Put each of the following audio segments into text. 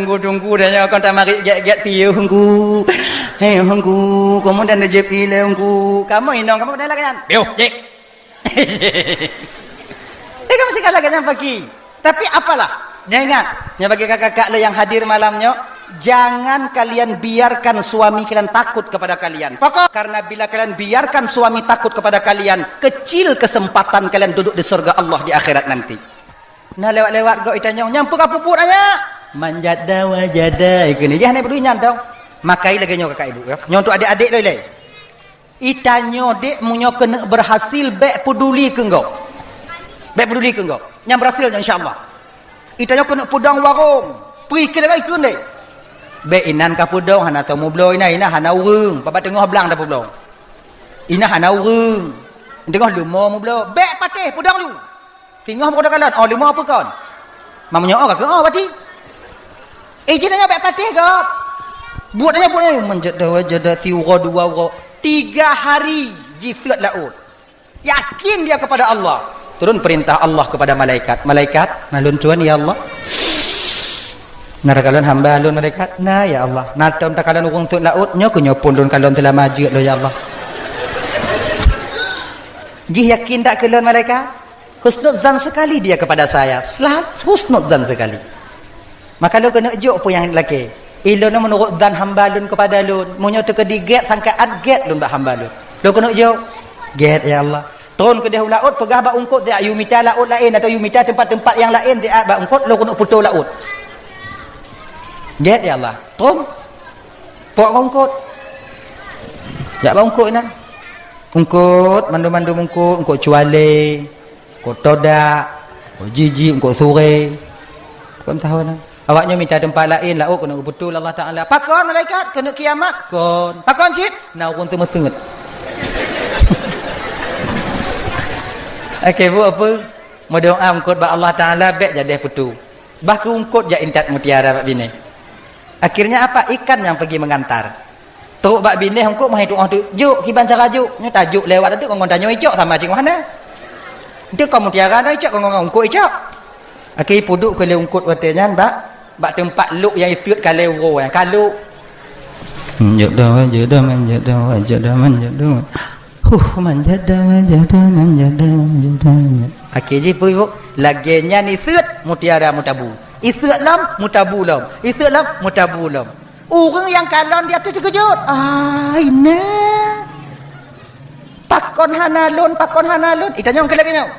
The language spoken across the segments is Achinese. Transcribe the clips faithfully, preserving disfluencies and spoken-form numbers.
Tunggu-tunggu dah nyoe kon tamarit gét-gét tiyeue hungku. Hei hungku, kamoe dan jép ilée hungku. Kamoe inong kamoe dah lagée nyan. Biôh, jép. Eh, kamoe sikalah lagée nyan pagi. Tapi apalah, nyoe ingat, nyoe bagi kakak-kakak le yang hadir malam nyoe, jangan kalian biarkan suami kalian takut kepada kalian. Pokok, karena bila kalian biarkan suami takut kepada kalian, kecil kesempatan kalian duduk di surga Allah di akhirat nanti. Na lewat-lewat gok itanyong, nyang peugah puput ayak. Manjada wajada, ikeu ni. Jah ni peduli nyan tau. Makai lagée nyoe kakak ibu ya. Nyoe untuk adik-adik loi lé. Itanyoe dek meunyoe keuneuk berhasil, bek peduli keu gok. Bek peduli keu gok. Nyang berhasil nyan insya-Allah. Itanyoe keuneuk peudong warong. Pui keu lagée ikeu ni. Bek inan ka peudong hana tau mubloe inan, inan hana ureuëng. Baba teungoh blang dah peubloe. Inan hana ureuëng. Teungoh leumo mubloe. Bek patéh peudong ju. Singoh meukoda kalon, oh leumo peue kon? Meunyoe oh ka keu oh berarti. Eh, jih nyoe bek patéh gop. Buet nyoe buet nyoe manjada wajada siuroe dua uroe. Tiga hari jiseuet laôt. Yakin dia kepada Allah. Turun perintah Allah kepada malaikat. Malaikat, na lôn tuan ya Allah. Na takalon hamba lôn malaikat. Na ya Allah. Na tom takalon ureuëng seuet laôt, nyoe keu nyoe pun lôn kalon seulama jeuet lôn ya Allah. Jih yakin tak keu lôn malaikat? Husnuzan sekali dia kepada saya. Selalu husnuzan sekali. Maka lôn keuneuk jok peue nyang lakée. Ilôn meunurot zan hamba lôn kepada lôn. Meunyoe teukeudi gét sangka at gét lôn bak hamba lôn. Lôn keuneuk jok. Gét ya Allah. Tron keudeh u laôt peugah bak ungkot siat yue mita laôt laén atau yue mita teumpat-teumpat nyang laén siat bak ungkot lôn keuneuk putôh laôt. Gét ya Allah. Tron. Pok ungkot. Jak bak ungkot inan. Ungkot, mandum-mandum ungkot, ungkot cualé, ungkot todak, ungkot jiji, ungkot suré. Kon tahu na. Awak nyoe mita teumpat laén laôt keuneuk geubeutôi Allah Taala. Pakon malaikat keuneuk kiamat? Kon. Pakon cit? Na ureuëng teumeuteungeut. Oke, bu apa? Meudoa ungkot bak Allah Taala bek jadeh putôh. Bah keu ungkot jak intat mutiara bak binéh. Akhirnya apa? Ikan yang pergi mengantar. Trok bak binéh ungkot meuhai tuoh tu jok kiban cara jok. Nyoe tajok lewat tu ngon tanyoe icok sama cit hana. Ente kon mutiara na icok ngon ungkot icok. Akhé puduk keu lé ungkot watée nyan bak bak teumpat lok nyang iseuet kalé uroe nyan kalok. Jodoh, jodoh, man jodoh, jodoh, man jodoh. Huh, manjada, manjada, manjada, manjada. Akhé jih peue, Bu? Lagée nyan iseuet mutiara meutabu. Iseuet lom, meutabu lom. Iseuet lom, meutabu lom. Ureuëng nyang kalon di ateueh teukeujot. Ah, ina. Pakon hana lôn, pakon hana lôn. Itanyong keu lagée nyoe.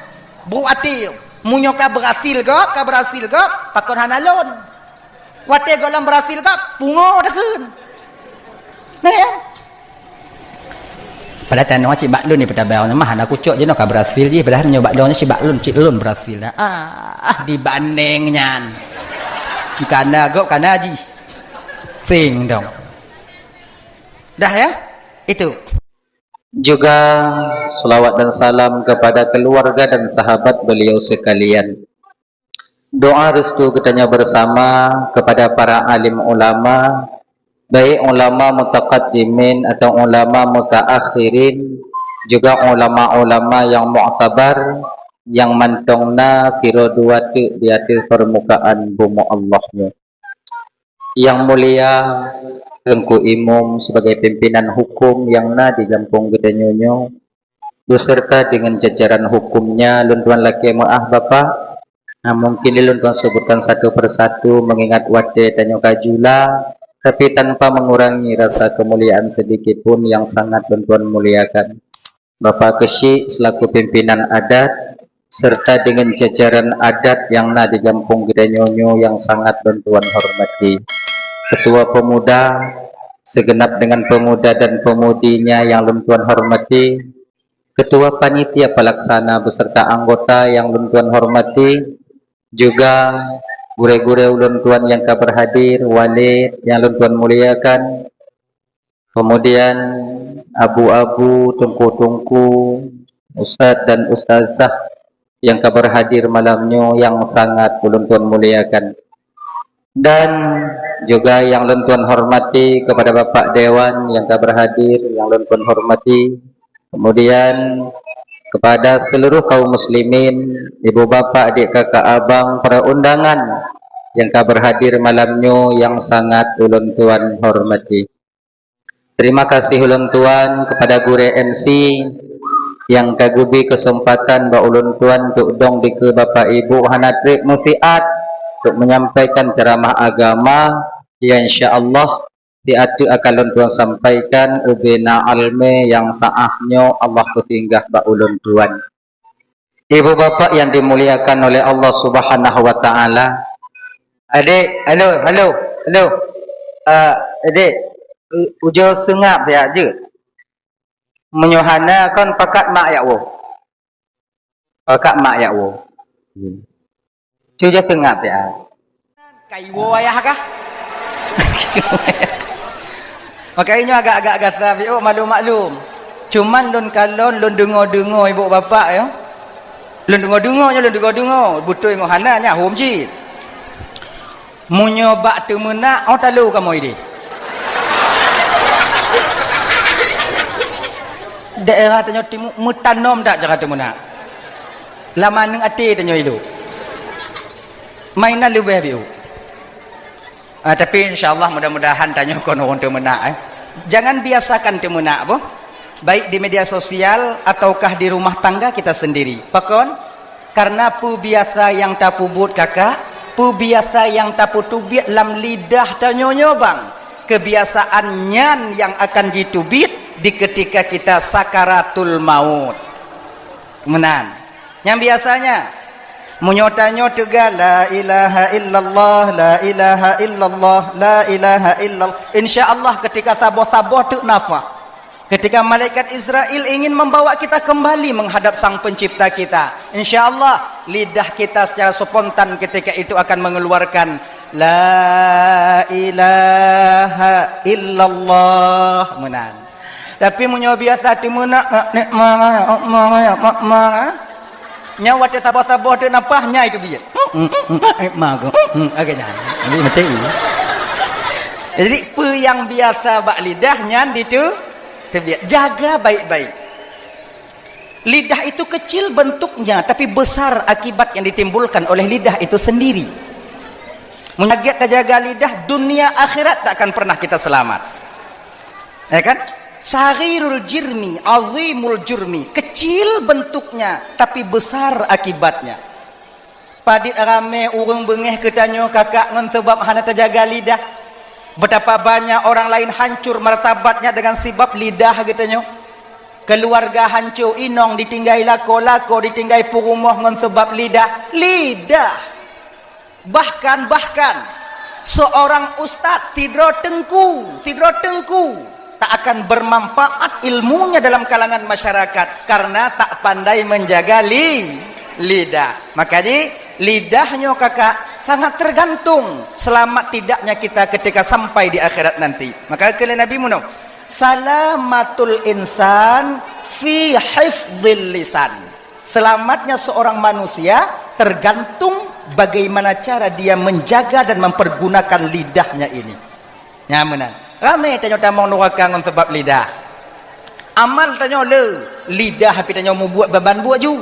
Brok até. Meunyoe ka berhasil gob, ka berhasil gob, pakon hana lôn. Watée gohlom berhasil ka pungo takheun. Nah ya. Padahal tanoh cit bak lôn ni peutabang mah hana kucok jinoe ka berhasil jih padahal nyoe bak lôn cit bak lôn cit lôn berhasil dah. Ah, dibanding nyan. Kana gop kana jih. Sing dong. Dah ya? Itu. Juga selawat dan salam kepada keluarga dan sahabat beliau sekalian. Doa restu geutanyoe bersama kepada para alim ulama, baik ulama mutaqaddimin atau ulama mutaakhirin, juga ulama-ulama yang muktabar yang mantong na sidroe dua teuk di ateueh permukaan bumoe Allah nyoe. Yang mulia Teungku Imum sebagai pimpinan hukum yang na di gampông geutanyoe nyoe, beserta dengan jajaran hukumnya, lôn tuan lakée meuáh Bapak. Nah, mungkin lôn tuan sebutkan satu persatu mengingat watée tanyoe ka jula, tapi tanpa mengurangi rasa kemuliaan sedikit pun yang sangat lôn tuan muliakan. Bapak Keuchik selaku pimpinan adat, serta dengan jajaran adat yang na di gampông geutanyoe nyoe yang sangat lôn tuan hormati. Ketua Pemuda, segenap dengan pemuda dan pemudinya yang lôn tuan hormati, Ketua Panitia Pelaksana beserta anggota yang lôn tuan hormati, juga gurée-gurée ulôn tuan yang ka berhadir, walid yang lôn tuan muliakan, kemudian abu-abu, teungku-teungku, ustaz dan ustazah yang ka berhadir malam nyoe yang sangat ulôn tuan muliakan. Dan juga yang lôn tuan hormati kepada Bapak Dewan yang ka berhadir, yang lôn tuan hormati. Kemudian kepada seluruh kaum muslimin, ibu bapak, adik kakak abang, para undangan nyang ka berhadir malam nyoe nyang sangat ulôn tuan hormati. Terima kasih ulôn tuan kepada gurée M C nyang ka geubri keuseumpatan bak ulôn tuan untuk dong dikeue bapak ibu hana treb meusiat untuk menyampaikan ceramah agama. Ya, insya Allah, di ateueh akan lôn tuan sampaikan ubena almé nyang saah nyoe Allah peusinggah bak ulôn tuan. Ibu bapak yang dimuliakan oleh Allah Subhanahu wa Ta'ala. Adik, halo, halo, halo. Ah, adik, u-, ujoe seungab siat jeuet. Meunyoe hana kon pakat mak jak woe. Pakat mak jak woe. Hmm. Cuba seungab siat. Kaiwo ayah kah? Makanya agak-agak gata biôk maklum-maklum. Cuman lôn kalon, lôn deungo-deungo ibu bapak ya. Lôn deungo-deungo nya, lôn deungo-deungo. Beutôi ngon hana nya hom jih. Meunyoe bak teumeunak, oh talo kamoe ideh. Daerah tanyoe timu meutanom dak cara teumeunak. Lam aneuk até tanyoe ilok. Mainan leubeh biôk. Ah, tapi insya Allah mudah-mudahan tanyoe kon ureuëng teumeunak, eh. Jangan biasakan teumeunak boh. Baik di media sosial ataukah di rumah tangga kita sendiri. Pakon? Karena peubiasa nyang tapeubuet kakak, peubiasa nyang tapeuteubiet lam lidah tanyoe nyoe bang. Kebiasaan nyan nyang akan jiteubiet di ketika kita sakaratul maut. Meunan. Nyang biasanya, meunyoe tanyoe teuga, "La ilaha illallah, la ilaha illallah, la ilaha illallah." Insya Allah ketika saboh-saboh teuk nafah, ketika malaikat Israel ingin membawa kita kembali menghadap Sang Pencipta kita, insya Allah lidah kita secara spontan ketika itu akan mengeluarkan, "La ilaha illallah." Meunan. Tapi meunyoe biasa teumeunak, nek mara, nek mara, nek mara. Nyan watée saboh-saboh teuk nafah, nyan itu biet. Nek mara, agak nyan. Jadi mati. Jadi, peue nyang biasa bak lidah nyan ditu, teubiet. Jaga baik-baik. Lidah itu kecil bentuknya, tapi besar akibat yang ditimbulkan oleh lidah itu sendiri. Meunyoe tajaga lidah, dunia akhirat tak akan pernah kita selamat. Ya kan? Saghirul jirmi, azimul jurmi. Kecil bentuknya, tapi besar akibatnya. Padit ramé ureuëng beungéh keu tanyoe kakak ngon sabab hana tajaga lidah. Betapa banyak orang lain hancur martabatnya dengan sabab lidah geutanyoe. Keluarga hancur, inong ditinggai lakoe, lakoe ditinggai peurumoh ngon sabab lidah. Lidah. Bahkan, bahkan, seorang ustaz sidroe teungku, sidroe teungku, tak akan bermanfaat ilmunya dalam kalangan masyarakat karena tak pandai menjaga li-, lidah. Makanya, lidah nyoe kakak sangat tergantung selamat tidaknya kita ketika sampai di akhirat nanti. Maka kata Nabi meunoe, "Salamatul insan fi hifdhil lisan." Selamatnya seorang manusia tergantung bagaimana cara dia menjaga dan mempergunakan lidahnya ini. Nyan meunan. Ramé tanyoe tamong nuraka ngon sabab lidah. Amal tanyoe le, lidah pih tanyoe mubuet ban-ban buet ju.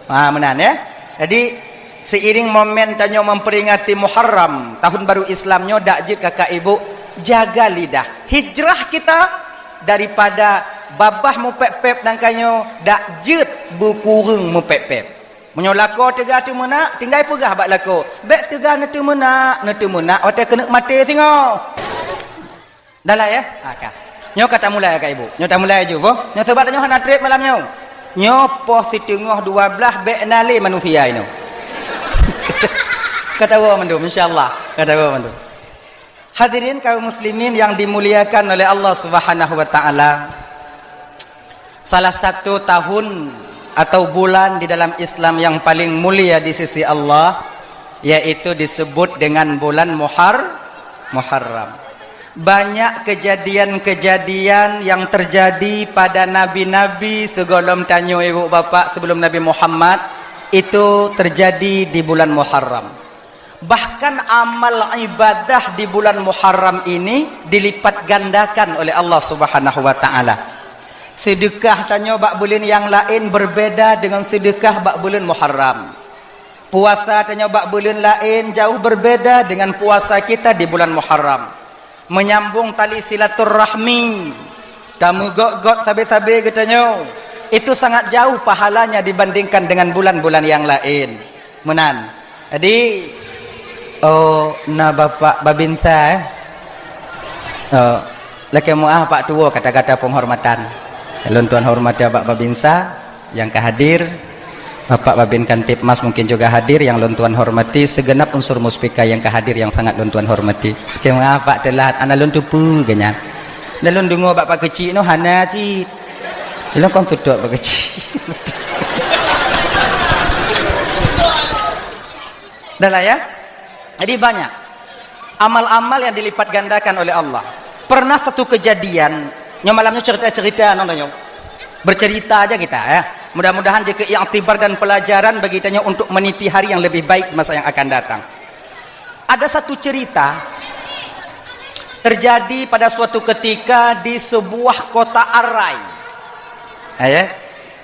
Ha, meunan ya. Jadi, seiring momen tanyoe memperingati Muharram, tahun baru Islam nyoe, dak jeuet kakak ibu, jaga lidah. Hijrah kita daripada babah mupép-pép nangka nyoe, dak jeuet beukureueng mupép-pép. Meunyoe lakoe teuga teumeunak, tinggai peugah bak lakoe, "Bék teuga neuteumeunak, neuteumeunak watée keuneuk maté singoh." Dah lah ya? Ha, ka. Nyoe ka tamulai ka ibu. Nyoe tamulai ju boh. Nyoe sebab nyoe hana treb malam nyoe. Nyoe poh siteungoh dua blaih bék na lé manusia inoe. Ka tawoe mandum, insya Allah. Ka tawoe mandum. Hadirin kaum muslimin yang dimuliakan oleh Allah Subhanahu wa Ta'ala. Salah satu tahun atau bulan di dalam Islam yang paling mulia di sisi Allah, yaitu disebut dengan bulan Muhar-, Muharram. Banyak kejadian-kejadian yang terjadi pada nabi-nabi sebelum tanyoe ibu bapak, sebelum Nabi Muhammad, itu terjadi di bulan Muharram. Bahkan amal ibadah di bulan Muharram ini dilipat gandakan oleh Allah Subhanahu wa Ta'ala. Sedekah tanyoe bak buleuen nyang laén berbeda dengan sedekah bak buleuen Muharram. Puasa tanyoe bak buleuen laén jauh berbeda dengan puasa kita di bulan Muharram. Menyambung tali silaturahmi, tameugok-gok sabe-sabe geutanyoe, itu sangat jauh pahalanya dibandingkan dengan bulan-bulan yang laén. Meunan. Jadi, oh, na Bapak Babinsa, eh? Oh, lakée meu'ah Pak Tuwo kata-kata penghormatan. Lôn tuan hormati Bapak Babinsa nyang ka hadir. Bapak Babin Kamtibmas mungkin juga hadir, nyang lôn tuan hormati, segenap unsur muspika nyang ka hadir nyang sangat lôn tuan hormati. Lakée meu'ah Pak teulat, hana lôn teupeue geuh nyan. Dan lôn deungoe bak Pak Keuchik nyoe hana cit. Lôn kon tutok Pak Keuchik. Dah lah ya. Jadi banyak amal-amal yang dilipat gandakan oleh Allah. Pernah satu kejadian, nyoe malam nyoe cerita-cerita nyoe. Bercerita aja kita ya. Mudah-mudahan jadi iktibar dan pelajaran bagi tanyoe untuk meniti hari yang lebih baik masa yang akan datang. Ada satu cerita terjadi pada suatu ketika di sebuah kota Arai. Ya.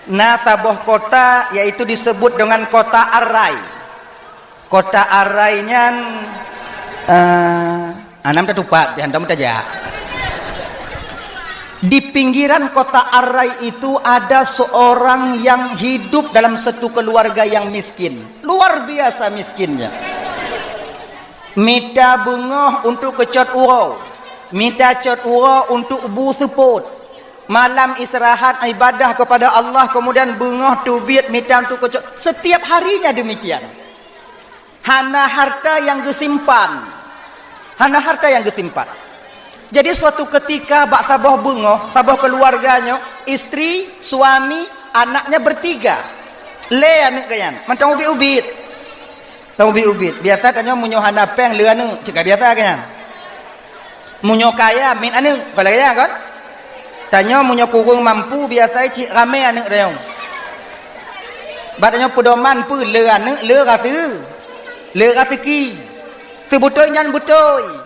Nah, saboh kota yaitu disebut dengan kota Arai. Kota Arai nyan, eh, anam tatupat, di hantom tajak. Di pinggiran kota Arai itu ada seorang yang hidup dalam satu keluarga yang miskin. Luar biasa miskinnya. Mita beungoh untuk keucot uroe. Mita cot uroe untuk bu seupôt. Malam istirahat ibadah kepada Allah, kemudian beungoh teubiet mita untuk keucot. Setiap harinya demikian. Hana harta nyang geusimpan. Hana harta nyang geusimpan. Jadi suatu ketika bak saboh beungoh, saboh keluarga nyoe, istri, suami, anaknya bertiga. Lé aneuëk geuh nyan, mantong ubit-ubit. Tong ubit-ubit. Biasa tanyoe meunyoe hana péng lé aneuëk, cit ka biasa geuh nyan. Meunyoe kaya, miet aneuëk, kon lagée nyan kon? Tanyoe meunyoe kureueng mampu, biasa cit ramé aneuëk tanyoe. Bak tanyoe peudoman peue lé aneuëk, lé rase-, lé raseuki. Seubeutôi nyan beutôi.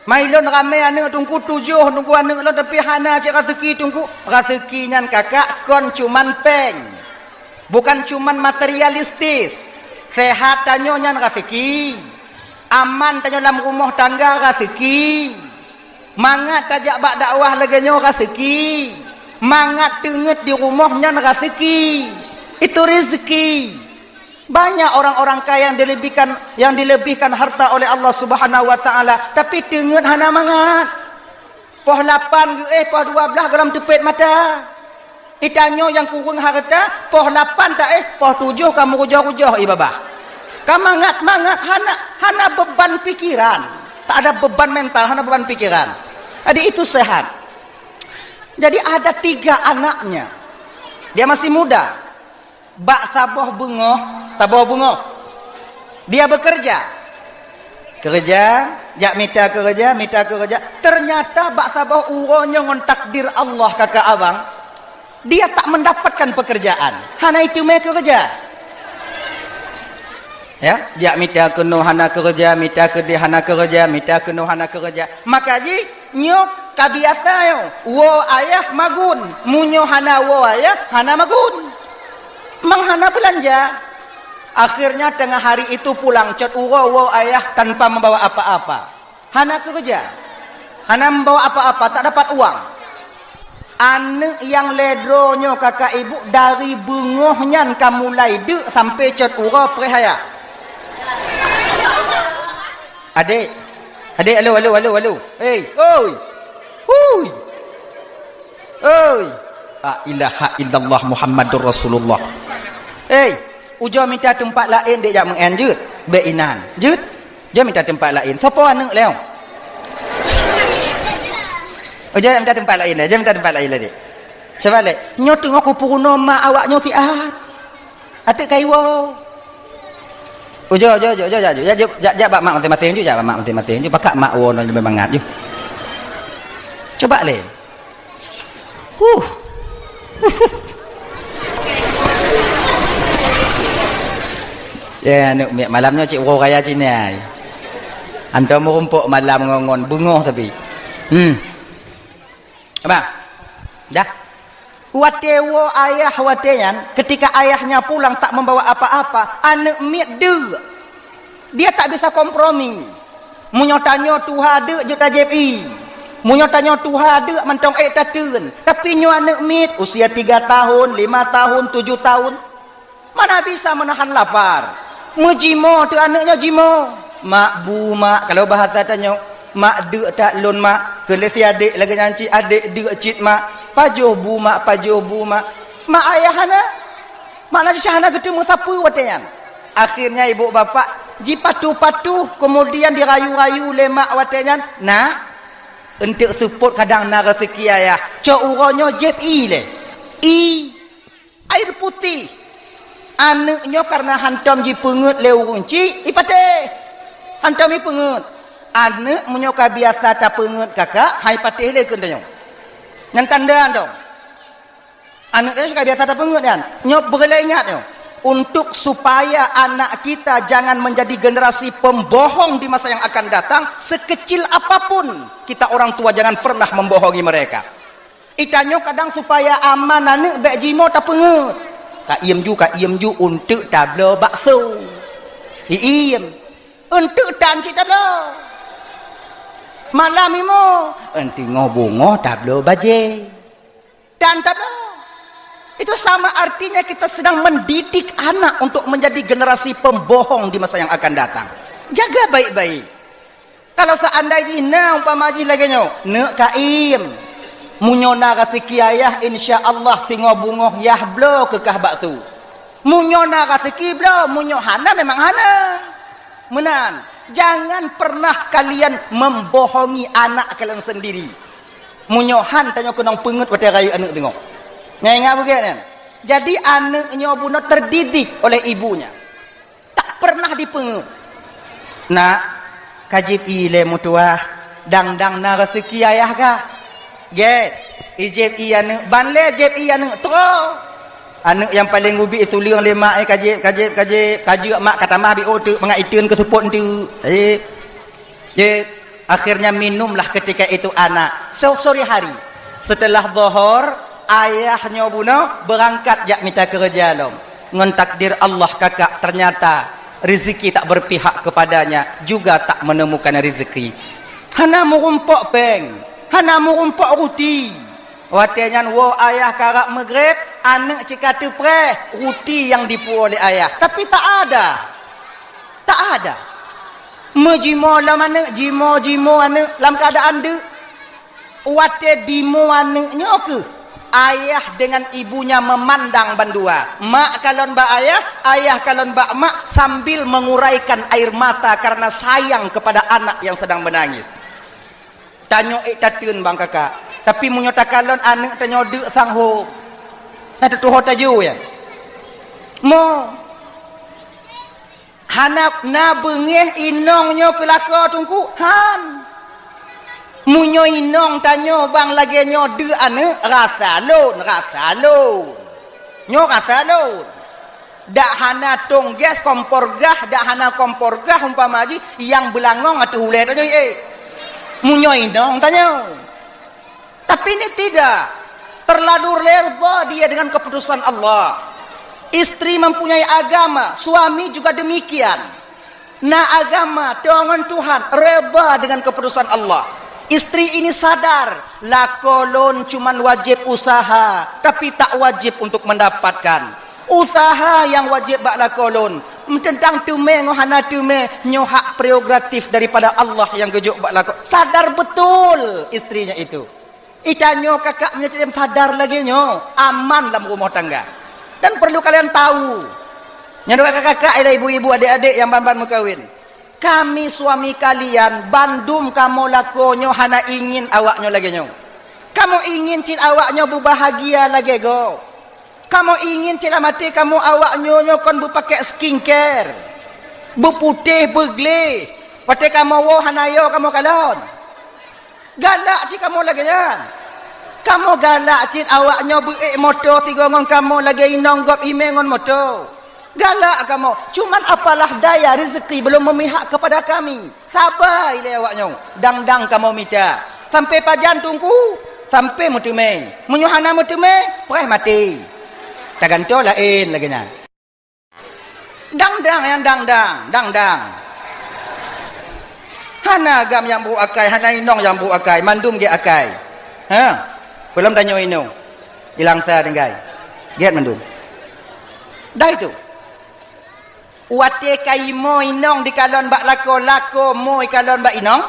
Mai lôn ramé aneuëk teungku tujoh, teungku aneuëk lôn, tapi hana cit raseuki teungku. Raseuki nyan kakak kon cuman péng. Bukan cuman materialistis. Sehat tanyoe nyan raseuki. Aman tanyoe lam rumoh tangga raseuki. Mangat tajak bak dakwah lagée nyoe raseuki. Mangat teungeut di rumoh nyan raseuki. Itu rezeki. Banyak orang-orang kaya yang dilebihkan, yang dilebihkan harta oleh Allah Subhanahu wa Taala, tapi teungeut hana mangat. Poh lapan geuéh, poh dua blaih gohlom teupet mata. Itanyoe nyang kureueng hareuta, poh lapan taéh, poh tujoh ka meurujoh-rujoh ié babah. Ka mangat-mangat, hana, hana beban pikiran. Tak ada beban mental, hana beban pikiran. Jadi itu sehat. Jadi ada tiga anaknya. Dia masih muda. Bak saboh beungoh, saboh beungoh, dia bekerja. Keureuja, jak mita keureuja, mita keureuja. Ternyata bak saboh uroe nyoe ngon takdir Allah kakak abang, dia tak mendapatkan pekerjaan. Hana iteumé keureuja. Ya, jak mita keunoe hana keureuja, mita keudeh hana keureuja, mita keunoe hana keureuja. Maka jih, nyoe ka biasa nyoe, woe ayah magun, meunyoe hana woe ayah, hana magun. Mang hana beulanja. Akhirnya tengah hari itu pulang cot uroe woe ayah tanpa membawa apa-apa. Hana keureuja. Hana membawa apa-apa, tak dapat uang. Aneuëk nyang lhée droe nyoe kakak ibu dari beungoh nyan ka mulai deuk sampai cot uroe preh haya. Adek, adek, alo, alo, alo, alo. Hei, oi. Hui. Oi. La ilaha illallah Muhammadur Rasulullah. Hei, ujoe mita teumpat laén dek jak meu'en jeuet. Bék inan. Jeuet. Jeuet mita teumpat laén. Soe po aneuëk lé? Ujoe mita teumpat laén lé. Jeuet mita teumpat laén lé dek. Coba lé. Nyoe teungoh kupeurunoe ma awak nyoe siat. Até kaiwoe. Ujoe, ujoe, ujoe, ujoe, jak, jak, jak, jak bak mak maséng-maséng ju, jak bak mak maséng-maséng ju. Pakak mak woe nyoe leubeh mangat ju. Coba lé. Huh. Ya, aneuëk miet malam nyoe cit uroe raya cit nyan. Antom meurumpok malam ngon-ngon beungoh tapi. Hmm. Abang. Dah. Watée woe ayah watée nyan, ketika ayahnya pulang tak membawa apa-apa, aneuëk miet deuk. Dia tak bisa kompromi. Meunyoe tanyoe tuha deuk jeuet tajép ié. Meunyoe tanyoe tuha deuk mantong ék tateun. Tapi nyoe aneuëk miet usia tiga tahun, lima tahun, tujuh tahun. Mana bisa menahan lapar. Meujimoe teuh aneuëk nyoe jimoe. "Mak, bu, mak," kalau bahasa tanyoe, "Mak, deuk that lôn, mak." Keu lé si adék lagée nyan cit, "Adék, deuk cit, mak." "Pajoh bu, mak, pajoh bu, mak." Mak ayah hana. Makna jih hana geuteumeung sapeue watée nyan. Akhirnya ibu bapak jipatuh-patuh, kemudian dirayu-rayu lé mak watée nyan, "Nak, eunteuk seupôt kadang na raseuki ayah. Cok uroe nyoe jép ié lé. Ié." Air putih. Aneuëk nyoe kareuna hantom jipeungeuet lé ureuëng chik, ipatéh. Hantom jipeungeuet. Aneuëk meunyoe ka biasa tapeungeuet kakak, hai patéh lé keu tanyoe. Nyan tanda dong. Aneuëk nyoe ka biasa tapeungeuet nyan. Nyoe peureulée ingat nyoe. Untuk supaya anak kita jangan menjadi generasi pembohong di masa yang akan datang, sekecil apapun kita orang tua jangan pernah membohongi mereka. Itanyoe kadang supaya aman aneuëk bék jimoe tapeungeuet. "Ka iem ju, ka iem ju, eunteuk tabloe bakso." Iiem. "Eunteuk tan cit tabloe." Malam imoe, "Eunteuk ngo bungoh tabloe bajée." Tan tabloe. Itu sama artinya kita sedang mendidik anak untuk menjadi generasi pembohong di masa yang akan datang. Jaga baik-baik. Kalau seandai jih na umpama jih lagée nyoe, "Neuk ka iem. Meunyoe na raseuki ayah, insya Allah singoh bungoh yah bloe keu kah bakso. Meunyoe na raseuki bloe, meunyoe hana memang hana." Meunan, jangan pernah kalian membohongi anak kalian sendiri. Meunyoe han tanyoe keunong peungeuet watée rayeuk aneuëk teungoh. Nyan ingat beugét nyan. Jadi aneuëk nyoe bunoe terdidik oleh ibunya. Tak pernah dipeungeuet. "Nak, ka jép ié lé meutuwah, dang-dang na raseuki ayah kah." Gét, ijép ié aneuëk, ban lé jép ié aneuëk, troh. Aneuëk nyang paleng ubit ituleueng lé mak, eh, "Ka jép, ka jép, ka jép, ka jeuet mak, ka tamah biôh teuk mangat iteun keu seupôt eunteuk." Eh, jép. Akhirnya minumlah ketika itu anak. So-, sore hari, setelah zohor, ayah nyoe bunoe beurangkat jak mita keureuja lom. Ngon takdir Allah kakak ternyata rezeki tak berpihak kepadanya, juga tak menemukan rezeki. Hana meurumpok péng, hana meurumpok ruti. Watée nyan woe ayah karab meugreb, aneuëk cit ka teupreh ruti nyang dipuwoe lé ayah. Tapi tak ada. Tak ada. Meujimoe lom aneuëk, jimoe-jimoe aneuëk lam keuadaan deuk. Watée dimoe aneuëk nyoe keuh, ayah dengan ibunya memandang bandua. Mak kalon bak ayah, ayah kalon bak mak sambil menguraikan air mata karena sayang kepada anak yang sedang menangis. Tanyoe ék tateun bang kakak, tapi meunyoe takalon aneuëk tanyoe deuk sang hom, na teutuho taju ya. Mo. Hana na beungéh inong nyoe keu lakoe teungku? Han. Meunyoe inong tanyoe bang lagée nyoe deuk aneuëk, rasa lôn, rasa lôn. Nyoe rasa lôn. Dak hana tong gas, kompor gah, dak hana kompor gah umpama jih nyang beulangong ateueh ulée tanyoe, eh. Meunyoe inong tanyoe. Tapi ini tidak. Terlalu redha dia dengan keputusan Allah. Istri mempunyai agama, suami juga demikian. Na agama, teuh ngon Tuhan, redha dengan keputusan Allah. Istri ini sadar, lakoe lôn cuman wajéb usaha, tapi tak wajib untuk mendapatkan. Usaha nyang wajéb bak lakoe lôn, teuntang teumé ngon hana teumé, nyoe hak prerogatif daripada Allah nyang geujok bak lakoe. Sadar betul istrinya itu. Itanyoe kakak meunyoe sadar lagée nyoe, aman lam rumoh tangga. Dan perlu kalian tahu, nyan kakak-kakak, ialah ibu-ibu, adik-adik nyang ban-ban meukawen. Kami suami kalian, bandum kamoe lakoe nyoe hana ingin awaknyoe lagée nyoe. Kamoe ingin cit awaknyoe beubahagia lagée gob. Kamoe ingin cit lam até kamoe awaknyoe nyoe kon beupakée skincare, beuputéh, beugleh. Watée kamoe woe hana yo kamoe kalon. Galak cit kamoe lagée nyan. Kamoe galak cit awaknyoe beuék moto sigoe ngon kamoe lagée inong gob imé ngon moto. Galak kamoe, cuman apalah daya rezeki belum memihak kepada kami. Saba ilée awaknyoe, dang-dang kamoe mita. Sampai pajan teungku? Sampai meuteumé. Meunyoe hana meuteumé, preh maté. Tagantoe laén lagée nyan. Dang-dang nyang dang-dang, dang-dang. Hana agam nyang brok akai, hana inong nyang brok akai, mandum gét akai. Ha? Peulom tanyoe inong. Di Langsa tinggai. Gét mandum. Dah itu. Watée ka imo inong dikalon bak lakoe, lakoe mo ikalon bak inong,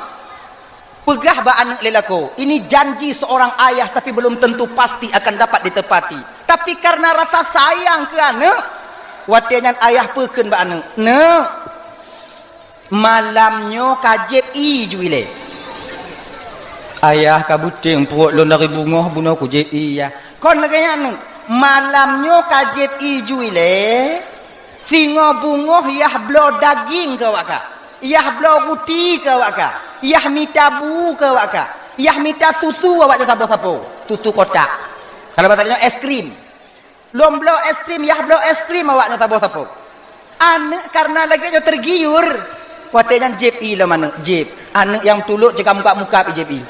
peugah bak aneuëk lé lakoe, "Ini janji seorang ayah tapi belum tentu pasti akan dapat ditepati." Tapi karena rasa sayang keu aneuëk, watée nyan ayah peukheun bak aneuëk, "Neuk, malam nyoe ka jieb ié ju ilée." "Ayah, ka beuténg pruet lôn dari beungoh bunoe kujieb ié, yah." "Kon lagée nyan, aneuëk, malam nyoe ka jieb ié ju ilée." Singoh beungoh yah bloe daging keu awak kah, yah bloe ruti keu awak kah, yah mita bu keu awak kah, yah mita susu awak nyoe saboh sapo, susu kotak. Kalau bahasa nyoe es krim. Lôn bloe es krim, yah bloe es krim awak nyoe saboh sapo. Aneuëk karena lagée nyoe tergiur. Watée nyan jieb ié lom aneuëk, jieb. Aneuëk nyang tulok cit ka mukab-mukab jieb ié.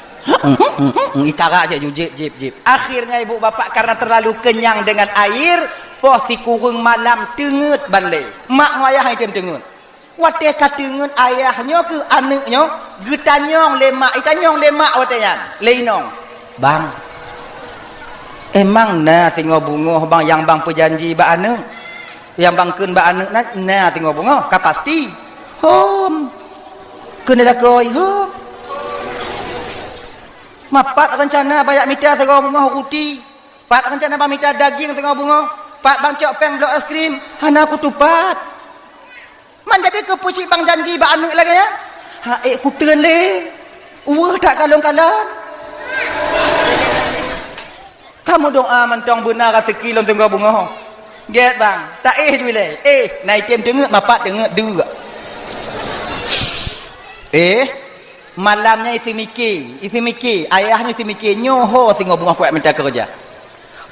Itara cit ju jieb, jieb, jieb. Akhirnya ibu bapak karena terlalu kenyang dengan air, poh sikureueng malam teungeut ban lé. Mak ngon ayah item teungeut. Watée ka teungeut ayah nyoe keu aneuëk nyoe, geutanyong lé mak, itanyong lé mak watée nyan, lé inong. "Bang, emang na singoh beungoh bang nyang bang peujanji bak aneuëk? Nyang bang kheun bak aneuëk na, na singoh beungoh, ka pasti?" "Hom." Kheun lé lakoe, "Hom." "Ma pat reuncana bang jak mita singoh beungoh ruti? Pat reuncana bang mita daging singoh beungoh? Pat bang cok péng bloe es krim?" "Hana kutupat." "Man jadi keupeue cit bang janji bak aneuëk lagée nyan?" "Ha ék kuteun lé, weueh that kalon-kalon." "Kamoe doá mantong beuna raseuki lôn singoh beungoh." "Gét bang, taéh ju ilée." "Éh, na item teungeut, ma pat teungeut, deuk." Éh, malam nyan iseumike, iseumike, ayah nyoe iseumike, nyoe ho singoh beungoh kuat mita keureuja.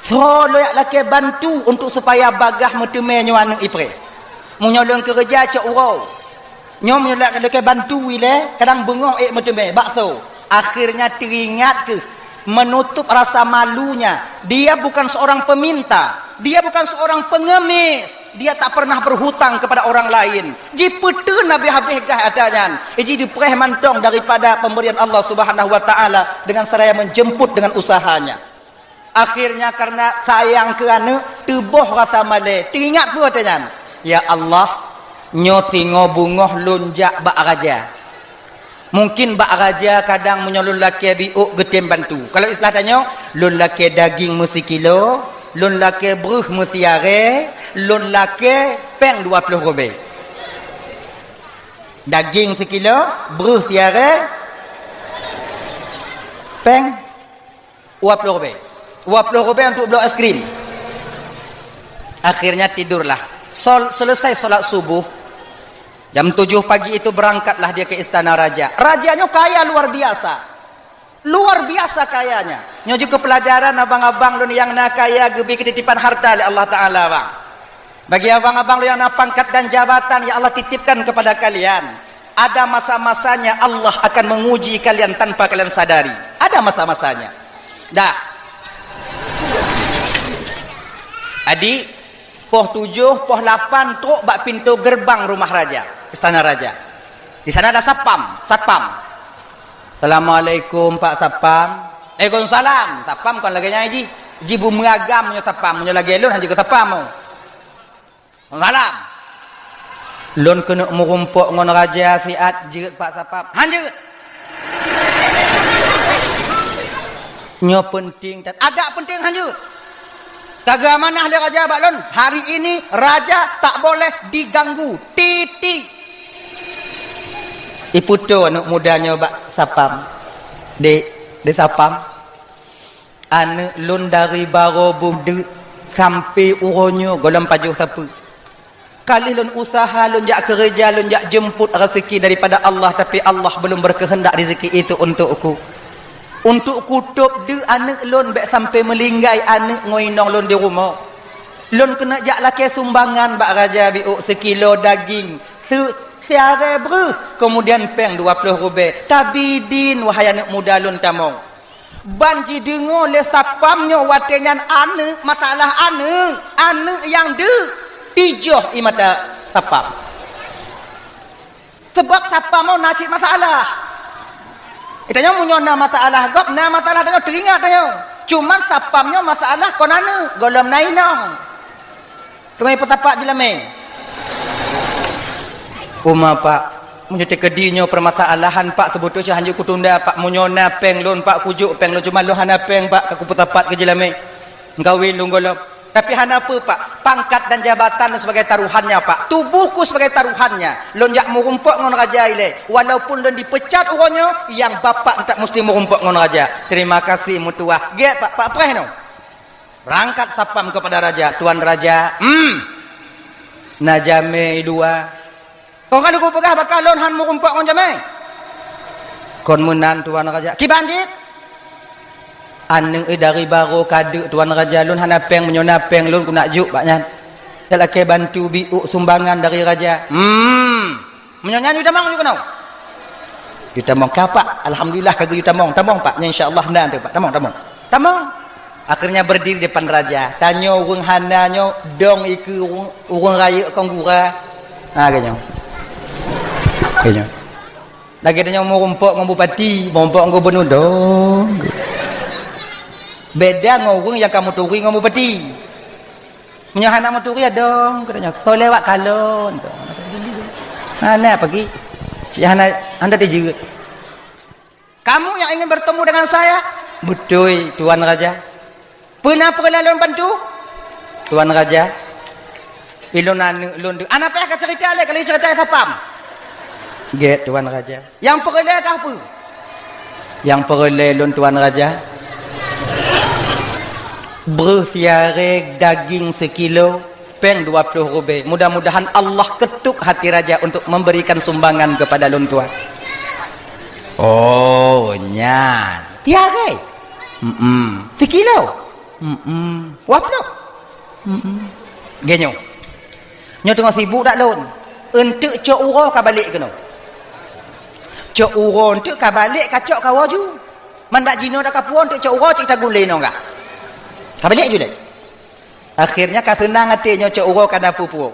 Soe lôn jak lakée bantu untuk supaya bagaih meuteumé nyoe aneuëk ipreh. Meunyoe lôn keureuja cok uroe. Nyoe meunyoe lôn lakée bantu ilée, kadang beungoh ék meuteumé, bakso. Akhirnya teuingat keuh menutup rasa malunya. Dia bukan seorang peminta, dia bukan seorang pengemis, dia tak pernah berhutang kepada orang lain. Jipeuteun habéh-habéh gah ata nyan. Iji dipreh mantong daripada pemberian Allah Subhanahu wa Taala dengan seraya menjemput dengan usahanya. Akhirnya karena sayang keu aneuëk, teuboh rasa malée. Teuingat peue watée nyan? "Ya Allah, nyoe singoh beungoh lôn jak bak raja. Mungkin bak raja kadang meunyoe lôn lakée biôk geutem bantu." Kalau istilah tanyoe, "Lôn lakée daging meusikilo, lôn lakée breuh meusiarée, lôn lakée péng dua ploh rubée." Daging sikilo, breuh siarée, péng dua ploh rubée. Dua ploh rubée untuk bloe es krim. Akhirnya tidurlah. Sol-, selesai sholat subuh, jam tujuh pagi itu berangkatlah dia ke istana raja. Raja nyoe kaya luar biasa. Luar biasa kayanya. Nyoe jeuet keu peulajaran abang-abang lôn nyang na kaya geubri keutitipan harta lé Allah Taala, bang. Bagi abang-abang lôn nyang na pangkat dan jabatan, ya Allah titipkan kepada kalian. Ada masa-masanya Allah akan menguji kalian tanpa kalian sadari. Ada masa-masanya. Dah. Adik, poh tujoh, poh lapan trok bak pintoe geureubang rumoh raja, istana raja. Di sana ada satpam, satpam. "Assalamualaikum, Pak Satpam." "Waalaikumsalam." Satpam kon lagée nyan ji. Ji beumeugam nyoe satpam, nyoe lagée lôn hana jeuet keu satpam. "Malam." "Lôn keuneuk meurumpok ngon raja siat." "Jeuet, Pak Satpam." "Han jeuet." "Nyoe peunteng that." "Agak peunteng, han jeuet." "Ka geuamanah lé raja bak lôn, hari ini raja tak boleh diganggu. Titik." Ipeutoe aneuëk muda nyoe bak satpam. "Dek, dek satpam, aneuëk lôn dari barô beudeuk sampoe uroe nyoe gohlom pajoh sapeue. Ka lheueh lôn useuha, lôn jak keureuja, lôn jak jeumpot raseuki daripada Allah, tapi Allah belum berkehendak rezeki itu untukku. Untuk kutôb deuk aneuëk lôn bék sampoe meulinggai aneuëk ngon inong lôn di rumoh. Lôn keuneuk jak lakée sumbangan bak raja biôk seukilo daging, seu-, siarée breuh, keumudian péng dua ploh rubée. Tabi din, wahai aneuëk muda lôn tamong." Ban jideungoe lé satpam nyoe watée nyan aneuëk, masalah aneuëk, aneuëk nyang deuk, tijoh ie mata satpam. Sabab satpam nyoe na cit masalah. Tanyoe meunyoe na masalah gob, na masalah tanyoe teuingat tanyoe. Cuman satpam nyoe masalah kon aneuëk, gohlom na inong. Teungoh peusapat jeulamé. Uma, Pak, meunyoe teukeudi nyoe peumasalahan, Pak, seubeutôi hanjeuet kutunda, Pak. Meunyoe na péng lôn, Pak, kujok péng lôn, cuma lôn hana péng, Pak, ka kupeusapat keu jeulamé. Meukawen lôn gohlom. Tapi hana peue, Pak. Pangkat dan jabatan lôn sebagai taruhannya, Pak. Tubohku sebagai taruhannya. Lôn jak meurumpok ngon raja ilée. Walaupun lôn dipeucat uroe nyoe, nyang bapak teutap musti meurumpok ngon raja. Terima kasih, meutuah. Gét, Pak. Pak preh nyoe. Beurangkat satpam keupada raja, "Tuan Raja, hmm, na jamé i luwa." "Kon ka lheueh kupeugah bak kah lôn han meurumpok ngon jamé?" "Kon meunan, Tuan Raja." "Kiban cit?" "Aneuëk dari barô ka deuk, Tuan Raja, lôn hana péng, meunyoe na péng lôn keuneuk jok bak nyan. Jak lakée bantu biôk sumbangan dari raja." "Hmm." "Meunyoe nyan yue tamong yue keunoe." "Yue tamong ka, Pak. Alhamdulillah ka geuyue tamong. Tamong, Pak. Nyan insya Allah na teuh, Pak. Tamong, tamong." Tamong. Akhirnya berdiri depan raja. Tanyoe ureuëng hana nyoe dong ikeue ureuëng, ureuëng rayeuk kon gura. Ha, lagée nyoe. Lagée nyoe. Lagée tanyoe meurumpok ngon bupati, meurumpok ngon gubernur dong. Beda ngon ureuëng nyang ka meuturi ngon bupati. Meunyoe hana meuturi, adong, katanya, "Soe lewat kalon?" Hana pagi. Cit hana, hana dijeuet. "Kamu yang ingin bertemu dengan saya?" "Beutôi, Tuan Raja." "Peue na peureulée lôn bantu?" "Tuan Raja, ilôn aneuëk lôn deuk." "Hana payah kacerita lé, ka lheueh cerita i satpam." "Gét, Tuan Raja." "Nyang peureulée kah peue?" "Nyang peureulée lôn, Tuan Raja, breueh siaré daging sikilo, péng dua ploh rubée. Mudah-mudahan Allah ketuk hati raja untuk memberikan sumbangan kepada lôn, Tuan." "Oh, nyan. Siaré?" "Mm-mm." "Sikilo?" "Mm-mm." "Dua ploh?" "Mm-mm." "Lagée nyoe. Nyoe teungoh sibuk dak lôn. Eunteuk cok uroe ka balek keunoe. Cok uroe eunteuk ka balek, ka cok kawoe ju. Man bak jinoe dak ka puwoe, eunteuk cok uroe cit tagun lé inong kah. Ka balek ju lé." Akhirnya ka seunang até nyoe cok uroe ka na peue-peue.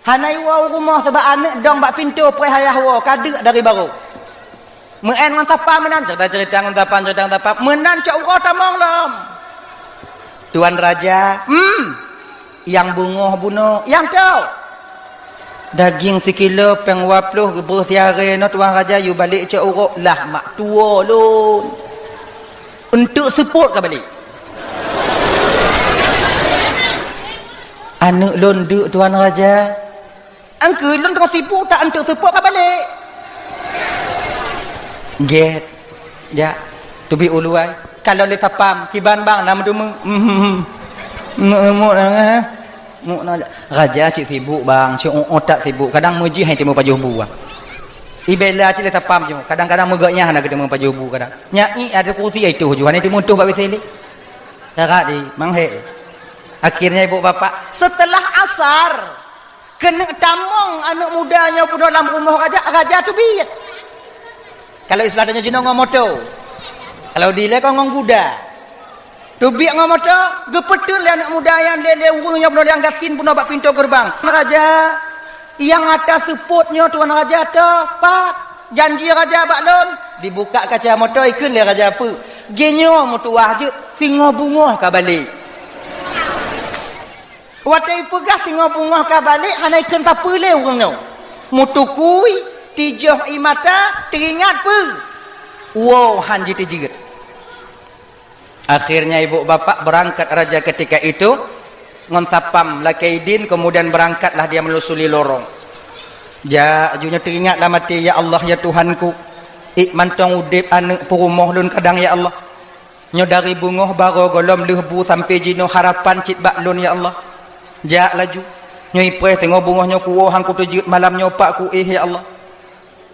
Hana iwoe u rumoh sabab aneuëk dong bak pintoe preh ayah woe ka deuk dari barô. Meu'en ngon satpam meunan, cerita-cerita ngon satpam, cerita ngon satpam. Meunan cok uroe tamong lom. "Tuan Raja, hmm, nyang beungoh bunoe, nyang toe. Daging sikilo, péng dua ploh, breueh siaré nyoe, Tuan Raja, yue balek cok uroe." "Lah mak tuwoe lôn. Eunteuk seupôt ka balek." "Aneuëk lôn deuk, Tuan Raja." "Angkeue lôn teungoh sibuk, tak eunteuk seupôt ka balek." "Gét. Jak, teubiet u luwa. Kalon lé satpam, kiban bang na meuteumé." "Hmm, hmm, hmm. Muk, muk, eh. Muk na, raja cit sibuk, bang. Cit uot that sibuk. Kadang meujih hai teumé pajoh bu, bang. Ibela cit lé satpam ju. Kadang-kadang meugok nyang hana geuteumé pajoh bu kadang. Nyai ada kursi ai tuh ju. Hana teumé tuh bak W C lé." Cara di, mang hé. Akhirnya ibu bapak, setelah asar, keuneuk tamong aneuëk muda nyoe bunoe lam rumoh raja, raja teubiet. Kalau istilah tanyoe jinoe ngon moto. Kalau dilée kon ngon guda. Teubiet ngon moto, geupeuteun lé aneuëk muda nyan lé, lé ureuëng nyoe bunoe nyang gasien bunoe bak pintoe geureubang. "Raja, nyang ata seupôt nyoe, Tuan Raja, toe pat janji raja bak lôn?" Dibuka kaca moto, ikheun lé raja peue. "Lagée nyoe meutuwah jeuet, singoh beungoh ka balek." Watée ipeugah singoh beungoh ka balek, hana ikheun sapeue lé ureuëng nyoe. Meutukui, tijoh ie mata, teuingat peue? Woe han jiteujeut. Akhirnya ibu bapak beurangkat raja ketika itu ngon satpam lakée idin, kemudian beurangkatlah dia meulusuli lorong. Jak, ju nyoe teuingat lam até, "Ya Allah, ya Tuhanku, ék mantong udeb aneuëk peurumoh lôn kadang, ya Allah. Nyoe dari beungoh barô gohlom lheueh bu sampoe jinoe harapan cit bak lôn, ya Allah. Jak laju. Nyoe ipreh singoh beungoh nyoe kuwoe han kuteujeuet malam nyoe pak kuéh, ya Allah."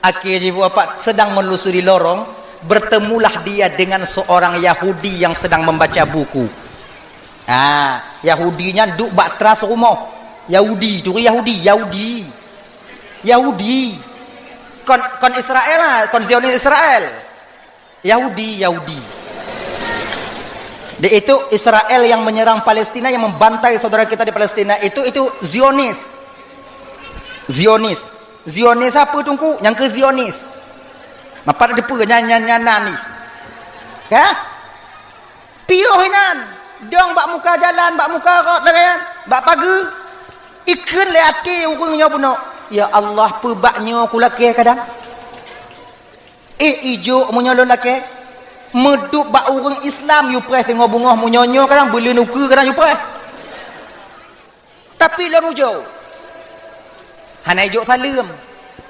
Akhé jiboh pat sedang menelusuri lorong, bertemulah dia dengan seorang Yahudi yang sedang membaca buku. Ah, Yahudi nyan duek bak teras rumoh. Yahudi, turi Yahudi, Yahudi. Yahudi. Kon, kon Israel lah, kon Zionis Israel. Yahudi, Yahudi. Di itu Israel yang menyerang Palestina, yang membantai saudara kita di Palestina itu, itu Zionis. Zionis. Zionis apa, Teungku? Nyang keu Zionis. Mapa na teupeue nyan, nyan, nyan nan nih. Ya? Piôh inan. Dong bak muka jalan, bak muka rot lagèe nyan, bak pageue. Ikheun lé até ureueng nyoe bunoe, "Ya Allah, peue bak nyoe kulakèe kadang?" Eh, ijok meunyoe lôn lakèe. Meudup bak ureueng Islam, yue preh singoh beungoh meunyoe nyoe kadang beuleuen ukeue kadang yue preh. Tapi lôn ujoe. Hana ijok saleuem.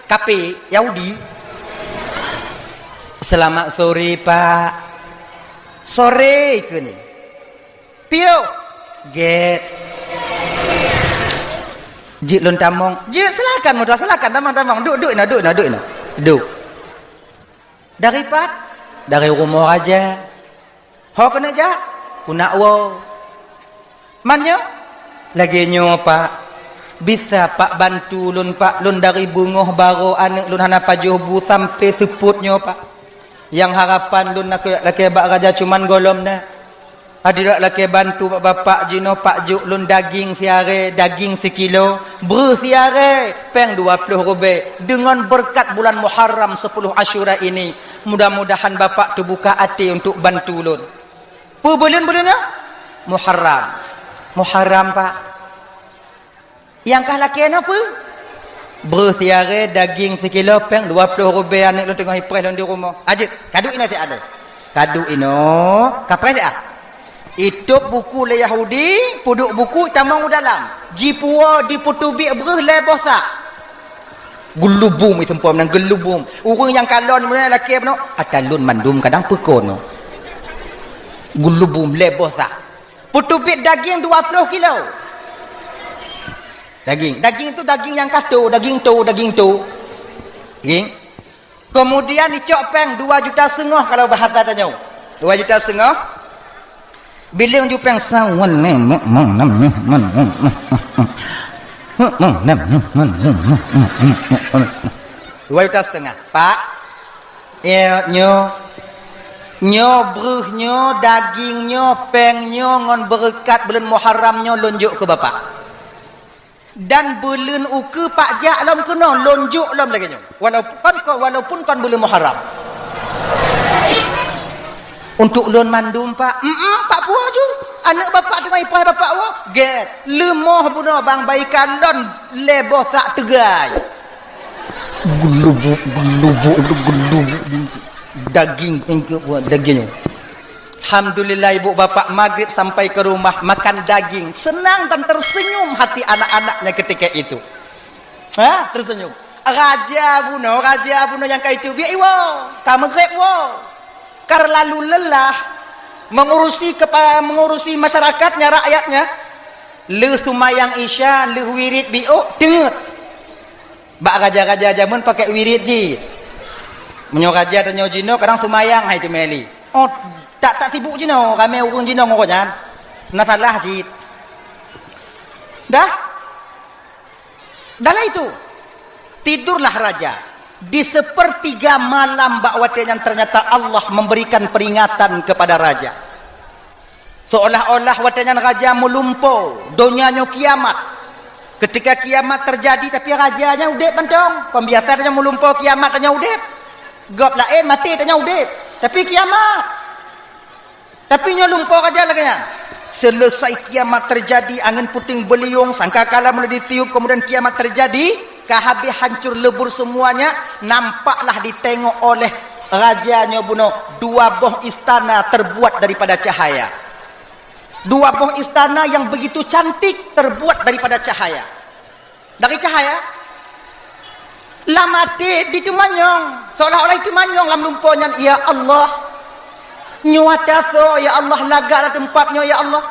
Kafé, Yahudi. "Selamat sore, Pak." "Sore," ikheun. "Piôh." "Gèt." "Jeuet lôn tamong." "Jeuet, silakan, muda, silakan, tamong, tamong. Duek, duek inoe, duek inoe, duek inoe. Duek." "Dari pat?" "Dari rumoh raja." "Ho keuneuk jak?" "Keuneuk woe." "Man nyoe?" "Lagèe nyoe, Pak. Bisa Pak bantu lôn, Pak? Lôn dari beungoh barô aneuk lôn hana pajoh bu sampoe seupôt nyoe, Pak. Nyang harapan lôn lakèe, lakèe bak raja cuman gohlom na. Adak lakèe bantu bak Bapak jinoe, Pak jok lôn daging siaré, daging sikilo, breuh siaré, péng dua ploh rubèe. Deungon beureukat bulan Muharram, sepuluh Asyura ini, mudah-mudahan Bapak teubuka até untuk bantu lôn." "Peue buleuen, buleuen nyoe?" "Muharram." "Muharram, Pak." "Nyang kah lakèe nyoe peue?" "Breuh siaré, daging sikilo, péng dua ploh rubèe, aneuk lôn teungoh ipreh lôn di rumoh." "Ajeut, kaduek inoe siat lé." Kaduek inoe, kapreh siat. Itôb buku lé Yahudi, peuduek buku, tamong u dalam. Jipuwoe, jipeuteubiet breuh lhèe boh sak. Geulubum, iseumpom nan geulubum. Ureueng nyang kalon meunyoe lakèe bunoe, "Ata lôn mandum kadang peuko nyoe." Geulubum lhèe boh sak. Peuteubiet daging dua ploh kilo. Daging. Daging tu daging nyang kato, daging to, daging to. Daging. Kemudian icok péng dua juta seungoh kalau bahasa tanyoe. Dua juta seungoh. Bileung ju péng sawan. Dua juta setengah. "Pak, ya, nyoe, nyoe breuh nyoe, daging nyoe, péng nyoe ngon beureukat buleuen Muharram nyoe lôn jok keu Bapak. Dan beuleuen ukeue Pak jak lom keunoe, lôn jok lom lagèe nyoe. Walaupun kon, walaupun kon beuleuen Muharram." "Untuk lôn mandum, Pak?" "Em-em, Pak puwoe ju. Aneuk Bapak teungoh ipreh Bapak woe." "Gèt, leumoh bunoe bang, bah ikalon lhèe boh sak teugai." Geulubuk, geulubuk, geulubuk. Daging, daging. Alhamdulillah, ibu bapak maghrib sampai ke rumah makan daging. Senang dan tersenyum hati anak-anaknya ketika itu. Ha, tersenyum. Raja bunoe, raja bunoe nyang ka iteubiet iwoe, ka maghrib woe. Ka lalu lelah mengurusi kepa-, mengurusi masyarakatnya, rakyatnya. Lheueh seumayang Isya, lheueh wirid biôk, teungeut. Bak raja-raja jameun pakai wirid jih. Meunyoe raja tanyoe jinoe kadang seumayang hai teumeli. Oh, tak, tak sibuk jinoe, ramé ureueng jinoe ngon gobnyan. Na salah jih. Dah? Dalam itu, tidurlah raja di sepertiga malam bak watèe nyan ternyata Allah memberikan peringatan kepada raja. Seolah-olah watèe nyan raja meulumpo, donya nyoe kiamat. Ketika kiamat terjadi, tapi raja nyan udép mantong. Kon biasa tanyoe meulumpo kiamat tanyoe udép. Gob laén maté tanyoe udép. Tapi kiamat. Tapi nyoe lumpo raja lagèe nyan. Selesai kiamat terjadi, angin puting beliung, sangkakala mulai ditiup, kemudian kiamat terjadi, ka habéh hancur lebur semuanya, nampaklah ditengok oleh raja nyoe bunoe dua boh istana terbuat daripada cahaya. Dua boh istana yang begitu cantik terbuat daripada cahaya. Dari cahaya. Lam até diteumanyong, seolah-olah diteumanyong lam lumpo nyan, "Ya Allah, nyoe ata soe, ya Allah, lagak lam teumpat nyoe, ya Allah?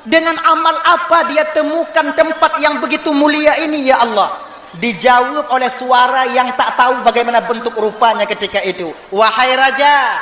Dengan amal apa dia temukan tempat yang begitu mulia ini, ya Allah?" Dijawab oleh suara yang tak tahu bagaimana bentuk rupanya ketika itu, "Wahai raja,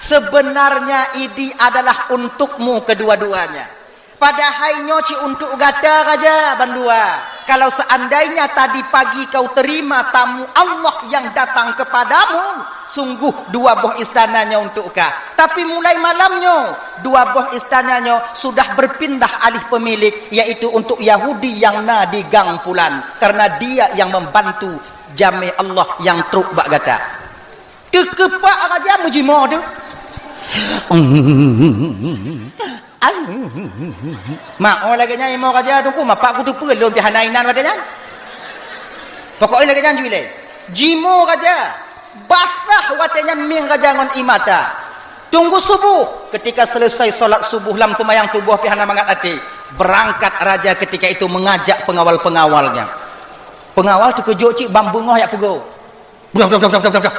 sebenarnya idi adalah untukmu kedua-duanya." Padahai nyoe cit untuk gata raja bandua. Kalau seandainya tadi pagi kau terima tamu Allah yang datang kepadamu, sungguh dua boh istana nyoe untuk kah. Tapi mulai malam nyoe, dua boh istana nyoe sudah berpindah alih pemilik, yaitu untuk Yahudi yang na di gang pulan, karena dia yang membantu jamé Allah nyang trok bak gata. Teukeupak raja meujimoe tu. Mak, oh, lagée nyan imoe raja tu, ku mapak ku teupeue lôn pih hana inan watée nyan. Pokoknya lagée nyan jui lé. Jimoe raja, basah watée nyan mieng raja ngon ie mata. Tunggu subuh, ketika selesai solat subuh lam seumayang suboh pih hana mangat até, berangkat raja ketika itu mengajak pengawal-pengawalnya. Pengawal teukeujot cit ban beungoh jak peugo. Beudoh, beudoh, beudoh, beudoh, beudoh, beudoh.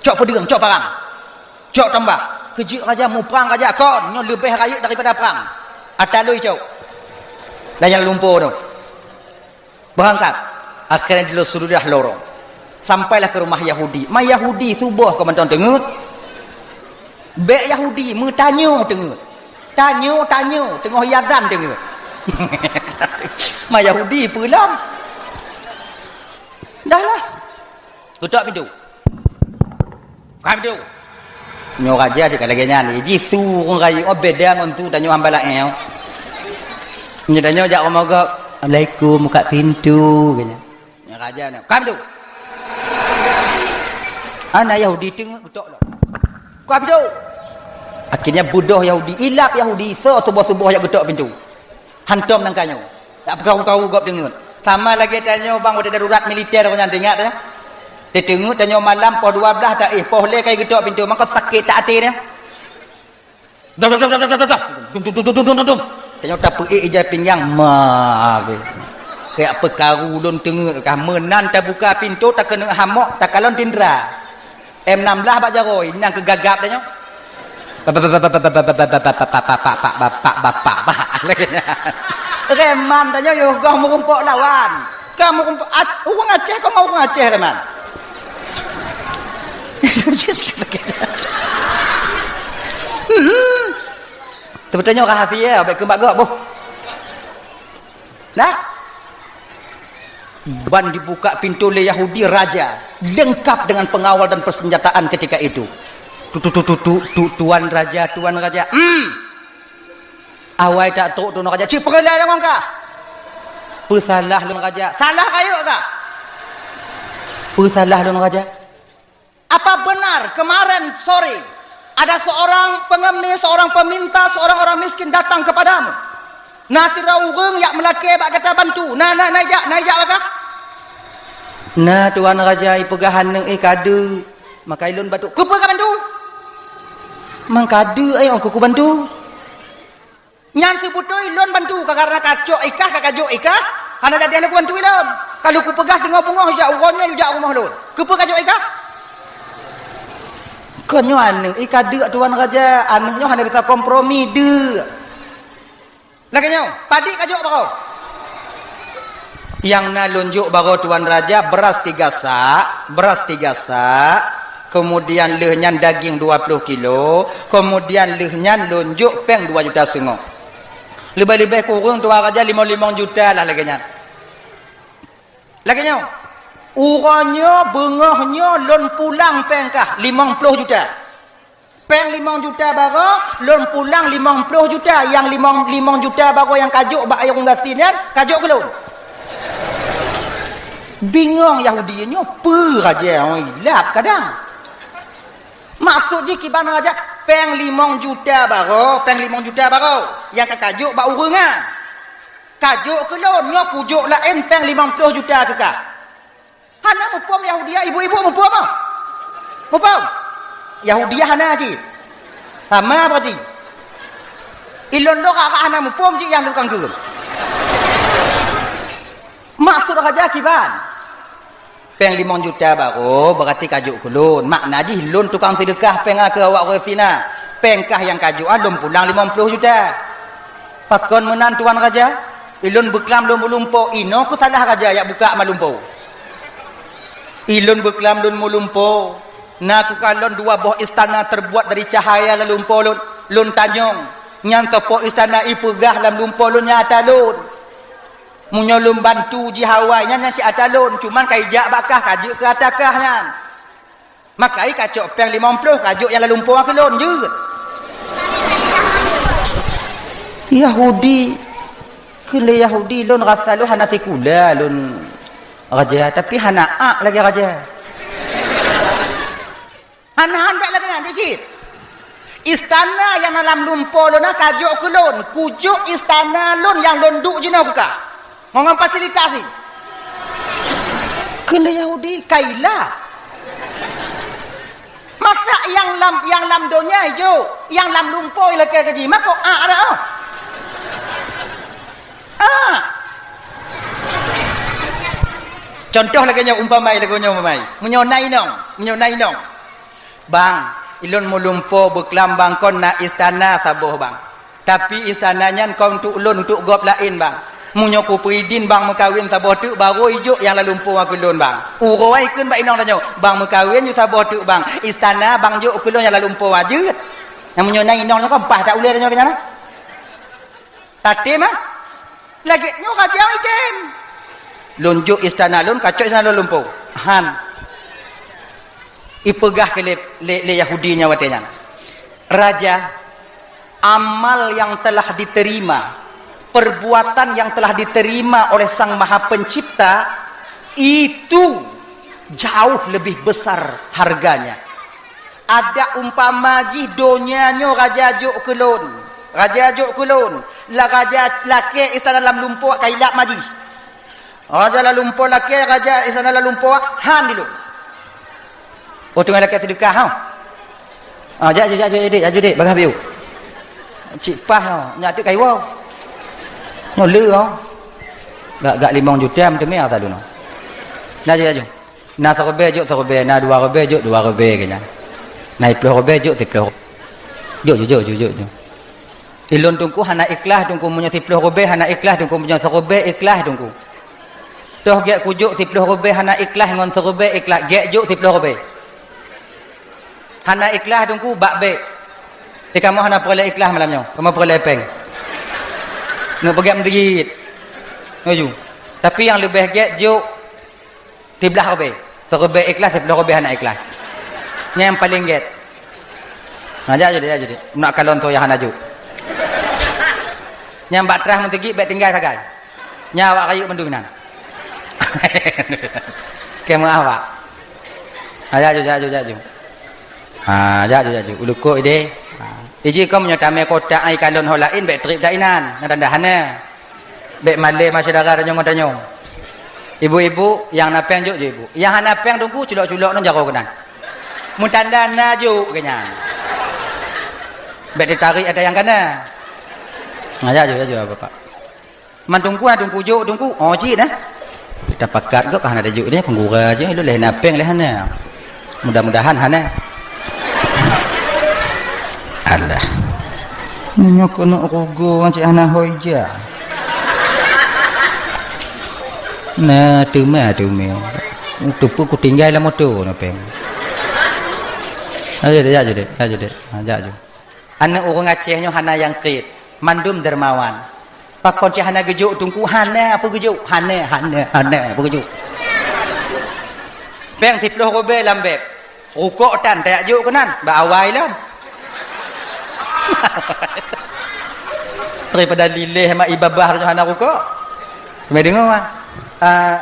Cok peudeueng, cok parang. Cok tombak. Keujeuet raja, muprang raja kon, nyoe leubeh rayeuk daripada prang. Ata lôi cok. Dan nyang lumpo tu. Berangkat. Akhirnya di sudah lorong. Sampailah ke rumah Yahudi. Ma Yahudi suboh keu mantong teungeut. Bék Yahudi meutanyoe teungeut. Tanyoe, tanyoe, teungoh iadan teungeut. Ma Yahudi peue lom. Dahlah. Geutok pintoe. Buka pintoe. Nyoe raja cit ka lagée nyan. Jih su ureuëng rayeuk, oh, beda ngon su tanyoe hamba laén. Nyoe tanyoe jak rumoh gob, "Assalamualaikum, buka pintoe," kata. Nyoe raja nyoe, "Buka pintoe." Hana Yahudi teungeut geutok lom. "Buka pintoe." Akhirnya beudoh Yahudi, ilab Yahudi, soe suboh-suboh jak geutok pintoe. Hantom nangka nyoe. Tak peukaru-karu gob teungeut. Sama lagée tanyoe bang watée darurat militer nyan teuingat ya. Teungeut tanyoe malam poh dua belas taéh, poh lhée kai geutok pintoe, mangko sakét that até nyan. Dom, dom, dom. Tanyoe tapeuék ija pinggang, ma, ge. Kayak peukaru lôn teungeut kah, meunan tabuka pintoe takeuneuk hamok takalon tindra. M enam belas bak jaroe, nyan keu gagap tanyoe. Bapak, bapak, bapak. Reman tanyoe yoh goh meurumpok lawan. Ka meurumpok Ac-, ureuëng Aceh, kong ureuëng Aceh reman. Hmm. Teupeuteunyok rahasia, baik keumbak gok boh. Nah, ban dibuka pintoe lé Yahudi raja, lengkap dengan pengawal dan persenjataan ketika itu. Tu, tu, tu, tu, tu, tu, tuan raja, tuan raja. Hmm. Awai tak trok tuan raja. Cik peureulee deungon kah? Peusalah lôn raja. Salah kayuk kah? Peusalah lôn raja. Apa benar kemarin sore ada seorang pengemis, seorang peminta, seorang orang miskin datang kepadamu? Na sidroe ureuëng jak meulakée bak gata bantu. Na, na, na ijak, na ijak bak kah? Na tuan raja, ipeugah aneuk i kadeuk. Maka ilôn bantu. Keupeue ka bantu? Mang kadeuk ai ong keu kubantu. Nyan seubeutôi lôn bantu ka, karena kacok ikah, ka kajok ikah, hana jadi lôn kubantu ilôn. Kalau kupeugah singoh beungoh jak uroe nyoe jak rumoh lôn. Keupeue kajok ikah? Kon nyoe aneuk i kadeuk tuan raja, aneuk nyoe hana bisa kompromi deuk. Lagée nyoe, padit kajok baroe. Nyang na lôn jok baroe tuan raja, beras tiga sak, beras tiga sak, kemudian lheueh nyan daging dua puluh kilo, kemudian lheueh nyan lôn jok péng dua juta seungoh. Leubeh-leubeh kureueng tuan raja limong-limong juta lah lagée nyan. Lagée nyoe, uroe nyoe beungoh nyoe lôn pulang péng kah limong ploh juta. Péng limong juta baroe, lôn pulang limong ploh juta. Nyang limong, limong juta baroe nyang kajok bak ureuëng gasien nyan, kajok keu lôn. Bingong Yahudi nyoe, peue raja nyoe ilab kadang. Maksud jih kiban raja, péng limong juta baroe, péng limong juta baroe nyang ka kajok bak ureuëng nyan. Kajok keu lôn, nyoe kujok laén péng limong ploh juta keu kah. Hana muphom Yahudi, ibu-ibu muphom ah? Muphom? Yahudi hana cit. Sama berarti. Ilôn lôn kakak hana muphom cit nyang tukang keun. Maksud raja kiban? Péng limong juta baroe berarti kajok keu lôn. Makna jih lôn tukang seudeukah péng keu awak ureuëng gasien na. Péng kah nyang kajok ah lôn pulang limong ploh juta. Pakon meunan tuan raja? Ilôn beuklam lôn meulumpo, inoe keusalah raja jak buka malumpo. Ilôn beuklam lôn meulumpo, na kukalon dua boh istana terbuat dari cahaya lam lumpo lôn. Lôn tanyong, nyan soe po istana ipeugah lam lumpo lôn nyata lôn. Meunyoe lôn bantu jih awai nyan, nyan siat ata lôn, cuman ka ijak bak kah, ka jeuet keu ata kah nyan. Maka i kacok péng limong ploh, kajok nyang lam lumpoe keu lôn, jeuet. Yahudi, keu lé Yahudi lôn rasa lôn hana sikula lôn raja, tapi hana ak lagée raja. Hana han bék lagée nyan, cit. Istana nyang na lam lumpoe lôn na kajok keu lôn, kujok istana lôn nyang lôn duek jinoe keu kah. Ngon, ngon fasilitasi. Keu lé Yahudi, kaila. Masa nyang lam, nyang lam donya ijok, nyang lam lumpoe ilakée keu jih, mako ak dak, oh? Ah. Contoh lagée nyoe, umpama lagée nyoe, umpama. Meunyoe na inong, meunyoe na inong. Bang, ilôn meulumpoe beuklam bang kon na istana saboh bang. Tapi istana nyan kon untuk lôn, untuk gob laén bang. Meunyoe kupeuidin bang meukawen saboh teuk, barô ijok nyang lam lumpoe keu lôn bang. Uroe kheun bak inong tanyoe, bang meukawen ju saboh teuk bang. Istana bang jok keu lôn nyang lam lumpoe jeuet. Nyang meunyoe na inong nyoe kan paih that ulée tanyoe keu nyan na. Tatem, ah? Lagée nyoe raja idem. Lôn jok istana lôn, kacok istana lôn lumpoe. Han. Ipeugah keu lé, lé, lé Yahudi nyan watée nyan, "Raja, amal yang telah diterima, perbuatan yang telah diterima oleh Sang Maha Pencipta, itu jauh lebih besar harganya." Adak umpama jih donya nyoe raja jok keu lôn, raja jok keu lôn, la raja lakée istana lam lumpoe kailak ma jih. Raja lam lumpoe lakée, raja istana lam lumpoe han di lôn. Oh, teungoh lakée seudeukah, ha? Ah, jak, jak, jak, jak, dek, jak, dek, bagah biu. Cit paih, ha, nyak teuk kayue. Nyoe le, ha. Gak, gak limong juta meuteumé ata lôn. Nah, jak, jak. Na siribée jok siribée, na dua ribée jok dua ribée keu nyan. Na siploh ribée jok siploh. Jok, jok, jok, jok, jok, jok. Ilôn teungku hana ikhlas teungku, meunyoe siploh ribée hana ikhlas teungku, meunyoe siribée ikhlas teungku. Toh gét kujok siploh ribée hana ikhlas ngon siribée ikhlas, gét jok siploh ribée. Hana ikhlas teungku bak bék. Eh, kamoe hana peureulée ikhlas malam nyoe. Kamoe peureulée péng. Neupeugét meuseujid. Nyoe ju. Tapi nyang leubeh gét jok siblaih ribée. Siribée ikhlas, siploh ribée hana ikhlas. Nyan nyang paleng gét. Nah, jak judek, jak judek. Nak kalon soe nyang hana jok. Nyang bak trah meuseujid bék tinggai sagai. Nyan awak rayeuk mandum inan. Keu meuah awak. Ha, jak ju, jak ju, jak ju. Ha, jak ju, jak ju. Ulukok ideh. Ha. Iji kom nyoe tamé kotak ai kalon ho laén bék treb dak inan. Nada hana. Bék malée ma syedara tanyong ngon tanyong. Ibu-ibu nyang na péng jok ju ibu. Nyang hana péng teungku culok-culok ngon jaroe keunan. Meutanda na jok keu nyan. Bék teutarek ata nyang kana. Ha, jak ju, jak ju, Bapak. Man teungku, na teungku jok, teungku. Oh, cit dah. Tapakat gop hana tajok dia, peugura je, lu leh na péng leh hana. Mudah-mudahan hana. Alah. Nyoe keuneuk rugoe cit hana hôi ja. Na teuma, teuma. Teupeu kutinggai lam moto na péng. Ayo, jak ju deh, jak ju deh. Ha, jak ju. Aneuk ureueng Aceh nyoe hana nyang kriet, mandum dermawan. Pakon cit hana geujok teungku? Hana peue geujok? Hana, hana, hana peue geujok. Péng siploh ribée lam beb. Rukok tan tajak jok keunan, bak awai lom. Daripada lileh mak ibabah tu hana rukok. Kami dengar, ah. Ah,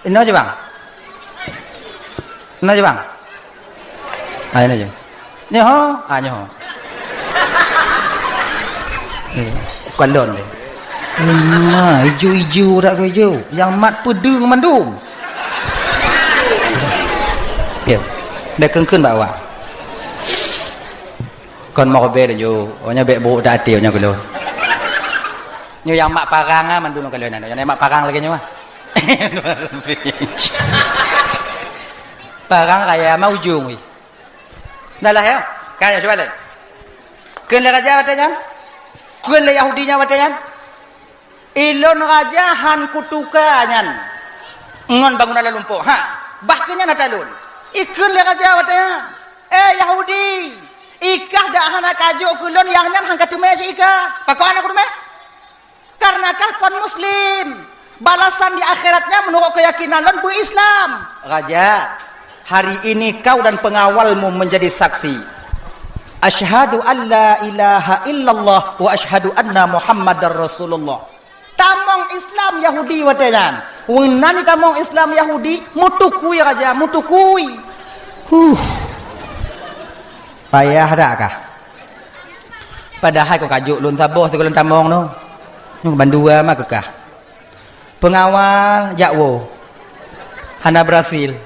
inoe je, bang. Inoe je, bang. Ah, inoe je. Nyoe ho, ah, nyoe ho. Eh, bukan lon deh. Nah, ijo-ijo dak ke ijo. Yang mat peudeueng mandum. Ya. Dak keun-keun bak awak. Kon mau be laju. Oh, nyoe bek buruk dak até nyoe keulo. Nyoe yang mak parang ah mandum keulo nan. Yang mak parang lagée nyoe. Parang raya ma ujong weh. Dah lah, ya. Kan, ya, cuba lé. Kheun lé raja watée nyan? Kheun lé Yahudi nyan watée nyan? Ilôn raja han kutuka nyan ngon bangunan lam lumpoe. Ha, bah keu nyan ata lôn. Ikheun lé raja watée nyan, "Eh, Yahudi, ikah dak hana kajok keu lôn nyang nyan han kateumé cit ikah. Pakon hana kuteumé?" Karena kah kon muslim. Balasan di akhiratnya menurut keyakinan lôn beu-Islam. Raja, hari ini kau dan pengawalmu menjadi saksi. Asyhadu an la ilaha illallah wa asyhadu anna Muhammadar Rasulullah. Tamong Islam Yahudi watée nyan. Weunan tamong Islam Yahudi, mutukui raja, mutukui. Huh. Payah dak kah? Padahai kon ka jok lôn saboh sigohlom tamong nyoe. Nyoe bandua mah keukah. Pengawal jak woe. Hana berhasil.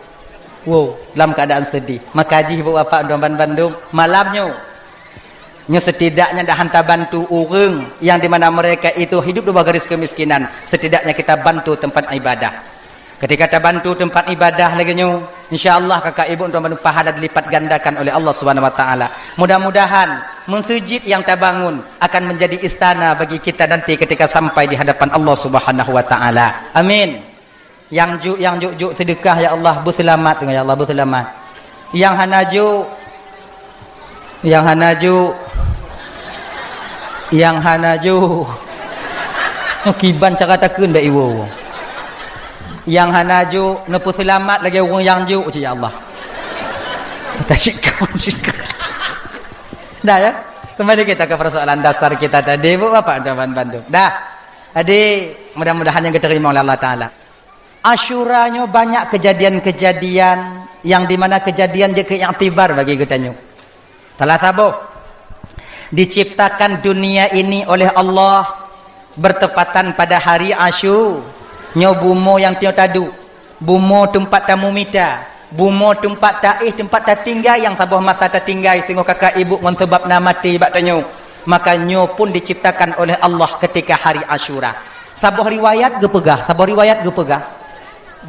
Woe, lam keadaan sedih. Maka jih buet bapak dua ban bandum malam nyoe. Nyoe setidaknya dah hantar bantu ureuëng yang di mana mereka itu hidup di bawah garis kemiskinan. Setidaknya kita bantu tempat ibadah. Ketika tabantu tempat ibadah lagée nyoe, insya Allah kakak ibu tuan pahala dilipat gandakan oleh Allah Subhanahu wa taala. Mudah-mudahan meuseujid yang tabangun akan menjadi istana bagi kita nanti ketika sampai di hadapan Allah Subhanahu wa taala. Amin. Yang juk, yang juk-juk sedekah, ya Allah, beuseulamat, ya Allah, beuseulamat. Nyang hana juk, nyang hana juk, nyang hana juk. Kiban cara takheun bak iwoe. Nyang hana juk, neupeuseulamat lagée ureuëng nyang juk cit, ya Allah. Tasikam, sikam. Dah, ya? Kembali kita ke persoalan dasar kita tadi, Bu, Bapak, Tuan, Bandung. Dah. Jadi, mudah-mudahan nyang geutarima oleh Allah Taala. Asyura nyoe banyak kejadian-kejadian yang di mana kejadian jeuet keu iktibar bagi geutanyoe. Salah saboh, diciptakan dunia ini oleh Allah bertepatan pada hari Asyu. Nyoe bumoe nyang tanyoe taduek, bumoe teumpat tamumita, bumoe teumpat taéh, teumpat tatinggai nyang saboh masa tatinggai singoh kakak ibu ngon sabab na maté bak tanyoe. Maka nyoe pun diciptakan oleh Allah ketika hari Asyura. Saboh riwayat geupeugah, saboh riwayat geupeugah,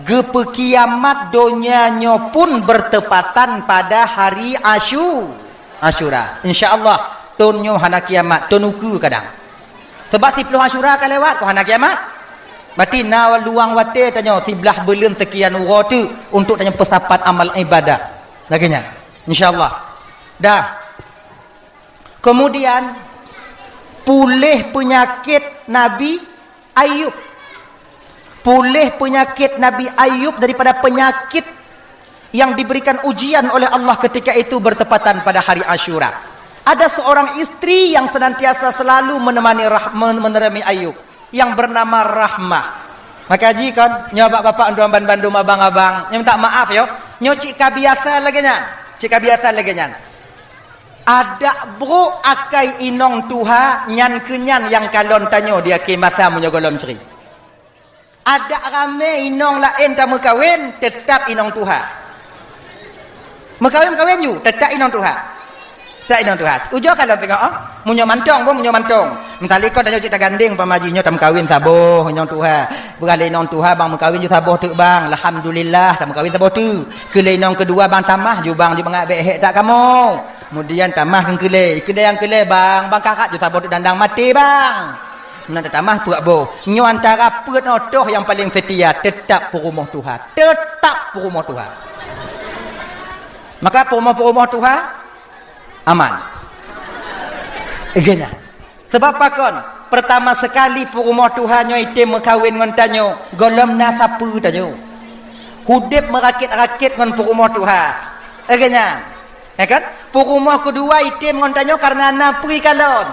geupeukiamat donya nyoe pun bertepatan pada hari Asyu-, Asyura. Insya Allah, thon nyoe hana kiamat, thon ukeue kadang. Sabab siplôh Asyura ka lewat, kon hana kiamat. Berarti na luang watée tanyoe siblaih buleuen sekian uroe teuk untuk tanyoe peusapat amal ibadah. Lagée nyan. Insya Allah. Dah. Kemudian, puléh peunyakét Nabi Ayub. Puléh peunyakét Nabi Ayub daripada penyakit yang diberikan ujian oleh Allah ketika itu bertepatan pada hari Asyura. Ada seorang istri yang senantiasa selalu menemani Rah-, men-, menemani Ayub, yang bernama Rahmah. Maka ji kon, nyoe bak bapak tuan ban bandum abang-abang, nyoe minta maaf yo. Nyoe cit ka biasa lagée nyan. Cit ka biasa lagée nyan. Adak brok akai inong tuha nyan keu nyan nyang kalon tanyoe di akhé masa meunyoe gohlom cre. Adak ramé inong laén tameukawen, teutap inong tuha. Meukawen-kawen ju, teutap inong tuha. Teutap inong tuha. Ujoe kalon teungoh, oh. Meunyoe mantong, boh, meunyoe mantong. Misalnya kon tanyoe cit tagandeng, umpama jih nyoe tameukawen saboh inong tuha. Beurah lé inong tuha bang meukawen ju saboh teuk bang. Alhamdulillah, tameukawen saboh teuk. Keu lé inong keudua bang tamah ju bang ju mangat bék hék that kamoe. Kemudian tamah keu keulé. Keulé nyang keulé bang, bang karat ju saboh teuk dandang maté bang. Meunan tatamah peuet boh. Nyoe antara peuet nyoe toh nyang paleng seutia, teutap peurumoh tuha. Teutap peurumoh tuha. Maka peurumoh-peurumoh tuha aman. Geuh nyan. Sabab pakon? Peurtama seukali peurumoh tuha nyoe item meukawen ngon tanyoe, gohlom na sapeue tanyoe. Udeb meurakét-rakét ngon peurumoh tuha. Lagée nyan. Ya kan? Peurumoh keudua item ngon tanyoe kareuna na peue kalon.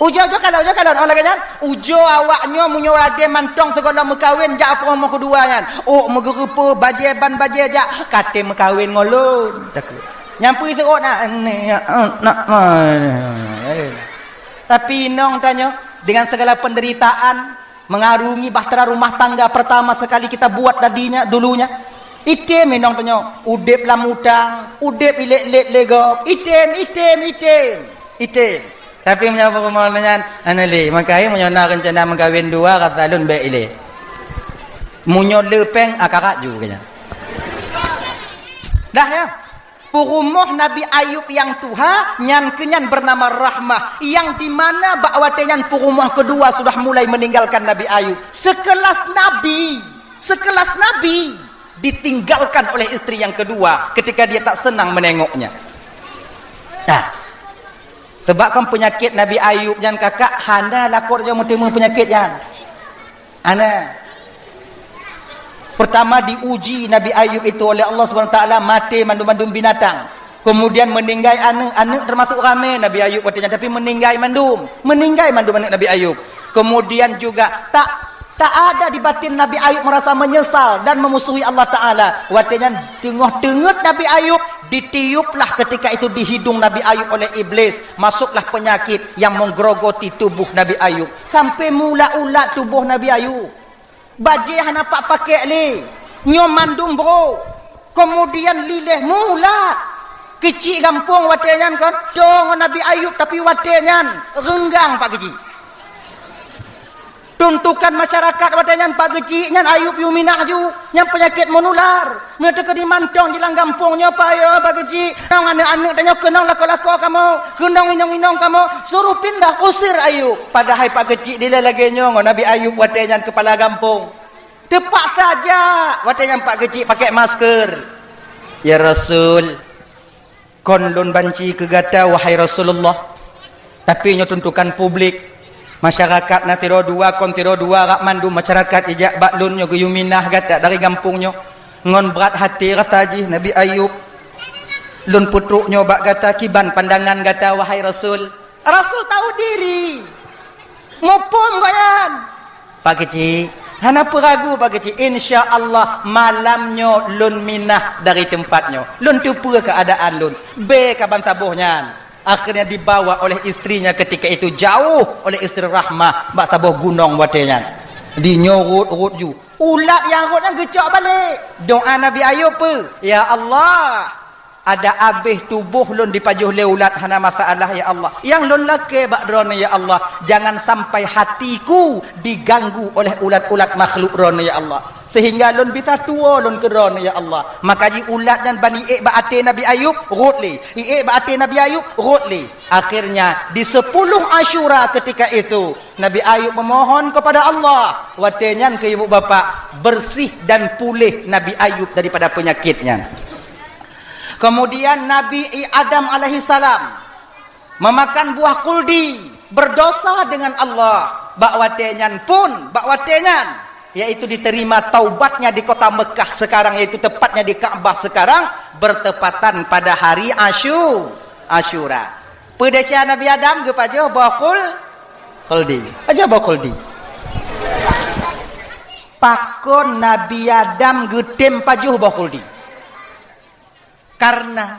Ujoe-ujoe kalon, ujoe kalon. Oh, lagée nyan. Ujoe awak nyoe meunyoe ade mantong sigohlom meukawen jak peurumoh keudua nyan. Ôk meugeureupeue, bajée ban bajée jak, ka tem meukawen ngon lôn. Takheun. Nyang peue seuôt na, na, na. Tapi inong tanyoe dengan segala penderitaan, mengarungi bahtera rumah tangga pertama sekali kita buat tadinya, dulunya. Item inong tanyoe, udeb lam utang, udeb ilét-lét lé gob, item, item, item, item. Tapi meunyoe peurumoh nyan, hana lé, meukawen meunyoe na reuncana meukawen dua, rasa lôn bék ilé. Meunyoe le péng, akarat ju keu nyan. Dah ya? Peurumoh Nabi Ayub nyang tuha, nyan keu nyan bernama Rahmah, yang di mana bak watée nyan peurumoh keudua sudah mulai meninggalkan Nabi Ayub. Sekelas nabi, sekelas nabi ditinggalkan oleh istri yang kedua ketika dia tak senang menengoknya. Nah, Sebab kan peunyakét Nabi Ayub nyan kakak hana lakoe nyoe meuteumé peunyakét nyan. Hana. Pertama diuji Nabi Ayub itu oleh Allah Subhanahu Wa Taala, maté mandum-mandum binatang. Kemudian meninggai aneuk, aneuk termasuk ramé Nabi Ayub watée nyan, tapi meninggai mandum. Meninggai mandum aneuk Nabi Ayub. Kemudian juga tak, tak ada di batin Nabi Ayub merasa menyesal dan memusuhi Allah Taala. Watée nyan teungoh teungeut Nabi Ayub, ditiuplah ketika itu di hidung Nabi Ayub oleh iblis. Masuklah penyakit yang menggerogoti tubuh Nabi Ayub. Sampai meuulat-ulat tuboh Nabi Ayub. Bajée hana pat pakék lé. Nyoe mandum brok. Kemudian liléh meuulat. Keuchik gampông watée nyan kan, toe ngon Nabi Ayub, tapi watée nyan reunggang Pak Keuchik. Tuntukan masyarakat watée nyan Pak Keuchik nyan Ayub yue minah ju, nyan peunyakét meunular. Meunyoe teukeudi mantong jilang gampông nyoe, payoe Pak Keuchik, nong aneuk-aneuk tanyoe keunong lakoe-lakoe kamoe, keunong inong-inong kamoe, suruh pindah, usir Ayub. Padahai Pak Keuchik dilée lagée nyoe ngon Nabi Ayub watée nyan keupala gampông. Teupaksa jak watée nyan Pak Keuchik pakék masker. "Ya Rasul, kon lôn banci keu gata, wahai Rasulullah. Tapi nyoe tuntukan publik. Masyarakat na sidroe dua, kon sidroe dua, rak mandum masyarakat ijak bak lôn nyoe geuyue minah gata dari gampông nyoe. Ngon brat até rasa jih Nabi Ayub. Lôn peutrok nyoe bak gata, kiban pandangan gata, wahai Rasul?" Rasul tahu diri. Muphom gobnyan. Pak Keuchik, hana peuragu Pak Keuchik. Insya Allah malam nyoe lôn minah dari teumpat nyoe. Lôn teupeue keuadaan lôn. Bé ka ban saboh nyan. Akhirnya dibawa oleh istrinya ketika itu jauh oleh istri Rahmah bak saboh gunong watée nyan. Di nyoe rot-rot ju. Ulat nyang rot nyan geucok balek. Doa Nabi Ayub peue? Ya Allah, ada abéh tuboh lôn dipajoh lé ulat hana masalah, ya Allah. Nyang lôn lakée bak Droeneuh, ya Allah, jangan sampai hatiku diganggu oleh ulat-ulat makhluk Droeneuh, ya Allah. Sehingga lôn bisa tuwoe lôn keu Droeneuh, ya Allah. Maka jiulat nyan ban iék bak até Nabi Ayub, rot lé. Iék bak até Nabi Ayub, rot lé. Akhirnya, di sepuluh Asyura ketika itu, Nabi Ayub memohon kepada Allah. Watée nyan keu ibu bapak, bersih dan puléh Nabi Ayub daripada penyakit nyan. Kemudian Nabi Adam alaihissalam memakan buah khuldi, berdosa dengan Allah. Bak watée nyan pun, bak watée nyan, yaitu diterima taubatnya di kota Mekah sekarang, yaitu tepatnya di Ka'bah sekarang, bertepatan pada hari Asyu-, Asyura. Peue desya Nabi Adam geupajoh boh khul-, khuldi. Pajoh boh khuldi. Pakon Nabi Adam geutem pajoh boh khuldi? Karena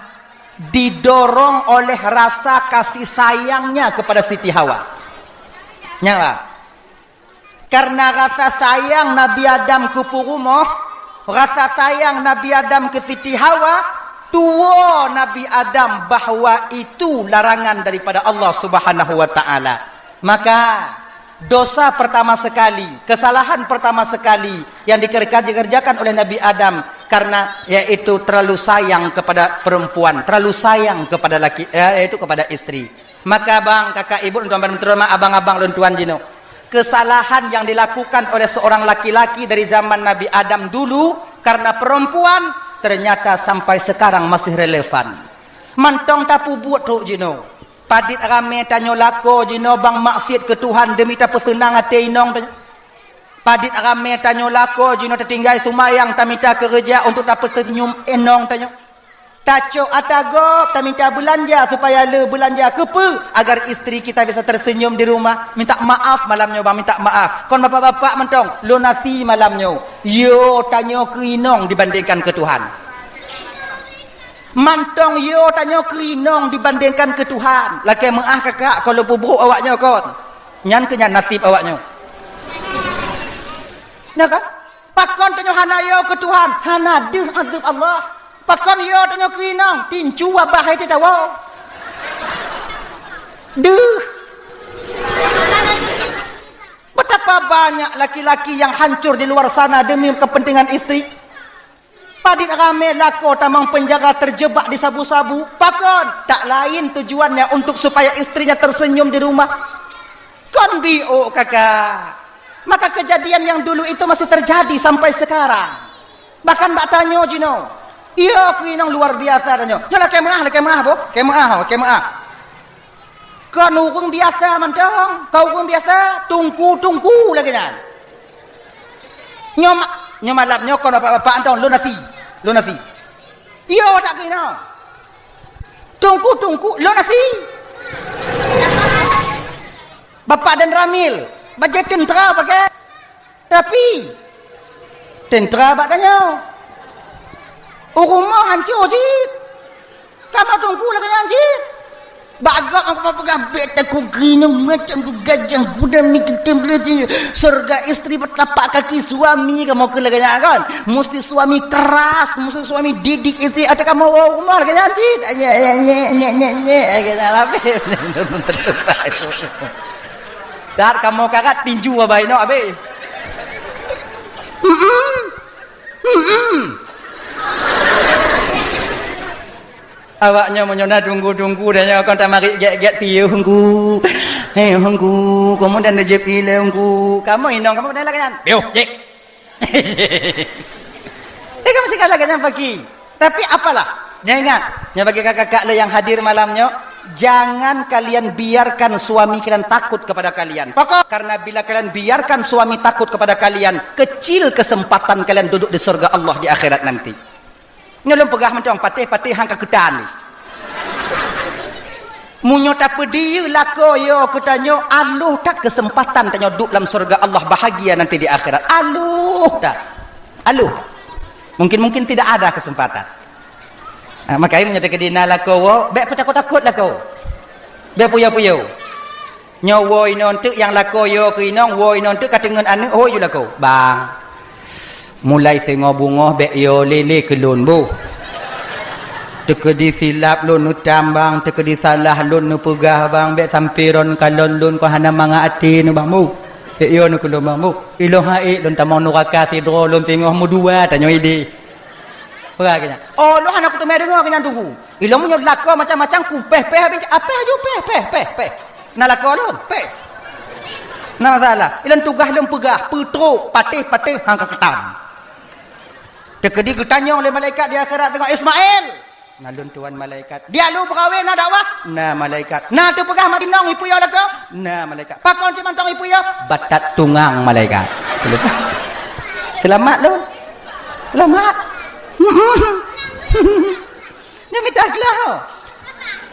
didorong oleh rasa kasih sayangnya kepada Siti Hawa. Nyan, Pak. Karena rasa sayang Nabi Adam keu peurumoh, rasa sayang Nabi Adam keu Siti Hawa, tuwoe Nabi Adam bahwa itu larangan daripada Allah Subhanahu wa Taala. Maka, dosa pertama sekali, kesalahan pertama sekali yang dikerja-, dikerjakan oleh Nabi Adam karena yaitu terlalu sayang kepada perempuan, terlalu sayang kepada laki, eh, yaitu kepada istri. Maka bang, kakak, ibu, tuan, tuan, abang-abang lôn tuan jinoe, kesalahan yang dilakukan oleh seorang laki-laki dari zaman Nabi Adam dulu karena perempuan ternyata sampai sekarang masih relevan. Mantong tapeubuet trok jinoe. Padit ramé tanyoe lakoe jinoe bang maksiet keu Tuhan demi tapeuseunang até inong tanyoe. Padit ramé tanyoe lakoe jinoe tatinggai seumayang tamita keureuja untuk tapeuseunyum inong tanyoe. Tacok ata gob tamita beulanja supaya le beulanja keupeue agar istri kita bisa tersenyum di rumah. Minta maaf malam nyoe bang, minta maaf. Kon bapak-bapak mantong, lunasi malam nyoe. Yo tanyoe keu inong dibandingkan keu Tuhan. Mantong yo tanyoe keu inong dibandingkan keu Tuhan. Lakée meuáh kakak, kon lôn peubrok awak nyoe kon. Nyan keuh nyan naseb awak nyoe. Nah kan? Pakon tanyoe hana yo keu Tuhan, hana deuh azeueb Allah. Pakon yo tanyoe keu inong, tincu wabah hai teuh tawoe. Deuh. Betapa banyak laki-laki yang hancur di luar sana demi kepentingan istri. Padit ramé lakoe tamong penjara terjebak di sabu-sabu. Pakon? Tak lain tujuannya untuk supaya istrinya tersenyum di rumah. Kon biôk kakak. Maka kejadian yang dulu itu masih terjadi sampai sekarang. Bahkan bak tanyoe jinoe. Yo keu inong luar biasa tanyoe. Nyoe lakée meuáh, lakée meuáh boh. Lakée meuáh, lakée meuáh. Kon ureuëng biasa mantong, kon ureuëng biasa, tungku-tungku lagée nyan. Nyoe ma-, nyoe malam nyoe kon bapak-bapak mantong, lôn nasi, lôn nasi. Iyo, tak keunoe. Tungku-tungku, lôn nasi. Bapak dan Ramil, bajée teuntara pakai. Tapi, teuntara bak tanyoe. Ureuëng rumoh hanco cit. Kamoe tungku lagée nyan cit. Bak gob aku peugah bèk takue keunoe macam tu gajah guda mi teutem leuti. Surga istri bertapak kaki suami kamoe keu lagée nyan kan. Musti suami keras, musti suami didik istri atau kamoe ureuëng rumoh lagée nyan cit. Nyek, nyek, nyek, nyek, nyek, nyek. Lagée nyan habéh. Dar kamoe karat tinju abai nok abéh. Mm-mm. Mm-mm. Awak nyoe meunyoe na tunggu-tunggu dan nyoe kon tamarit gek-gek tiuh hungku. Hei hungku, kamoe dan jep ile hungku. Kamoe inong kamoe dan lagée nyan. Piuh, jek. Eh, kamoe sigala lagée nyan pagi. Tapi apalah, nyoe ingat, nyoe bagi kakak-kakak le nyang hadir malam nyoe, jangan kalian biarkan suami kalian takut kepada kalian. Pokok, karena bila kalian biarkan suami takut kepada kalian, kecil kesempatan kalian duduk di surga Allah di akhirat nanti. Nyoe lôn peugah mantong patéh-patéh hang ka keutan ni. Meunyoe tapeudiyeu lakoe yo keu tanyoe, aloh that kesempatan tanyoe duek lam syeuruga Allah bahagia nanti di akhirat. Aloh that. Aloh. Mungkin-mungkin tidak ada kesempatan. Ha, makajih meunyoe teukeudi na lakoe, bék peutakot-takot lakoe. Bék puyo-puyo. Nyoe woe inoe teuk nyang lakoe yo keu inong, woe inoe teuk ka teungeut aneuëk, hôi ju lakoe. Bang. Mulai singoh beungoh bék yo lé-lé keu lôn boh. Teukeudi silap lôn neutam bang, teukeudi salah lôn neupeugah bang, bék sampoe ron kalon lôn kon hana mangat até nyoe bang boh. Bék yo nyoe keu lôn bang boh. Ilôn han ék lôn tamong nuraka sidroe lôn singoh meudua tanyoe idéh. Peugah keu nyan. Oh, lôn hana kuteumé deungoe keu nyan teungku. Ilôn meunyoe lakoe macam-macam ku péh-péh habéh, apéh aju péh, péh, péh, péh. Na lakoe lôn, péh. Na masalah. Ilôn tugaih lôn peugah, peutrok, patéh-patéh hang ka keutam. Teukeudi geutanyong lé malaikat di akhirat teungoh, "Ismail!" "Na lôn tuan malaikat." "Dia lu peugawée na dakwah?" "Na malaikat." "Na teupeugah mati nong ipuyo lakoe?" "Na malaikat." "Pakon si mantong ipuyo?" "Batat tungang malaikat." Seulamat lôn. Seulamat. Nyoe mita glah.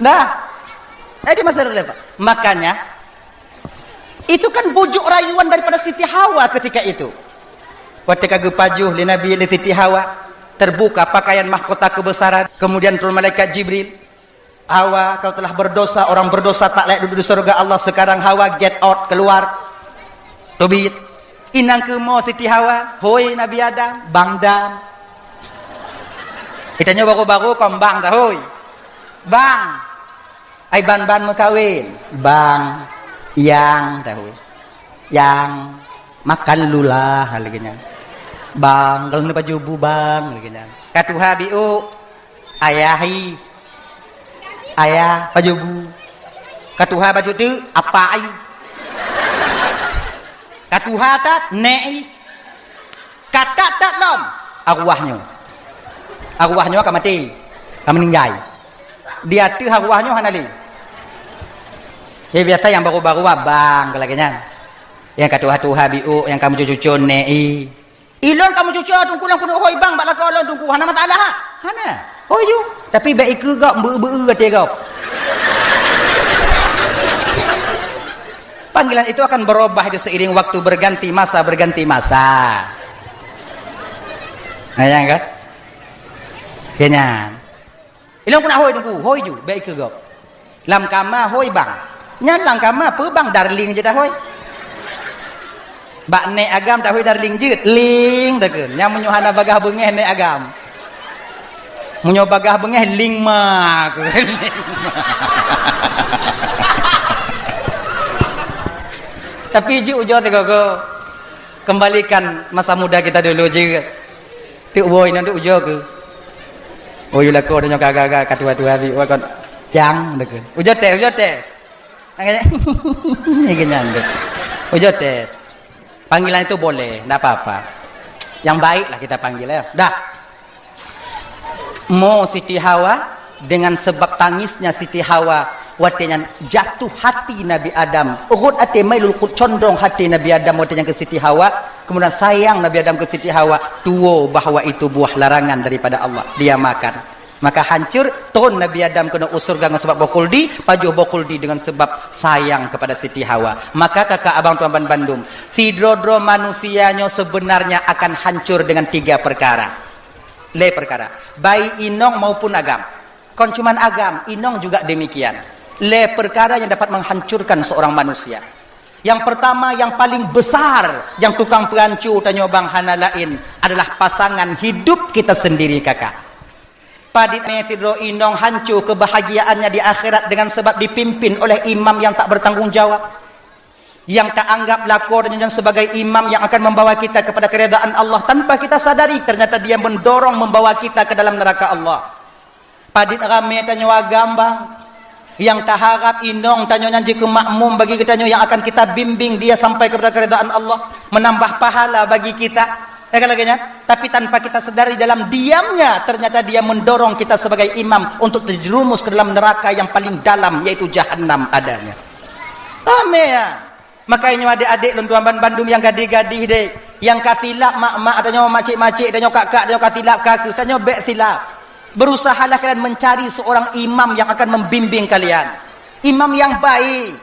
Dah. Eh, di masa relevan. Makanya, itu kan bujuk rayuan daripada Siti Hawa ketika itu. Watée ka geupajoh lé Nabi lé Siti Hawa, terbuka pakaian mahkota kebesaran, kemudian turun malaikat Jibril. "Hawa, kau telah berdosa, orang berdosa tak layak duduk di surga Allah. Sekarang Hawa get out, keluar." Teubiet. Inong keumo Siti Hawa, "Hôi Nabi Adam, bang dam." Itanyoe baru-baru kon bang dah, hôi. "Bang, ai ban-ban meukawen." "Bang, yang dah, hôi. Yang, makan dulu lah," lagée nyan. "Bang, kalau ni baju bu bang," lagée nyan. Ka tuha biuk. "Ayah hi." "Ayah, pajoh bu." Ka tuha bacut teuk, "Apa ai." Ka tuha that, "Nek ai." Ka that-that lom, arwah nyoe. Arwah nyoe ka maté, ka meuninggai. Di ateueh arwah nyoe hana lé. Ya biasa nyang baru-baru abang ka lagée nyan. Nyang ka tuha-tuha biuk, nyang ka meucucu-cucu nek i. Ilôn ka meucucue teungku lôn keuneuk hôi bang bak lakoe lôn teungku, hana masalah ha? Hana. Hôi ju. Tapi bék ikeue gob, beu-beu até gob. Panggilan itu akan berubah itu seiring waktu berganti masa, berganti masa. Nah, ya kan? Ya nyan. Ilôn keuneuk hôi teungku, hôi ju, bék ikeue gob. Lam kama hôi bang. Nyan lam kama peue bang, darling jeuet tahôi. Bak nek agam tahôi darling jeuet, ling takheun. Nyan meunyoe hana bagah beungéh nek agam. Meunyoe bagah beungéh ling ma kheun. Tapi jeuet ujoe sigoe-goe. Kembalikan masa muda kita dulu jeuet. Teuk woe nyan teuk ujoe keu. Oh, yue lakoe nyoe ka agak-agak ka tuha-tuha bi, wah kon cang deukeu. Ujoe tes, ujoe tes. Agak nyan deuk. Ujoe tes. Panggilan itu boleh, ndak apa-apa. Yang baiklah kita panggil ya. Dah. Mo Siti Hawa, dengan sebab tangisnya Siti Hawa, Watée nyan jatuh hati Nabi Adam, rhot até mailul qulub, condong hati Nabi Adam watée nyan keu Siti Hawa, kemudian sayang Nabi Adam keu Siti Hawa, tuwoe bahwa itu buah larangan daripada Allah, dia makan. Maka hancur, tron Nabi Adam keunoe u syeuruga ngon sabab boh khuldi, pajoh boh khuldi dengan sebab sayang kepada Siti Hawa. Maka kakak abang tuan ban bandum, sidroe-droe manusia nyoe sebenarnya akan hancur dengan tiga perkara. Lé perkara, baik inong maupun agam. Kon cuman agam, inong juga demikian. Lé perkara yang dapat menghancurkan seorang manusia. Yang pertama, yang paling besar, yang tukang peuhancu tanyoe bang hana laén adalah pasangan hidup kita sendiri, kakak. Padit mé sidroe inong hanco kebahagiaannya di akhirat dengan sebab dipimpin oleh imam yang tak bertanggung jawab, yang tak anggap lakoe tanyoe nyan sebagai imam yang akan membawa kita kepada keridaan Allah tanpa kita sadari, ternyata dia mendorong membawa kita ke dalam neraka Allah. Padit ramé tanyoe agam bang, yang taharap inong tanyoe nyan jeuet keu makmum bagi geutanyoe yang akan kita bimbing dia sampai kepada keridaan Allah, menambah pahala bagi kita. Ya kan lagée nyan? Tapi tanpa kita sadari, dalam diamnya ternyata dia mendorong kita sebagai imam untuk terjerumus ke dalam neraka yang paling dalam, yaitu jahanam adanya. Ramé ya. Makanya nyoe adék-adék lôn tuan ban bandum nyang gadih-gadih deh, nyang ka silap mak-mak tanyoe, macik-macik tanyoe, kak-kak tanyoe ka silap, ka keuh tanyoe bék silap. Berusahalah kalian mencari seorang imam yang akan membimbing kalian. Imam yang baik.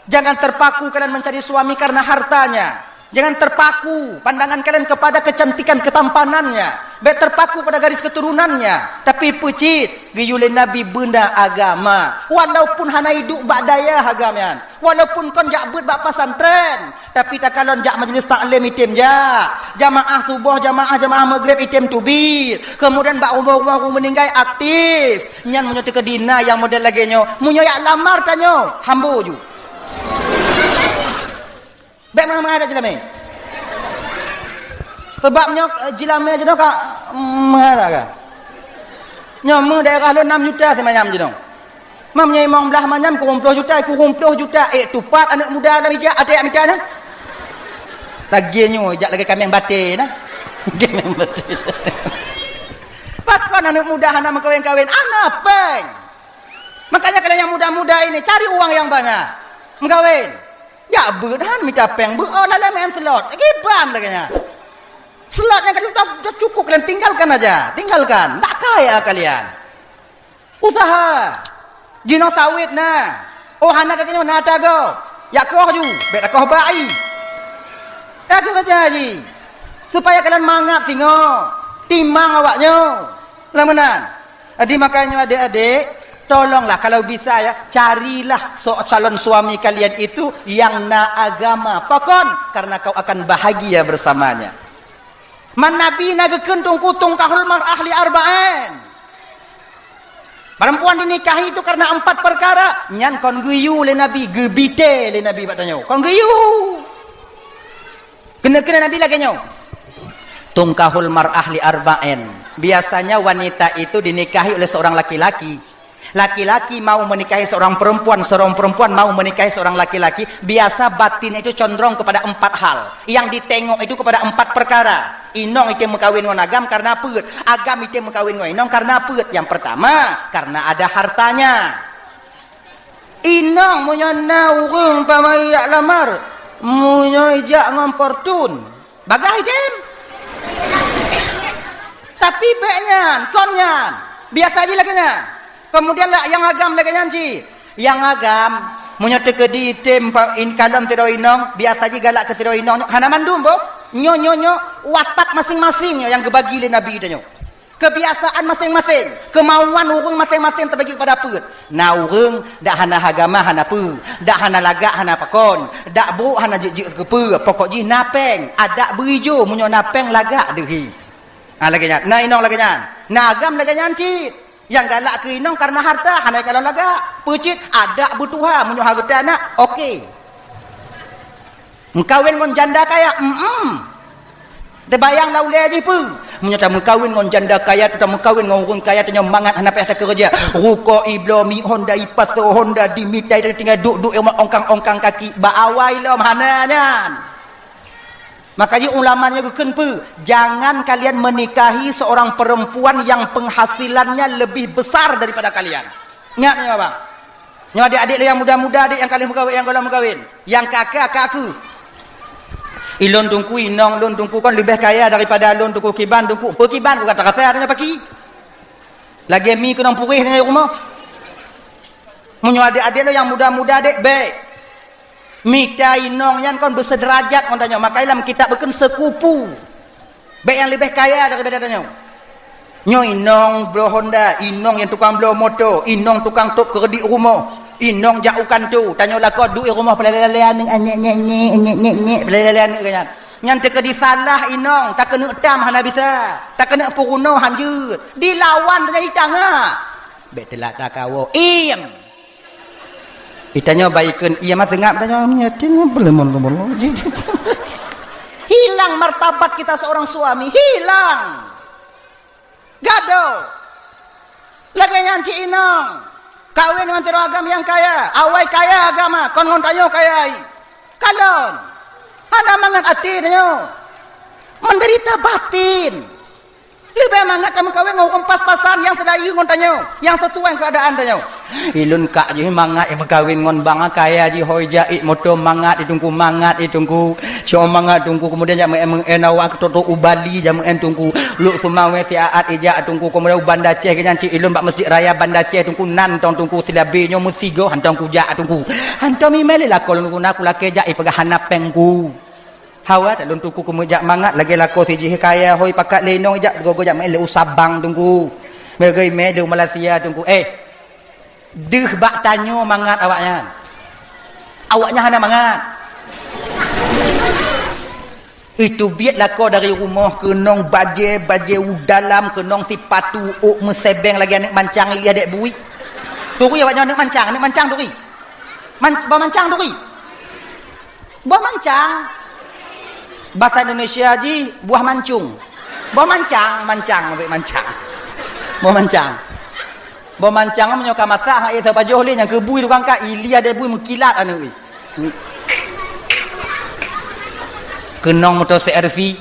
Jangan terpaku kalian mencari suami karena hartanya. Jangan terpaku pandangan kalian kepada kecantikan ketampanannya. Bék terpaku pada garis keturunannya. Tapi peucit, geuyue lé Nabi beuna agama. Walaupun hana iduek bak dayah agam nyan. Walaupun kon jak beuet bak pesantren. Tapi takalon jak majlis taklim item jak. Jamaah suboh, jamaah, jamaah maghrib item teubiet. Kemudian bak rumoh-rumoh ureuëng meuninggai aktif. Nyan meunyoe teukeudi na nyang model lagée nyoe. Meunyoe jak lamar tanyoe, hambo ju. Bék meuhai-meuhai dak jeulamé. Sebab nyoe, eh, jeulamé jinoe ka, mm, meuhai dak ka. Nyoe meu daerah lôn nam juta simanyam jinoe. Mam nyoe imong blah manyam kureueng ploh juta, kureueng ploh juta. Eh, tupat aneuëk muda lam ijak até jak mita nyan. Lagée nyoe ijak lagée kaméng batée na. Kaméng batée. Pakon aneuëk muda hana meukawen-kawen? Hana péng. Makanya kalian yang muda-muda ini cari uang yang banyak. Meukawen. Jak beuet han mita péng, beuet oh lalai main slot. Giban lagée nyan. Slot nyang ka cukup, cukup kalian tinggalkan aja, tinggalkan. Tak kaya kalian. Usaha. Jinoe sawét na. Oh hana gata nyoe na ata gob. Jak koh ju, bék takoh bak i. Ka keuh baca haji. Supaya kalian mangat singoh. Timang awak nyoe. Lam meunan. Jadi makanya adék-adék, tolonglah kalau bisa ya, carilah so calon suami kalian itu yang na agama. Pakon? Karena kau akan bahagia bersamanya. Man Nabi na geukheun teungku, tungkahul mar'ah li arba'in. Perempuan dinikahi itu karena empat perkara. Nyan kon geuyue lé Nabi, geubité lé Nabi bak tanyoe. Kon geuyue. Keuneuk-keuneuk Nabi lagée nyoe. Tungkahul mar'ah li arba'in. Biasanya wanita itu dinikahi oleh seorang laki-laki. Laki-laki mau menikahi seorang perempuan, seorang perempuan mau menikahi seorang laki-laki, biasa batin itu condong kepada empat hal. Yang ditengok itu kepada empat perkara. Inong item meukawen ngon agam karena peuet, agam item meukawen ngon inong karena peuet. Yang pertama, karena ada hartanya. Inong meunyoe na ureuëng pamai jak lamar, meunyoe ijak ngon Fortune, bagah item. Tapi bék nyan, kon nyan. Biasa jih lagée nyan. Kemudian lak nyang agam lagée nyan cit. Nyang agam, meunyoe teukeudi item pa-, in-, kalon sidroe inong, biasa jih galak keu sidroe inong nyoe, hana mandum boh. Nyoe, nyoe, nyoe, watak masing-masing nyoe nyang geubagi lé Nabi tanyoe. Kebiasaan masing-masing, kemauan ureuëng masing-masing teubagi kepada peuet. Na ureuëng dak hana agama hana peue, dak hana lagak hana pakon, dak brok hana jeuet-jeuet keu peue, pokok jih na péng, adak beuijo meunyoe na péng lagak deuhi. Ha, lagée nyan. Na inong lagée nyan. Na agam lagée nyan cit. Nyang galak keu inong karena harta, hana kalon lagak. Peucit adak beutuha meunyoe hareuta na, oke. Meukawen ngon janda kaya, em. Teubayang lam ulée jih peue? Meunyoe tameukawen ngon janda kaya, tameukawen ngon ureuëng kaya, tanyoe mangat hana payah takeureuja. Ruko ibloe mi Honda ipasoe Honda dimita tinggai duek-duek ongkang-ongkang kaki bak awai lom hana nyan. Makanya ulama nyoe geukheun peue? Jangan kalian menikahi seorang perempuan yang penghasilannya lebih besar daripada kalian. Ingat nyoe, bang. Nyoe adik-adik lôn nyang muda-muda, adik nyang ka lheueh meukawen, nyang gohlom meukawen. Nyang ka keu, ka keu. Ilôn teungku, inong lôn teungku kon leubeh kaya daripada lôn teungku, kiban teungku. Peu kiban ku ka tarasa tanyoe paki. Lagèe mi keunong puréh tanyoe rumoh. Meunyoe adik-adik lôn nyang muda-muda dek, bèk. Mita inong nyan kon beuseudeurajat ngon tanyoe, makajih lam kitab geukheun seukupu. Bèk nyang leubeh kaya daripada tanyoe. Nyoe inong bloe honda, inong nyang tukang bloe moto, inong tukang tôp keureudit rumoh, inong jak u kantô, tanyoe lakoe duek rumoh peuleleh-leleh aneuk, nyek, nyek, nyek, nyek, nyek, nyek, peuleleh-leleh aneuk nyan. Nyan teukeudi salah inong, takeuneuk tam hana bisa, takeuneuk peurunoe han jeuet, dilawan tanyoe itangah. Bèk teulat takawoe, iem! Itanyoe baikon, iya mah seungab tanyoe, yatim, belum, belum, belum. Hilang martabat kita seorang suami, hilang. Gadoh. Lagèe nyan cit inong. Kawen ngon sidroe agam nyang kaya. Awai kaya agam, kon ngon tanyoe kaya. Kalon. Hana mangat até tanyoe. Menderita batin. Leubeh mangat tameukawen ngon ureueng pas-pasan nyang seulayeue ngon tanyoe, nyang sisuai keadaan tanyoe. Ilôn kak jih mangat meukawen ngon bang kaya jih, hôi jak, moto mangat i teungku, mangat i teungku. Cok mangat teungku, keumudian jak meu'en, meu'en awak keu trok-trok u Bali, jak meu'en teungku. Lhok Seumawé siat ijak teungku, keumudian u Banda Aceh, nyan cit ilôn bak Masjid Raya Banda Aceh teungku, nan tong teungku silabe nyoe meusigoe hantom kujak teungku. Hantom imè lé lakoe lôn guna kulakèe jak ipeugah hana péng ku. Hawa that lôn teungku keumeujak mangat lagèe lakoe sijih kaya hôi pakat lé inong ijak gogo jak meu'en lé u Sabang teungku. Meugai mè lé u Malaysia teungku. Eh, deuh bak tanyoe mangat awaknyan. Awaknyan hana mangat. Itu biet lakoe dari rumoh keunong bajèe, bajèe u dalam keunong sipatu ôk meusebeng lagèe aneuk mancang ilèe dek bui. Turi awaknyan aneuk mancang, aneuk mancang turi. Man-, bah mancang turi. Boh mancang. Bahasa Indonesia jih buah mancung. Boh mancang, mancang maksud mancang. Boh mancang. Boh mancang meunyoe ka masak hak ié sapajoh lé nyang keubui tukang ka ilia debui meukilat aneuk. Keunong moto C R V.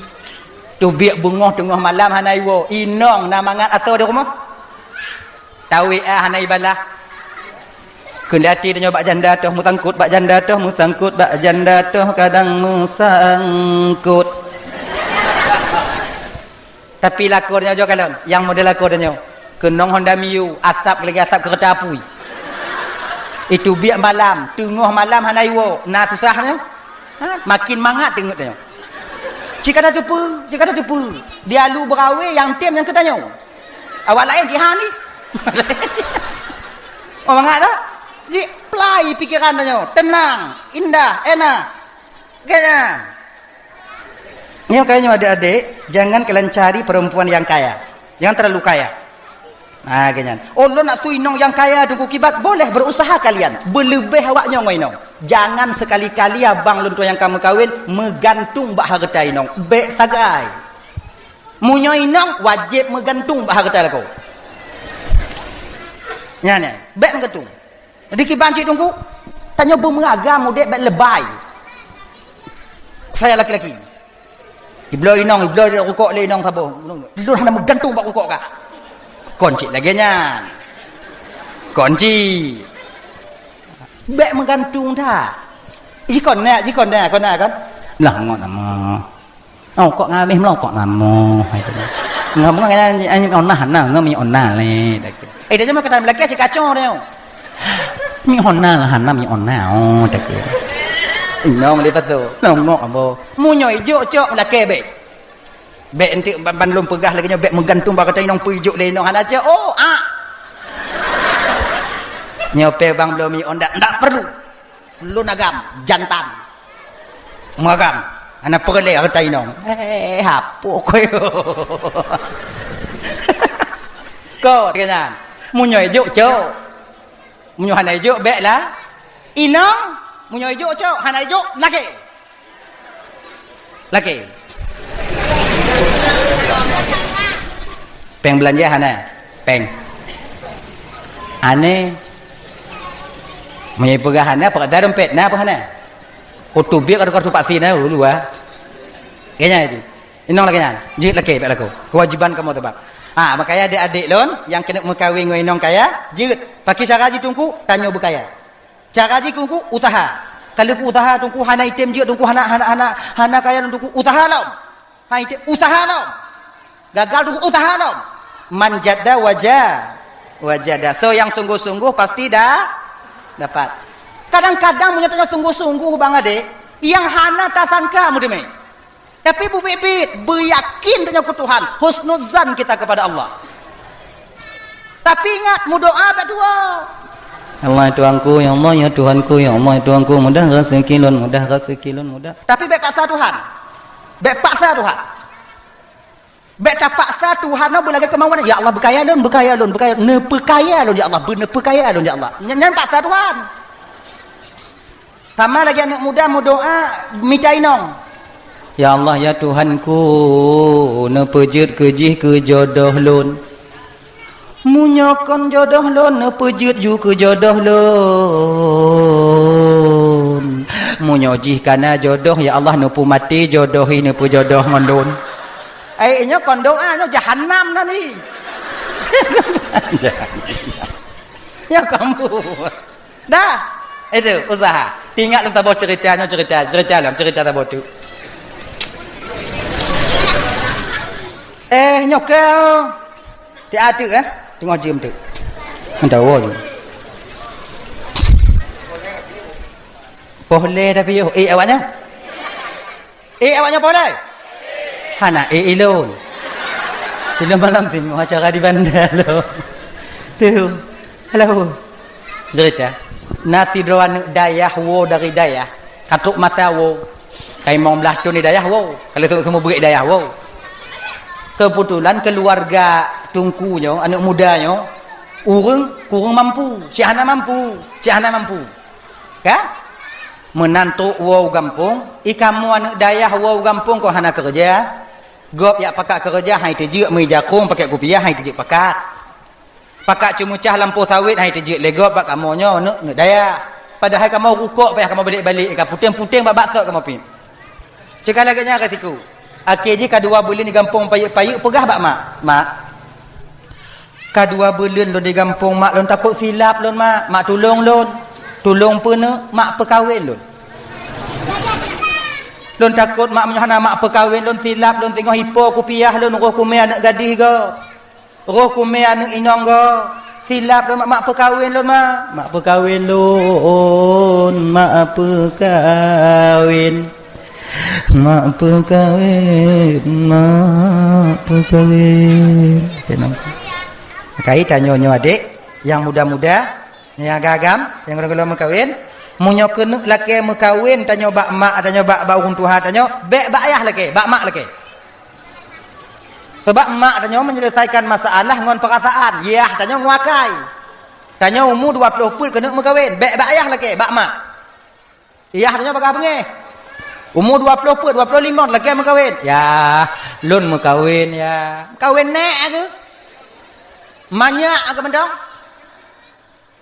Teubiet beungoh teungoh malam hana iwoe. Inong na mangat atau di rumah. Tawé ah hana ibalah. Keundati tanyoe bak janda toh meusangkut, bak janda toh meusangkut, bak janda toh kadang meusangkut. Tapi lakoe tanyoe jok kalon, nyang model lakoe tanyoe. Keunong Honda Mio, asap lagi asap keureuta apui. Itu biet malam, teungoh malam hana iwoe, na susah nyoe. Ha? Makin mangat teungeut tanyoe. Cit ka tatupeue, cit ka tatupeue. Di alu beurawe nyang tem nyang keu tanyoe. Awak laén jihan ni. Oh, mangat dah? Jiplai pikeran tanyoe. Tenang, indah, enak. Gaya. Nyoe kaya nyoe adik-adik, jangan kalian cari perempuan yang kaya. Jangan terlalu kaya. Nah, gaya nyan. Oh, lôn nak su inong nyang kaya teungku kiban, boleh berusaha kalian. Beuleubeh awak nyoe ngon inong. Jangan sekali-kali abang lôn tuan nyang ka meukawen meugantung bak hareuta inong. Bèk sagai. Meunyoe inong wajéb meugantung bak hareuta lakoe. Nyan, nyan, bèk meugantung. Jadi kiban cit teungku, tanyoe beumeuragam udép bèk lebai. Saya laki-laki. Ibloe inong, ibloe rukok lé inong saboh. Lôn hana meugantung bak rukok kah. Kon cit lagèe nyan. Kon cit. Bèk meugantung that. Jikon na, jikon na, kon na kan? Lah ngon nama. Oh, kok ngamih melokok namo, hai tu. Ngomong nyan, nyan, nyan, onah, nah, ngon mi onah lé, dak. Eh, dah cuma kata lelaki asyik kacau dia. Mi onah lah, hana mi onah, oh, dak. Inong dia tu. Nong, nong, abo. Munyo ijok, cok, lelaki bèk. Bèk enti ban, ban lôn peugah lagi nyoe, bèk meugantung bak kata inong peuijok lé inong, hana cok, oh, ah. Nyoe pe bang belum mi on, dak, dak perlu. Lôn agam, jantan. Meuagam. Hana peureulèe hareuta inong. Eh, hapok koyo. Ko, keu nyan. Meunyoe ijok, cok. Meunyoe hana ijok, bèk lah. Inong, meunyoe ijok, cok. Hana ijok, lakèe. Lakèe. Pèng beulanja hana? Pèng. Aneh. Meunyoe peugah hana, peugah dompet na apa hana? Oto biek atau kartu vaksin na dulu ah. Kayaknya itu. Inong lagèe nyan. Jeuet lakèe bèk lakoe. Kewajiban kamoe teuba. Ha, makanya adik-adik lôn nyang keuneuk meukawen ngon inong kaya, jeuet. Pakri cara jih teungku, tanyoe beukaya. Cara jih Teungku, usaha. Kalau ku usaha Teungku hana item jeuet, Teungku hana, hana, hana, hana kaya lom Teungku, usaha lom. Hai, usaha lom. Gagal Teungku, usaha lom. Man jadda waja-, wajada. So, nyang sungguh-sungguh pasti dah dapat. Kadang-kadang meunyoe tanyoe sungguh-sungguh, bang adek, nyang hana tasangka meuteumé. Tapi beubiet-biet, beuyakin tanyoe keu Tuhan, husnuzan kita kepada Allah. Tapi ingat, meudoa bak dua. Allah Tuhanku, ya Allah, ya Tuhanku, ya Allah, ya Tuhanku, mudah rezeki lôn, mudah rezeki lôn, mudah. Tapi bék paksa Tuhan. Bék paksa Tuhan. Bék tapaksa Tuhan nyoe beulagée keumauan. Ya Allah, beukaya lôn, beukaya lôn, beukaya, neupeukaya lôn, ya Allah, beu-, neupeukaya lôn, ya Allah. Nyan, nyan paksa Tuhan. Sama lagée aneuëk muda meudoa mita inong. Ya Allah, ya Tuhanku, neupeujeuet keu jih keu jodoh lôn. Meunyoe kon jodoh lôn, neupeujeuet ju keu jodoh lôn. Meunyoe jih kana jodoh, ya Allah, neupeumaté jodoh hi neupeujodoh ngon lôn. Ai, nyoe kon doa, nyoe jahanam nan hi. Nyoe kon bu. Dah. Itu, usaha. Ingat lôn saboh cerita, nyoe cerita, cerita lom, cerita saboh tu. Eh, nyoe keu. Tiap teuk, eh? Teungoh jeuem teuk. Hantawa ju. Poh lé tapi yoh. Eh, awaknyan? Eh, awaknyan poh lé? Hana, eh, ilôn. Ilôn malam timoh acara di Banda lôn. Tu. Halo. Cerita. Na sidroe aneuëk dayah woe dari dayah. Ka trok masa woe. Ka limong blaih thon di dayah woe. Ka lheueh seumeubeuet dayah woe. Keubeutulan keuluwarga teungku nyoe, aneuëk muda nyoe, ureuëng kureueng mampu, cit hana mampu, cit hana mampu. Ka? Meunan trok woe u gampông, i kamoe aneuëk dayah woe u gampông kon hana keureuja. Gob jak pakat keureuja, han iteujeuet, meuija krueng pakèk kupiah, han iteujeuet pakat. Pakat ceumeucah lampôh sawét, han iteujeuet lé gob bak kamoe nyoe, aneuëk, aneuëk dayah. Padahai kamoe rukok payah kamoe balek-balek, ka puténg-puténg bak baksot kamoe piep. Ceuka lagèe nyan ka siku. Akhé jih ka dua buleuen di gampông payeuk-payeuk peugah bak mak, "Mak, ka dua buleuen lôn di gampông, mak, lôn takot silap lôn, mak. Mak, tulông lôn. Tulông peue, neuk? Mak, peukawen lôn. Lôn takot, mak, meunyoe hana mak peukawen lôn, silap lôn, singoh ipo kupiah lôn, roh kumè aneuëk gadih gob." Roh kumè aneuëk inong gob, silap lôn, mak, mak peukawen lôn, mak. Mak peukawen lôn, mak peukawen. Mak peukawen, mak peukawen. Oke, nampak. Kai tanyoe nyoe adek, nyang muda-muda, nyang agam-agam, nyang gohlom-gohlom meukawen. Meunyoe keuneuk lakèe meukawen tanyoe bak mak tanyoe, bak, bak ureueng tuha tanyoe, bèk bak ayah lakèe, bak mak lakèe. Sabab mak tanyoe menyelesaikan masalah ngon perasaan, yah tanyoe ngon akai. Tanyoe umu dua ploh peuet keuneuk meukawen, bèk bak yah lakèe, bak mak. Yah tanyoe bagah beungèh. Umu dua ploh peuet, dua ploh limong lakèe meukawen. Yah, lôn meukawen, yah. Meukawen nèk keuh? Manyak keuh mantong?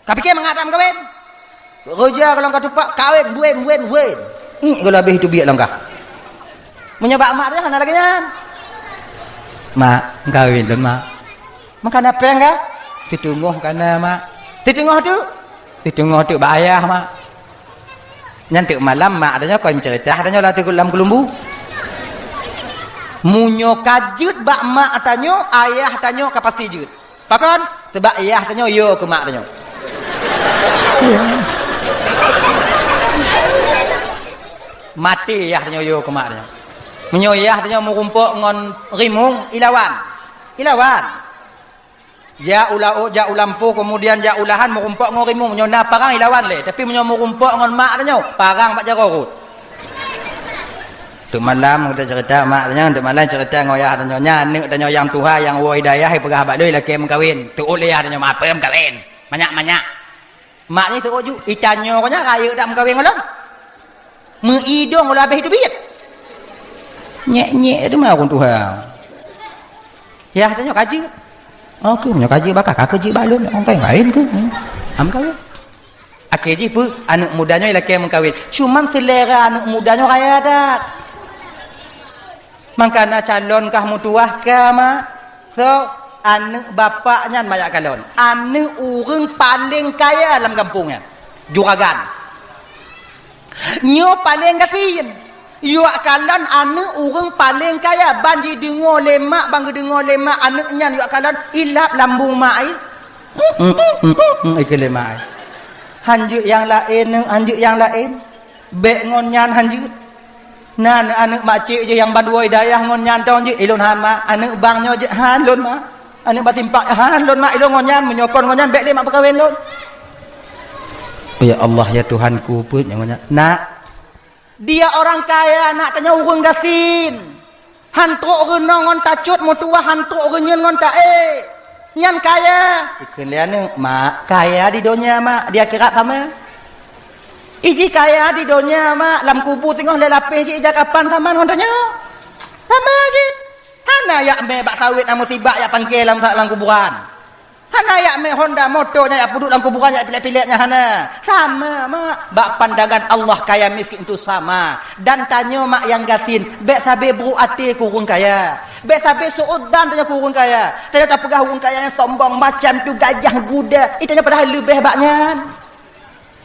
Ka pike mangat that meukawen? Roja gohlom ka tupak, kawen, buen, buen, buen. Ih, gohlom habéh teubiet lom kah. Meunyoe bak mak teuh hana lagèe nyan. Mak, meukawen lôn, mak. Meukawen péng kah? Siteungoh kana, mak. Siteungoh teuk? Siteungoh teuk bak ayah, mak. Nyan teuk malam mak tanyoe kon meuceurita tanyoe lam keulumbu. Meunyoe ka jeuet bak mak tanyoe, ayah tanyoe ka pasti jeuet. Pakon? Sabab yah tanyoe yo keu mak tanyoe. Maté yah tanyoe yo keu mak tanyoe. Meunyoe yah tanyoe meurumpok ngon rimueng, ilawan. Ilawan. Jak u laôt, jak u lampôh, keumudian jak u lahan meurumpok ngon rimueng. Meunyoe na parang, ilawan lé. Tapi meunyoe meurumpok ngon mak tanyoe, parang bak jaroe rot. Teuk malam geutanyoe ceurita mak tanyoe, teuk malam ceurita ngon yah tanyoe. Nyan aneuk tanyoe nyang tuha nyang woe di dayah, ipeugah bak lôn ilakèe meukawen. Teuôt lé yah tanyoe, "Mak, peue meukawen? Manyak-manyak." Mak nyoe teuôt ju, itanyoe nyan rayeuk that meukawen ngon lôn. Meuidong lôn habéh teubiet. Nyek-nyek teuma ureueng tuha. Yah tanyoe ka jeuet. Oke, meunyoe ka jeuet bak kah, ka jeuet bak lôn, nyang laén keuh. Am kawen. Akhé jih peue? Aneuk muda nyoe ilakèe meukawen. Cuman seulera aneuk muda nyoe raya that. Mangkana calon kah meutuwah ka, mak. So, aneuk bapak nyan manyak kalon. Aneuk ureueng paleng kaya lam gampông nyan. Juragan. Nyoe paleng gasien. Yuak kalon aneuk ureuëng paleng kaya, ban jideungoe lé mak, ban geudeungoe lé mak aneuk nyan yuak kalon ilab lambung mak ai. Ikeu lé mak ai. Hanjeuet nyang laén, hanjeuet nyang laén. Bék ngon nyan hanjeuet. Na aneuk makcik jih nyang bandua dayah ngon nyan tong jih, ilôn han mak, aneuk bang nyoe jih han lôn mak. Aneuk batimpak han lôn mak, ilôn ngon nyan, meunyoe kon ngon nyan bék lé mak peukawen lôn. Ya Allah, ya Tuhanku, peue nyoe ngon nyan. Nak, dia orang kaya, nak, tanyoe ureuëng gasien. Han trok reunoe ngon tacut meutuwah, han trok reunyeun ngon taék. Nyan kaya. Ikheun lé aneuk, mak, kaya di donya mak, di akhirat sama. Iji kaya di donya mak, lam kubu singoh lé lapéh jih ija kapan sama ngon tanyoe. Sama jih. Hana yak mé bak sawét na musibak yak pangke lam, lam kuburan. Hana yak mé honda moto nyan yak peuduek lam kuburan yak pilek-pilek nyan hana. Sama mak, bak pandangan Allah kaya miskin itu sama. Dan tanyoe mak nyang gasien, bék sabe buruk até keu ureuëng kaya. Bék sabe su'udzan tanyoe keu ureuëng kaya. Tanyoe tapeugah ureuëng kaya nyang sombong macam tu gajah guda. Itanyoe padahai leubeh bak nyan.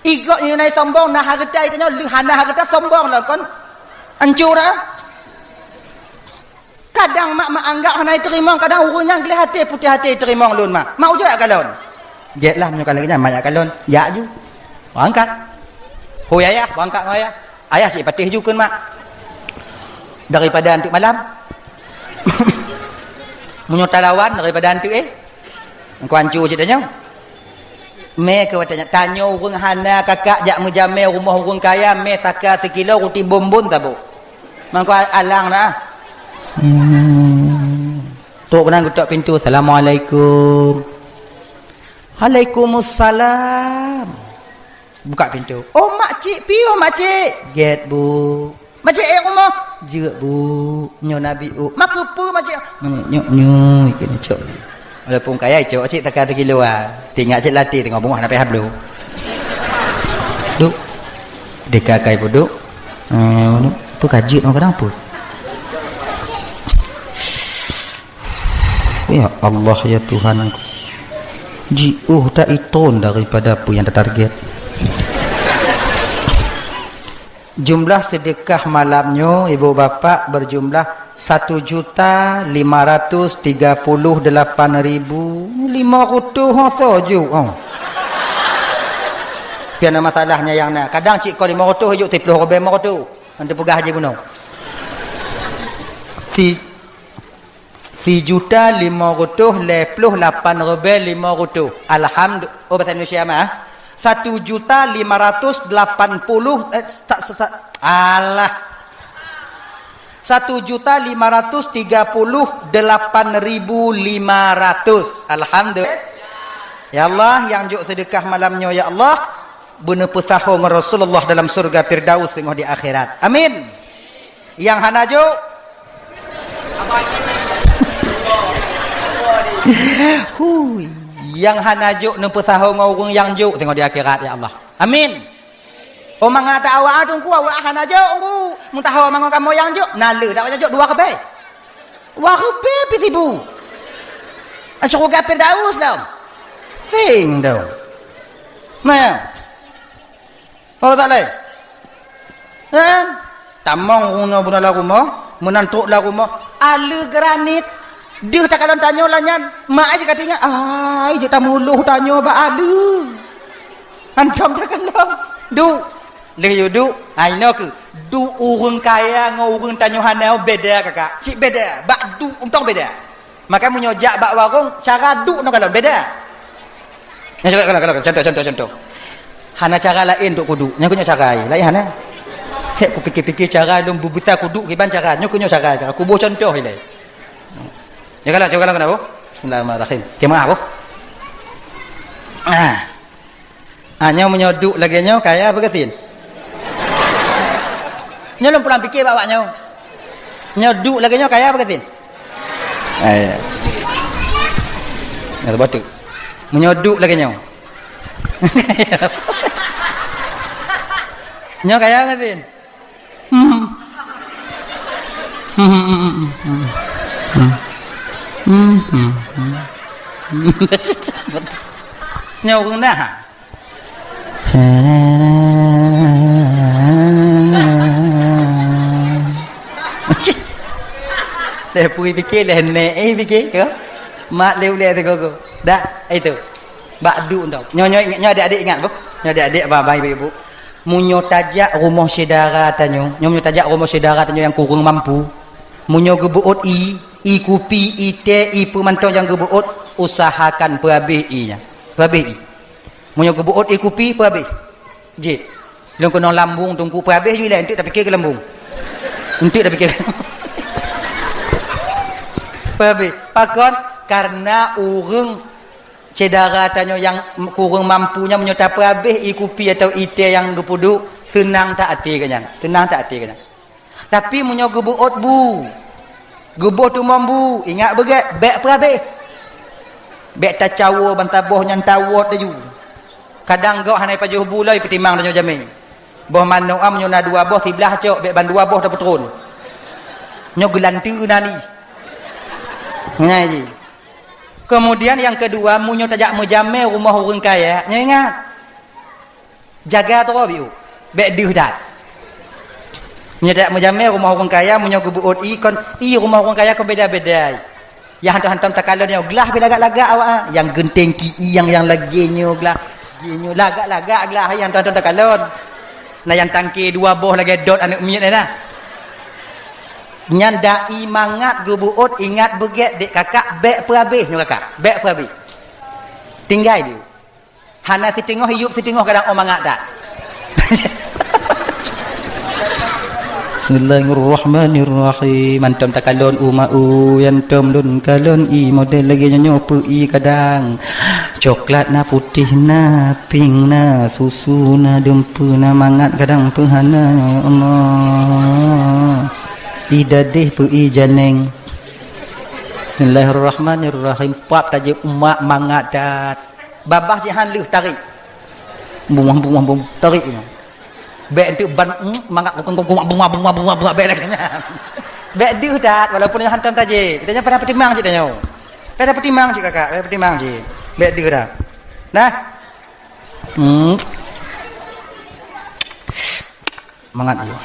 Igoe nyoe nai sombong na hareuta, itanyoe leuh hana hareuta sombong lah kon. Ancu dah. Kadang mak, mak anggap hana iteurimong, kadang ureuëng nyang gleh até putéh até iteurimong lôn mak. Mak ujoe jak kalon. Jeuet lah meunyoe ka lagée nyan mak jak kalon. Jak ju. Beurangkat. Hui ayah, beurangkat ngon ayah. Ayah cit patéh ju kheun mak. Daripada anteuk malam. Meunyoe talawan daripada anteuk éh. Engkau ancu cit tanyoe. Mé keu watée nyan, tanyoe ureuëng hana kakak jak meujamé rumoh ureuëng kaya, mé saka sikilo ruti bonbon saboh. Mangko alang na. Hmm. Trok keunan geutok pintoe, "Assalamualaikum." "Waalaikumsalam." Buka pintoe. "Oh, makcik, piôh makcik." "Gét, Bu." "Makcik éh rumoh?" "Jeuet, Bu." "Nyoe Nabi, U." "Makeupeue makcik?" "Nyoe, nyoe, nyoe, ikeu nyoe cok." Walaupun kaya cok, cik taka sikilo ah. Teuingat cit latih teungoh beungoh hana payah bloe. Duk. Deka kai peuduek. Eh, anu, peue ka jeuet ngon kadang peue? Ya Allah, ya Tuhan. Jiôh ta itron daripada peue nyang tatarget. Jumlah sedekah malam nyoe, ibu bapak, berjumlah satu juta lima ratus tiga puluh delapan ribu lima ratus ho soe ju, oh. Pian na masalahnya nyang na. Kadang cit ko lima ratus ju, siplôh ribèe lima ratus. Nanti peugah haji bunoe. Si Sijuta limong reutôh lhèe plôh lapan ribèe limong reutôh. Alhamdu-, oh, bahasa Indonesia mah, ah. Satu juta lima ratus delapan puluh, eh, tak, sa-, sa-, alah. Satu juta lima ratus tiga puluh delapan ribu lima ratus. Alhamdulillah. Ya Allah, nyang jok seudeukah malam nyoe, ya Allah, beuneupeusaho ngon Rasulullah dalam syurga Firdaus teungoh di akhirat. Amin. Nyang hana jok. Hui, nyang hana jok neupeusaho ngon ureueng nyang jok teungoh di akhirat, ya Allah. Amin. Oh, mangat awak Teungku, awak hana jok, Teungku. Meutaho mangat kamoe nyang jok, na le dak jok dua ribèe. Dua ribèe pih sibu. Syeuruga Firdaus dong. Sing dong. Nah. Oh, tak lé. Kan? Tamong runoe beuna lam rumoh, meunan trok lam rumoh, aleuh granit. Deuh takalon tanyoe lagèe nyan, mak ai ka teuingat, ai jeuet tamulôh tanyoe bak aleuh. Hantom takalon. Duek. Lheuh yue duek, ai noe keuh. Duek ureueng kaya ngon ureueng tanyoe hana beda, kakak. Cit beda, bak duek untông beda. Maka meunyoe jak bak warong, cara duek ngon kalon beda. Nyoe contoh, contoh, contoh, contoh, contoh. Hana cara laén untuk kuduek. Nyoe keuh nyoe cara laén hana. Hek kupikir-pikir cara lôn beubisa kuduek kiban cara. Nyoe keuh nyoe cara. Kuboh contoh ilèe. Nyoe kalon, cuba kalon keunoe, Bu. Bismillahirrahmanirrahim. Kimak, Bu. Ah. Ah, nyoe meunyoe duek lagèe nyoe, kaya apa gasien? Nyoe lôn pulang pikir bak awak nyoe. Nyoe duek lagèe nyoe, kaya apa gasien? Ah, ya. Nyoe batuk. Meunyoe duek lagèe nyoe. Nyoe kaya apa gasien? Hmm. Hmm, hmm, hmm, hmm. Hmm, hmm, hmm, hmm. Nyoe ureueng na. Lheuh pui pike, lheuh nèk, eh, pike, ya. Mat lé ulèe sigoe-goe. Dah, itu. Bak duek tu. Nyoe, nyoe, nyoe adik-adik ingat, boh. Nyoe adik-adik, abang-abang, ibu-ibu. Meunyoe tajak rumoh syedara tanyoe, nyoe meunyoe tajak rumoh syedara tanyoe nyang kureueng mampu, meunyoe geubeuôt ie, ie kupi, ie teh, ie peue mantong nyang geubeuôt, usahakan peuhabéh ie nyan. Peuhabéh ie. Meunyoe geubeuôt ie kupi, peuhabéh. Jeuet. Lôn keunong lambung teungku, peuhabéh ju ilèe, eunteuk tapike keu lambung. Eunteuk tapike keu peuhabéh. Pakon? Karena ureueng syedara tanyoe nyang kureueng mampu nyan meunyoe tapeuhabéh ie kupi atawa ie teh nyang geupeuduek, seunang that até geuh nyan. Seunang that até geuh nyan. Tapi meunyoe geubeuôt bu, geuboh tumong bu, ingat beugèt, bèk peuhabéh. Bèk tacawoe ban saboh nyan tawot laju. Kadang gob hana jipajoh bu lom, peutimang tanyoe jamèe. Boh manok, ah, meunyoe na dua boh, siblah cok, bèk ban dua boh tapeutron. Nyoe geulanteue na ni. Nyan jih. Kemudian nyang keudua, meunyoe tajak meujamèe rumoh ureueng kaya, nyoe ingat. Jaga droe biôh. Bèk deuh that. Meunyoe tajak meujamèe rumoh ureueng kaya, meunyoe geubeuôt ie kon, ie rumoh ureueng kaya kon beda-beda. Nyang hantom-hantom takalon nyoe, glah pih lagak-lagak awak, ah. Nyang geunteng ki ie, nyang, nyang lagèe nyoe glah. Lagèe nyoe lagak-lagak glah, nyang hantom-hantom takalon. Na nyang tangke dua boh lagèe dot aneuk miet na. Nyan dai mangat geubeuôt, ingat beugèt dek kakak, bèk peuhabéh nyoe kakak. Bèk peuhabéh. Tinggai deuh. Hana siteungoh iyup, siteungoh kadang 'oh mangat that. Bismillahirrahmanirrahim. Hantom takalon u ma u, hantom lôn kalon ie model lagèe nyoe nyoe, peue ie kadang. Coklat na, putéh na, pink na, susu na, dumpeue na, mangat kadang peue hana, ya Allah. Ie dadeh peue ie janeng. Bismillahirrahmanirrahim. Pap tajeuet umat mangat that. Babah jihan lheueh tarék. Bungah, bungah, bungah, tarék nyoe. Bèk eunteuk ban, mm, mangat kukung, kukung, bungah, bungah, bungah, bungah, bèk lagèe nyan. Bèk deuh that, walaupun nyoe hantom tajép. Geutanyoe padahai peutimang cit tanyoe. Padahai peutimang cit kakak, padahai peutimang cit. Bèk deuh that. Nah. Hmm. Mangat yuk.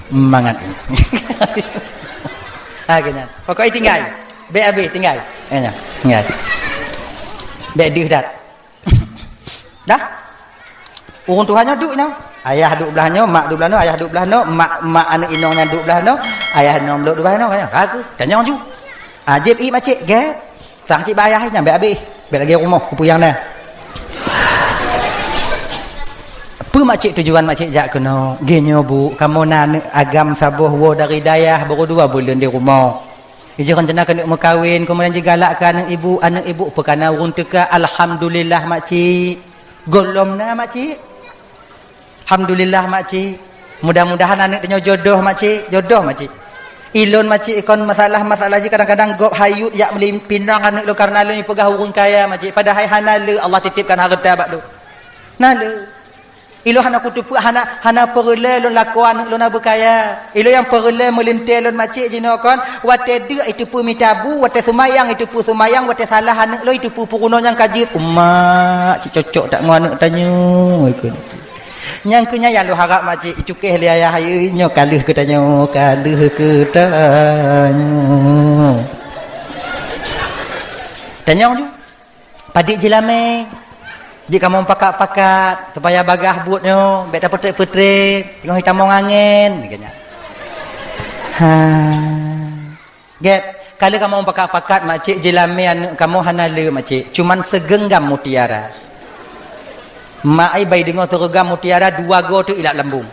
Mangat yuk. Ha, keu nyan. Pokok jih tinggai. Bèk habéh, tinggai. Eh, nyan. Tinggai. Bèk deuh that. Dah? Ureueng tuha nyoe duek nyoe. Ayah duek blah nyoe, mak duek blah nyoe, ayah duek blah nyoe, mak, mak aneuk inong nyan duek blah nyoe, ayah inong lôn duek blah nyoe, kan? Ragu. Tanyong ju. Ah, jieb ie makcik, gèt. Sang cit bak ayah nyan bèk habéh. Bèk lagèe rumoh kupeue nyang na. Peue makcik tujuan makcik jak keunoe? Geuh nyoe, Bu, kamoe na aneuk agam saboh woe dari dayah, baru dua buleuen di rumoh. Ijih rencana keuneuk meukawen, keumudian jigalak keu aneuk ibu, aneuk ibu peukana ureueng teuka, alhamdulillah, makcik. Gohlom na, makcik. Alhamdulillah, makcik. Mudah-mudahan aneuk tanyoe jodoh, makcik. Jodoh, makcik. Ilôn, makcik, ikon masalah-masalah jih kadang-kadang gob hayut jak meuli pinang aneuk lôn karena lôn jipeugah ureueng kaya, makcik. Padahai hana le Allah titipkan hareuta bak lôn. Na le. Ilôn hana kuteupeu, hana, hana peureulèe lôn lakoe aneuk lôn na beukaya. Ilôn nyang peureulèe meulintèe lôn, makcik, jinoe kon, watèe deuk iteupeue mita bu, watèe seumayang iteupeue seumayang, watèe salah aneuk lôn iteupeue peurunoe nyang ka jeuet. Umak, cit cocok that ngon aneuk tanyoe, ikon. Nyang keu nyan nyang lôn harap, makcik, icukéh lé ayah, ayo, nyoe ka lheueh keu tanyoe, ka lheueh keu tanyoe. Tanyong ju. Padit jilamé. Jeuet kamoe pakat-pakat, supaya bagaih buet nyoe, bèk tapeutrép-peutrép, teungoh jitamong angén, geuh nyan. Ha. Gèt, ka lheueh kamoe pakat-pakat, makcik, jilamé aneuk kamoe hana le, makcik. Cuman sigeunggam mutiara. Mak ai bai deungoe sigeunggam mutiara, dua goe teuk ilap lambung.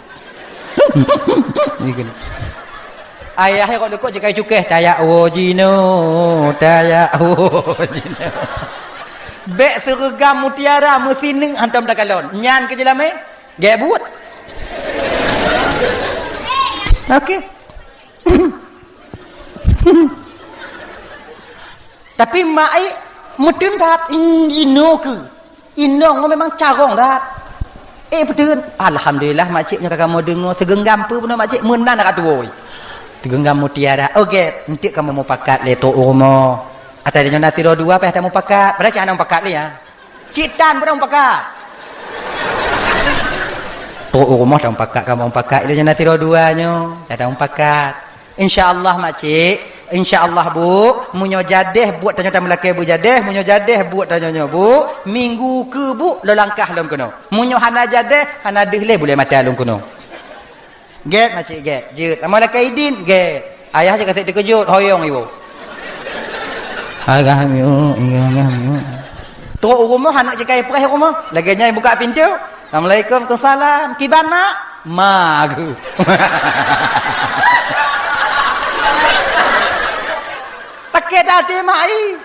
Ayah nyan kok deukok jikai cukéh, tajak woe jinoe, tajak woe jinoe. Bèk sireugam mutiara meusineuk hantom takalon. Nyan keu jilamé, gèt buet. Oke. Tapi mak ai meuteun that, inoe keu. Inong memang carông that. Eh, beutôi. Alhamdulillah, makcik, nyoe ka kamoe deungoe, sigeunggam peue bunoe, makcik, meunan ka tuwoe. Sigeunggam mutiara. Oke, enteuk kamoe mupakat lé trok u rumoh. Ata nyoe na sidroe dua, payah tamupakat. Padahai cit hana mupakat lé, ya. Cit tan padahai mupakat. Oh, oh, rumoh tamupakat, kamoe mupakat. Ilôn nyan na sidroe dua nyoe, tamupakat. Insya Allah, makcik. Insya Allah, Bu. Meunyoe jadeh buet tanyoe tameulakée beujadeh, meunyoe jadeh buet tanyoe nyoe, Bu, minggu keu, Bu, lôn langkah lôn keunoe. Meunyoe hana jadeh, hana deuh lé bulée mata lôn keunoe. Gét, makcik, gét. Jeuet. Lam lakée idin, gét. Ayah cit ka sép teukeujot, hoyong iwoe. Agah miuk, agah miuk. Trok u rumoh, aneuk cit ka ipreh u rumoh. Lagée nyan ibuka pintoe. Assalamualaikum, waalaikumsalam. Kiban, Mak? Ma geuh. Takée that até mak i.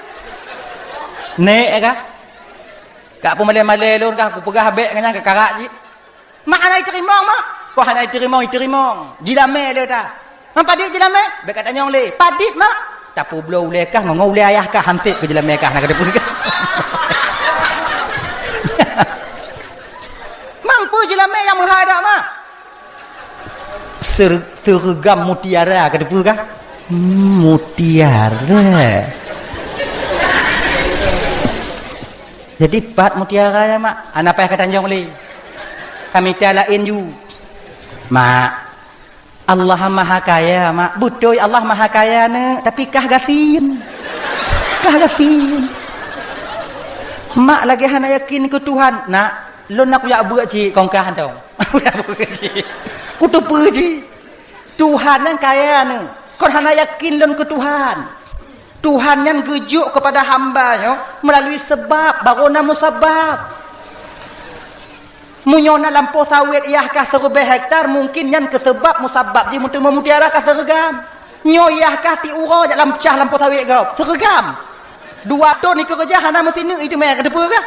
Nek kah? Ka peumalée-malée lôn kah, kupeugah bék ngon nyan keukarak jih. Mak hana iteurimong, Mak. Kok hana iteurimong, iteurimong. Jilamé le ta. Mak padit jilamé? Bék katanyong le. Padit, Mak. Tapeubloe ulée kah, ngon ulée ayah kah, hansét keu jilamé kah, na ka teupeue kah. Mampu jilamé nyang meuhadap, Mak. Ser-, seureuga mutiara, ka teupeue kah? Hmm, mutiara. Jadi, pat mutiara nyan, Mak? Hana payah katanyong le. Kamita laén ju. Mak, Allah Maha Kaya, Mak. Beutôi Allah Maha Kaya, Neuk. Tapi kah gasien. Kah gasien. Mak lagée hana yakin keu Tuhan. Nak, lôn na kujak beuet cit kong kah hantom. Kujak beuet cit. Kuteupeue cit. Tuhan nyan kaya, Neuk. Kon hana yakin lôn keu Tuhan. Tuhan nyan geujok keupada hamba nyoe meulalui seubab, barô na musabab. Meunyoe na lampôh sawét yah kah siribée hektar, mungken nyan keu seubab musabab jih meuteumé mutiara kah seureugam. Nyoe yah kah tiep uroe jak lam cah lampôh sawét gob, seureugam. Dua thon ikeureuja hana meusineuk, itu mé ka teupeue kah?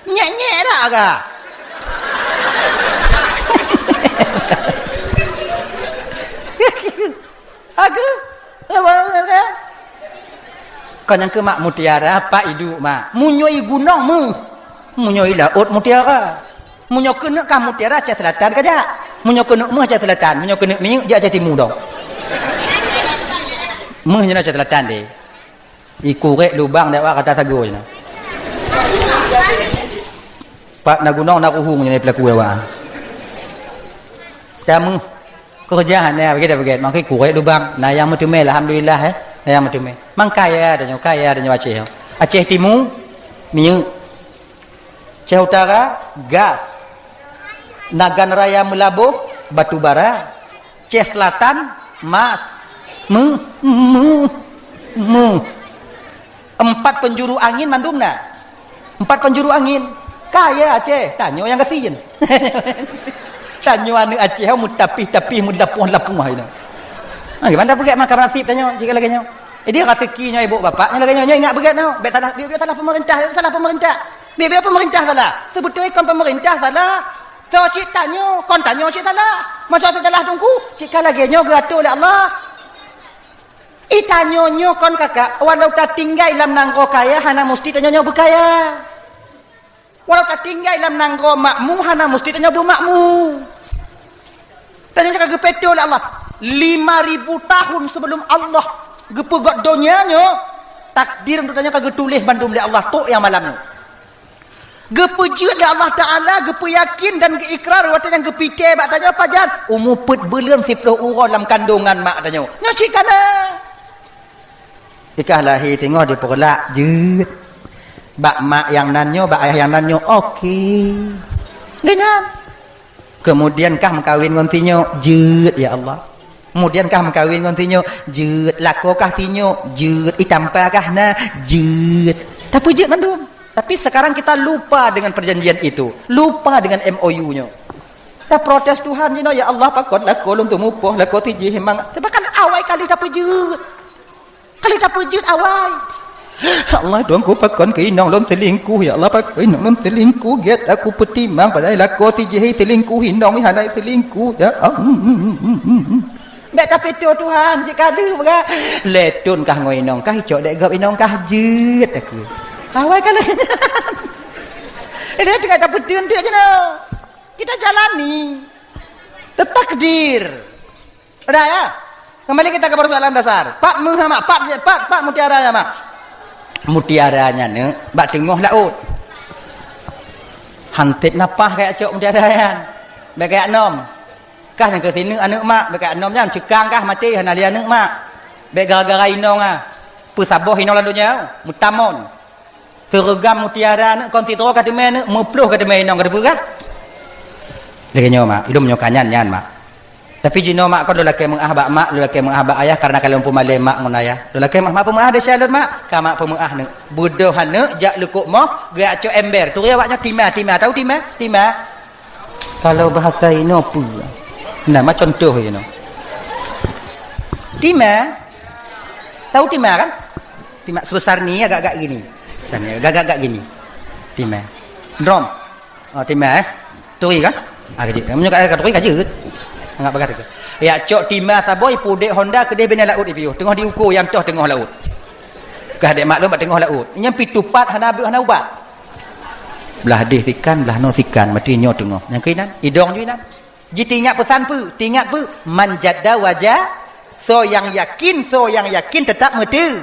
Nyek-nyek dak kah? Ageuh. Kon nyang keu, Mak, mutiara pat iduek, Mak? Meunyoe i gunong méuh, meunyoe i laôt mutiara. Meunyoe keuneuk kah mutiara, Aceh Selatan kajak. Meunyoe keuneuk méuh, Aceh Selatan. Meunyoe keuneuk minyeuk, jak Aceh Timu dong. Méuh nyan Aceh Selatan deh. Ikurek lubang dak wak kata sagoe nyan. Pat na gunong na ruhueng nyan peulaku awak. Tamu. Keureuja hana, begitu, begitu. Maka kurek lubang. Na nyang meuteumé, alhamdulillah, eh. Na nyang meuteumé. Mang kaya tanyoe, kaya tanyoe Aceh. Aceh Timu, minyeuk. Aceh Utara, gas. Nagan Raya Meulaboh, batu bara. Aceh Selatan, mas. Méuh, méuh, méuh. Empat penjuru angin mandum na. Empat penjuru angin. Kaya Aceh, tanyoe nyang gasien. Tanyoe aneuk Aceh, meutapih-tapih, meulapoh-lapoh hai nyoe. Ha, gimana peugét maka nasib tanyoe, jika lagée nyoe. Jadi, raseuki nyoe ibu bapak, nyoe lagée nyoe, nyoe ingat beugét nyoe. Bék salah, bék, bék salah pemerintah, salah pemerintah. Bék, bék pemerintah salah. Seubeutôi kon pemerintah salah. Soe cit tanyoe, kon tanyoe cit salah. Masa salah teungku, cit ka lagée nyoe geuatoe lé Allah. I tanyoe nyoe kon kakak, walau tatinggai lam nanggroe kaya, hana musti tanyoe nyoe beukaya. Walau tatinggai lam nanggroe makmu, hana musti tanyoe beumakmu. Tanyoe ka geupeutôh lé Allah. Lima ribu tahun sebelum Allah geupeugét donya nyoe, takdir untuk tanyoe ka geutuléh bandum lé Allah, trok nyang malam nyoe. Geupeujeuet lé Allah Taala, geupeuyakin dan geuikrar watée nyang geupike bak tanyoe pajan? Umu peuet buleuen siplôh uroe lam kandongan mak tanyoe. Nyoe cit kana. Ikah lahé teungoh dipeureulat, jeuet. Bak mak nyang nan nyoe, bak ayah nyang nan nyoe, oke. Geuh nyan. Keumudian kah meukawen ngon sinyoe, jeuet, ya Allah. Keumudian kah meukawen ngon sinyoe, jeuet. Lakoe kah sinyoe, jeuet. Itampa kah na, jeuet. Tapeujeuet mandum. Tapi sekarang kita lupa dengan perjanjian itu, lupa dengan M O U nyoe. Taprotes Tuhan jinoe, "Ya Allah, pakon lakoe lôn teumupoh, lakoe sijih memang." Bahkan awai kali tapeujeuet. Kali tapeujeuet awai. "Ya Allah, dong ku pakon keu inong lôn selingkuh. Ya Allah, pakon inong lôn selingkuh. Gét aku peutimang, padahai lakoe sijih selingkuh, inong hana selingkuh. Ya Allah." Bék tapeutôh Tuhan, cit ka lheueh beuga. Lé thon kah ngon inong kah, icok dék gob inong kah, jeuet aku. Awai ka lheueh nyan. Ini tinggal tapeuteun teuk jinoe. Kita jalani. Takdir. Udah ya? Kembali kita ke persoalan dasar. Pat méuh, Mak, pat, pat, pat mutiara nyan, Mak. Mutiara nyan, neuk, bak teungoh laôt. Hantet napah kayak cok mutiara nyan. Bèk kajak nom. Kah nyang keu sineuk aneuk mak, bèk kajak nom nyan, ceukang kah maté hana lé aneuk mak. Bèk gara-gara inong ah. Peusaboh inong lam donya, meutamon. Seureugam mutiara aneuk kon sidroe ka teumé aneuk, meuploh ka teumé inong ka teupeugah. Lagèe nyoe mak, ilôn nyoe ka nyan nyan mak. Tapi jinoe mak kon lôn lakèe meu'ah bak mak, lôn lakèe meu'ah bak ayah karena ka lôn peumalèe mak ngon ayah. Lôn lakèe meu'ah, mak peumeu'ah desya lôn mak. Ka mak peumeu'ah neuk. Beudôh aneuk jak leukok moh, geujak cok ember. Turi awak nyoe tima, tima, tau tima? Tima. Kalau bahasa inoe peue? Nah, ma contoh inoe. Tima. Tau tima kan? Tima sebesar ni agak-agak gini. Besar ni agak-agak gini. Tima. Drom. Oh, tima eh. Turi kan? Ah, kajeuet. Meunyoe ka, ka turi kajeuet. Anggap bagah turi. Ya, cok tima saboh, pudek Honda keudeh binéh laôt ipiôh. Teungoh diuko nyang toh teungoh laôt. Kah dek maklum bak teungoh laôt. Nyan pitupat hana, hana ubat. Blah deh sikan, blah noe sikan, mati nyoe teungoh. Nyang keuinan, idong ju inan. Ji teuingat peusan peue? Teuingat peue? Man jadda waja-, soe nyang yakin, soe nyang yakin teutap meuteue.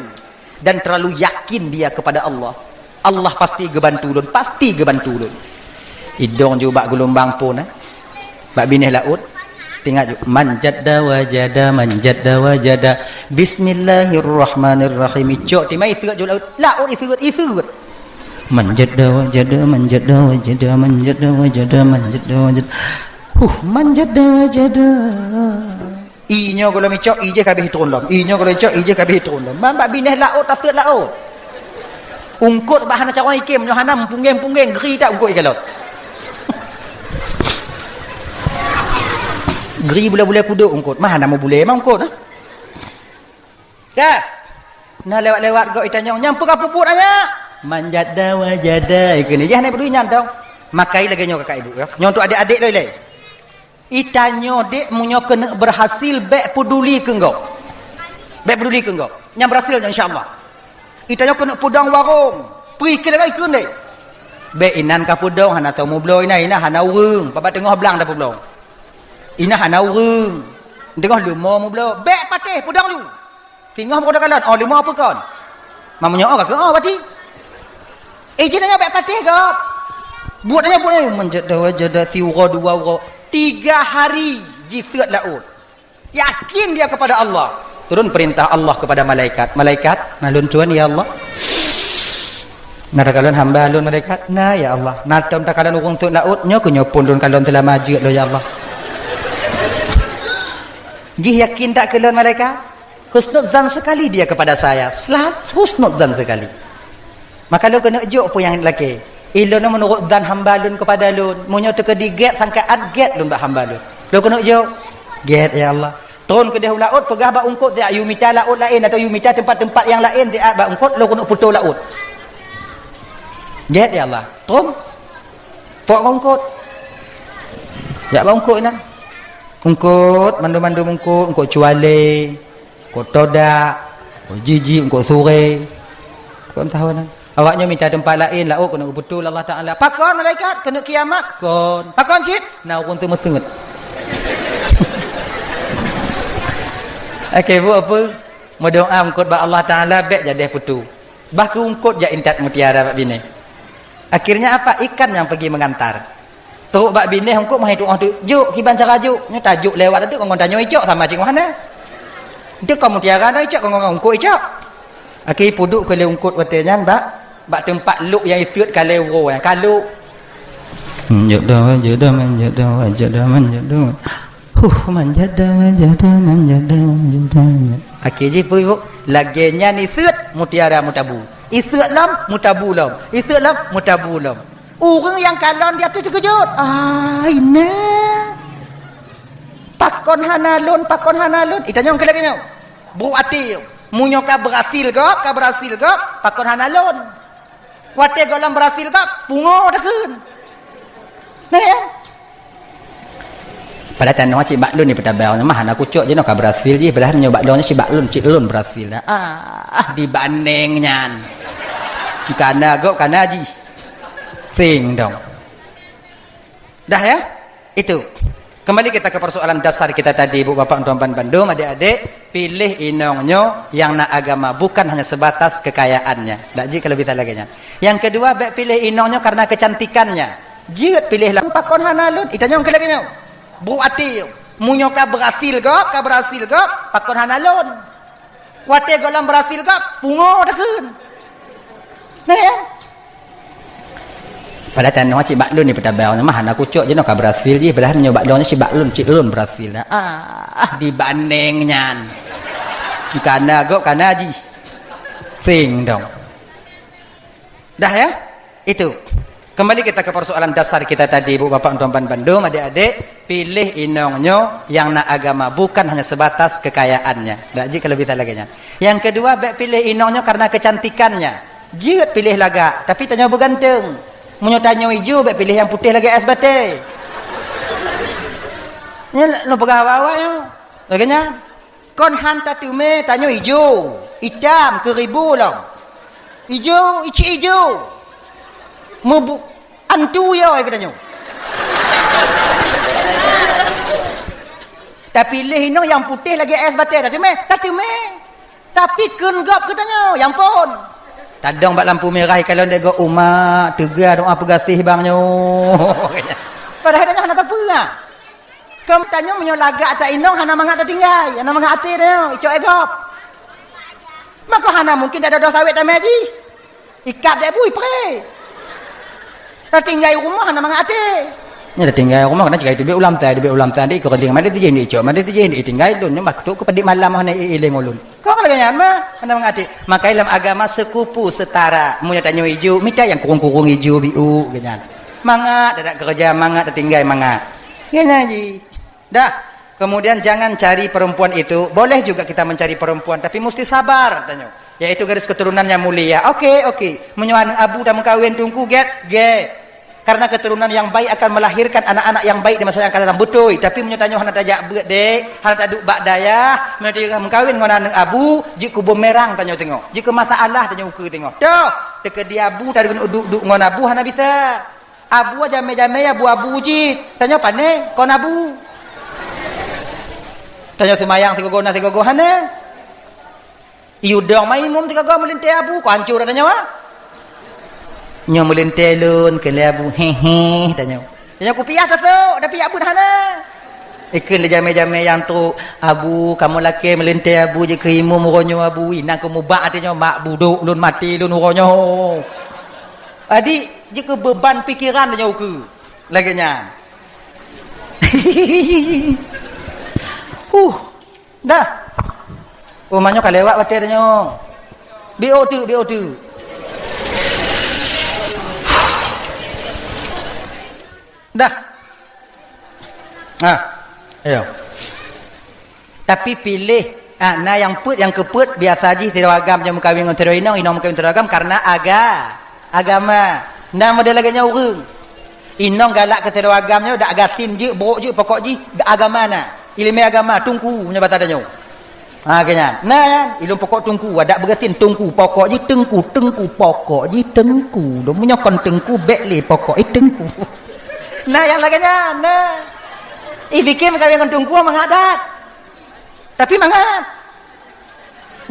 Dan terlalu yakin dia kepada Allah. Allah pasti geubantu lôn, pasti geubantu lôn. Idong ju bak geulumbang phon, eh. Bak binéh laôt. Teuingat ju, man jadda wajada, man jadda wajada. Bismillahirrahmanirrahim. Icok tima iseuet ju laôt. Laôt iseuet, iseuet. Man jadda wajada, man jadda wajada, man jadda wajada, man jadda wajada. Huh, man jadda wajada. I nyoe gohlom icok, i jih ka abéh itron lom. I nyoe gohlom icok, i jih ka abéh itron lom. Man bak binéh laôt, taseuet laôt. Eungkôt bak hana carông ikem, nyoe hana meupunggeng-punggeng, gri that eungkôt ikalon. Gri bulèe-bulèe kudok eungkôt, mah hana meubulèe mah eungkôt, ah. Ka. Nah, lewat-lewat gok itanyong, "Nyang peue ka peubuet, anyak?" "Man jadda wajada," ikheun. Yah, na peudui nyan tong. Makai lagèe nyoe kakak ibu, ya. Nyoe untuk adék-adék lôn ilèe. Itanyoe dek, meunyoe keuneuk berhasil, bèk peuduli keu gob. Bèk peuduli keu gob. Nyang berhasil nyan, insya Allah. Itanyoe keuneuk peudong warong. Peue ikheun lagèe ikheun deh. Bèk inan ka peudong, hana tao meubloe inan, inan hana ureueng. Babah teungoh blang tapeubloe. Inan hana ureueng. Teungoh leumo meubloe. Bèk patéh, peudong ju. Singoh meukeudeh kalon, oh, leumo peue kon? Meunyoe oh, ka keu oh, berarti. Eh, jih nyoe bèk patéh gob. Buet nyoe, buet nyoe, man jadda wajada, siuroe dua uroe. Tiga hari jiseuet laôt. Yakin dia kepada Allah. Turun perintah Allah kepada malaikat. "Malaikat, na lôn tuan, ya Allah." "Na takalon hamba lôn, malaikat?" "Na, ya Allah." "Na tom takalon ureueng seuet laôt?" "Nyoe keuh nyoe phon lôn kalon seulama jeuet lôn, ya Allah." Jih yakin that keu lôn, malaikat? Husnuzan sekali dia kepada saya. Selalu husnuzan sekali. Maka lôn keuneuk jok peue nyang lakèe. Ilôn meunurot zan hamba lôn kepada lôn. Meunyoe teukeudi gèt, sangka at gèt lôn bak hamba lôn. Lôn keuneuk jok. Gèt, ya Allah. Tron keudeh u laôt, peugah bak eungkôt, "Siat yue mita laôt laén, atawa yue mita teumpat-teumpat nyang laén, siat bak eungkôt, lôn keuneuk putôh laôt." Gèt, ya Allah. Tron. Pok ngon eungkôt. Jak bak eungkôt inan. Eungkôt, mandum-mandum eungkôt, eungkôt cualé. Eungkôt todak, eungkôt jijik, eungkôt suré. Kon tahu na. Awak nyoe mita teumpat laén, laôt keuneuk geuputôh lé Allah Taala. Pakon malaikat? Keuneuk kiamat? Kon. Pakon cit? Na ureueng teumeuseut. Oke, buet apa? Meudoa eungkôt bak Allah Taala, bèk jadeh putôh. Bah keu eungkôt jak intat mutiara bak binéh. Akhirnya apa? Ikan yang pergi mengantar. Trok bak binéh eungkôt meuhai tu'oh teuk jok, kiban cara jok. Nyoe tajok lewat teuk ngon tanyoe icok sama cit ngon hana. Teuk kon mutiara na icok ngon eungkôt icok. Akhé peuduek keu lé eungkôt watèe nyan bak, bak teumpat lok nyang iseuet kalé uroe nyan, ka lok. Manjada wajada, manjada wajada, manjada. Huh, manjada wajada, manjada wajada. Akhé jih peue, Bu? Lagèe nyan iseuet mutiara meutabu. Iseuet lom, meutabu lom. Iseuet lom, meutabu lom. Ureueng nyang kalon di ateueh teukeujot. "Ai na! Pakon hana lôn, pakon hana lôn?" Itanyong keu lagèe nyoe. Brok até, meunyoe ka berhasil gob, ka berhasil gob, pakon hana lôn? Watèe gohlom berhasil gob, pungo takheun. Nah, ya? Padahai tanoh cit bak lôn ni peutabang, mah hana kucok jinoe ka berhasil jih, padahai nyoe bak lôn cit bak lôn, cit lôn berhasil dah. Ah, dibandeng nyan. Kana gob, kana jih. Sing dong. Dah ya? Itu. Kembali kita ke persoalan dasar kita tadi, Bu, Bapak, untuk bandum, adik-adik, pilih inong nyoe yang na agama, bukan hanya sebatas kekayaannya. Dak jih kalau bisa lagèe nyan. Yang kedua, bèk pilih inong nyoe karena kecantikannya. Jeuet piléh lagu pakon hana lôn. Itanyong keu lagèe nyoe. Brok até. Meunyoe ka berhasil gob, ka berhasil gob, pakon hana lôn. Watèe gohlom berhasil gob, pungo takheun. Nah, ya. Padahai tanoh cit bak lôn ni peutabang, mah hana kucok jinoe ka berhasil jih, padahai meunyoe bak lôn cit bak lôn, cit lôn berhasil. Ah, dibandeng nyan. Kana gob, kana jih. Sing dong. Dah ya? Itu. Kembali kita ke persoalan dasar kita tadi, Ibu Bapak, tuan-tuan bandum, adik-adik, piléh inong nyoe nyang na agama, bukan hanya sebatas kekayaannya. Dak jeuet kalau bisa lagèe nyan. Yang kedua, bèk piléh inong nyoe karena kecantikannya. Jeuet piléh lagak, tapi tanyoe beuganteng. Meunyoe tanyoe ijo, bèk piléh nyang putéh lagèe ais batèe. Nyan lôn peugah awak-awak nyoe. Lagèe nyan. Kon han tateumé tanyoe ijo, itam, keuribu lom. Ijo, icik ijo. Meubu-, antu yo keu tanyoe. Tapiléh inong nyang putéh lagèe ais batèe, tateumé, tateumé. Tapi kheun gob keu tanyoe, ya ampôn. Tadong bak lampu mirah ikalon dèk gob umat, teuga doa peugaséh bang nyoe. Padahai tanyoe hana tapeugah. Keu tanyoe meunyoe lagak ata inong hana mangat tatinggai, hana mangat até tanyoe, icok gob. Maka hana mungkin tadodoh sawét tamè jih. Ikab dèk bui pré. Tatinggai rumoh hana mangat até. Nyoe tatinggai rumoh kana cigai teubiet ulam tai, teubiet ulam tai, di keureudeng, mari tijih ni icok, mari tijih ni tinggai lôn, nyoe bah tu keu padit malam hana iéléng ulôn. Kong lagèe nyan mah, hana mangat até. Maka lam agama sekupu setara. Meunyoe tanyoe ijo, mita nyang kurung-kurung ijo biu, geuh nyan. Mangat, tadak keureuja mangat, tatinggai mangat. Geuh nyan jih. Dah. Kemudian jangan cari perempuan itu. Boleh juga kita mencari perempuan, tapi mesti sabar, tanyoe. Yaitu garis keturunan yang mulia. Oke, oke. Meunyoe aneuk abu tameukawen teungku, gét, gét. Karena keturunan yang baik akan melahirkan anak-anak yang baik di masa yang akan datang. Beutôi. Tapi meunyoe tanyoe hana tajak beuet dek, hana taduek bak dayah, meunyoe tajak meukawen ngon aneuk abu, jeuet keu bumerang tanyoe teungoh. Jeuet keu masalah tanyoe ukeue teungoh. Toh, teukeudi abu tadeungon duek-duek ngon abu hana bisa. Abu jamé-jamé abu-abu jih. Tanyoe pané kon abu. Tanyoe seumayang sigogo na sigogo hana. Iudong maimum sigogo meulintée abu, kok hancô dah tanyoe, ah? Nyoe meulintée lôn keu lé abu, hehe, tanyoe. Tanyoe kupiah tasok, tapi abu hana. Ikheun lé jamé-jamé nyang trok, "Abu, kamoe lakée meulintée abu jeuet keu imum uroe nyoe abu, inan keu mubak até nyoe mak budok lôn maté lôn uroe nyoe." Adik, jeuet keu beuban pikeran tanyoe ukeue. Lagée nyan. Huh. Dah. Oh, manyoe ka lewat watée tanyoe. Biôh teuk, biôh teuk. Dah. Ah. Ayo. Tapi piléh, ah, na nyang peuet, nyang keupeuet biasa jih sidroe agam nyang meukawen ngon sidroe inong, inong meukawen sidroe agam karena aga-, agama. Na model lagée nyan ureuëng. Inong galak keu sidroe agam nyoe dak gasien jeuet, brok jeuet, pokok jih dak agama na. Iéleumé agama, tungku nyoe basa tanyoe. Ha, keu nyan. Na nyan, ilôn pokok tungku, adak beugasien tungku, pokok jih teungku, teungku, pokok jih teungku. Dong meunyoe kon teungku, bék lé pokok, eh, teungku. Na nyang lagée nyan, na. Ih, fikir meukawen ngon teungku mangat that. Tapi mangat.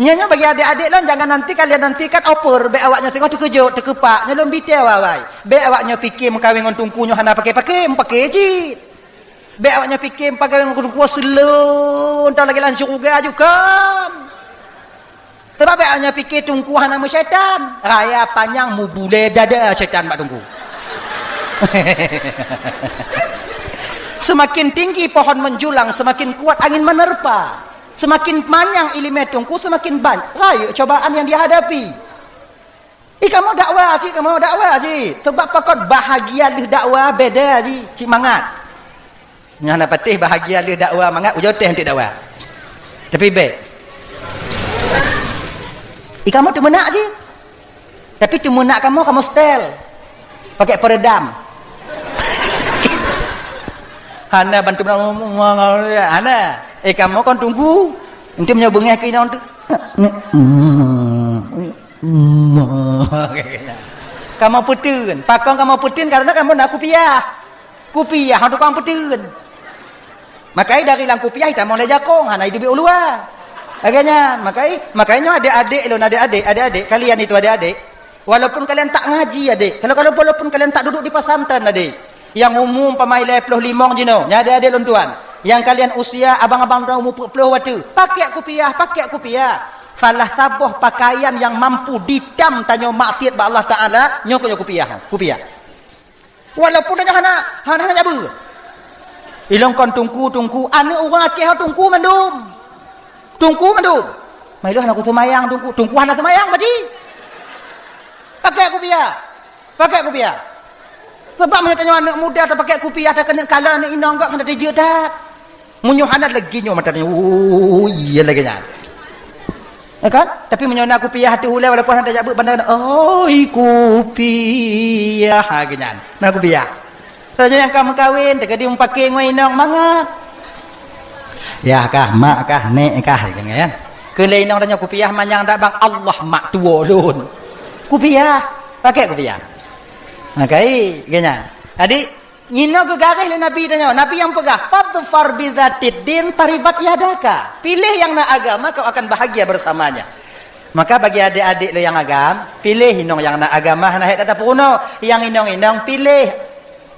Nyoe, nyoe bagi adik-adik lôn, jangan nanti kalian nantikan over, bék awak nyoe teungoh teukeujot, teukeupak. Nyoe lôn bi teu awai-awai. Bék awak nyoe pikir meukawen ngon teungku nyoe hana paké-paké, meupaké cit. Bék awak nyoe pikir meukawen ngon teungku seuleueng, tau lagée lam syeuruga aju kon. Sebab bék awak nyoe pikir teungku hana meusyaitan. Raya panyang mubulée dada syaitan bak teungku. Semakin tinggi pohon menjulang, semakin kuat angin menerpa. Semakin manyang iéleumé teungku, semakin banyak rayeuk cobaan nyang dihadapi. Ih, kamoe dakwa cit, kamoe dakwa cit. Sebab pakon bahagia lheueh dakwa beda cit, cit mangat. Nyan na patéh bahagia lheueh dakwa mangat, ujoe teh anteuk dakwa. Tapi bék. Ih, kamoe teumeunak cit. Tapi teumeunak kamoe, kamoe setel. Pakai peredam. Hana bantu, hana. Eh, kamoe kon tunggu. Nanti meunyoe beungéh keu inong tu. Kamoe peuteun. Pakon kamoe peuteun? Karena kamoe na kupiah. Kupiah, hana tukang peuteun. Makai dari lam kupiah itamong lé jakong, hana iduek u luwa. Lagée nyan, makai, makai nyoe adik-adik lôn, adik-adik, adik-adik, kalian itu adik-adik. Walaupun kalian tak ngaji, adik. Kalau, kalau walaupun kalian tak duduk di pesantren, adik. Nyang umu umpama lhèe ploh limong jinoe, nyan adék-adék lôn tuan. Nyang kalian usia abang-abang droe umu peuet ploh watèe, pakèk kupiah, pakèk kupiah. Salah saboh pakaian nyang mampu ditam tanyoe maksiat bak Allah Taala, nyoe keuh nyoe kupiah, kupiah. Walaupun tanyoe hana, hana, hana jabeue. Ilôn kon teungku, teungku, aneuk ureueng Aceh ho teungku mandum. Teungku mandum. Mai lôn hana kuseumayang teungku, teungku hana seumayang berarti. Pakèk kupiah. Pakèk kupiah. Sabab meunyoe tanyoe aneuk muda tapakèk kupiah, takeuneuk kalon aneuk inong gob hana teujeuet that. Meunyoe hana lagèe nyoe mata tanyoe, oh, iya lagèe nyan. Ya kan? Tapi meunyoe na kupiah ateueh ulèe walaupun hana tajak beuet banda, oh, kupiah lagèe nyan. Na kupiah. Tanyoe nyang ka meukawen, teuka di mupakè ngon inong mangat. Yah kah, mak kah, nèk kah, gitu kan. Keu lé inong tanyoe kupiah manyang dak bang, Allah mak tuwo lôn. Kupiah, pakèk kupiah. Makai, geunya. Jadi, nyinoe geugaréh lé Nabi tanyoe. Nabi nyang peugah, "Fadfar bizatid din taribat yadaka." Pilih nyang na agama, kau akan bahagia bersamanya. Maka bagi adék-adék lé nyang agam, pilih inong nyang na agama, hana hék that tapeurunoe. Nyang inong-inong pilih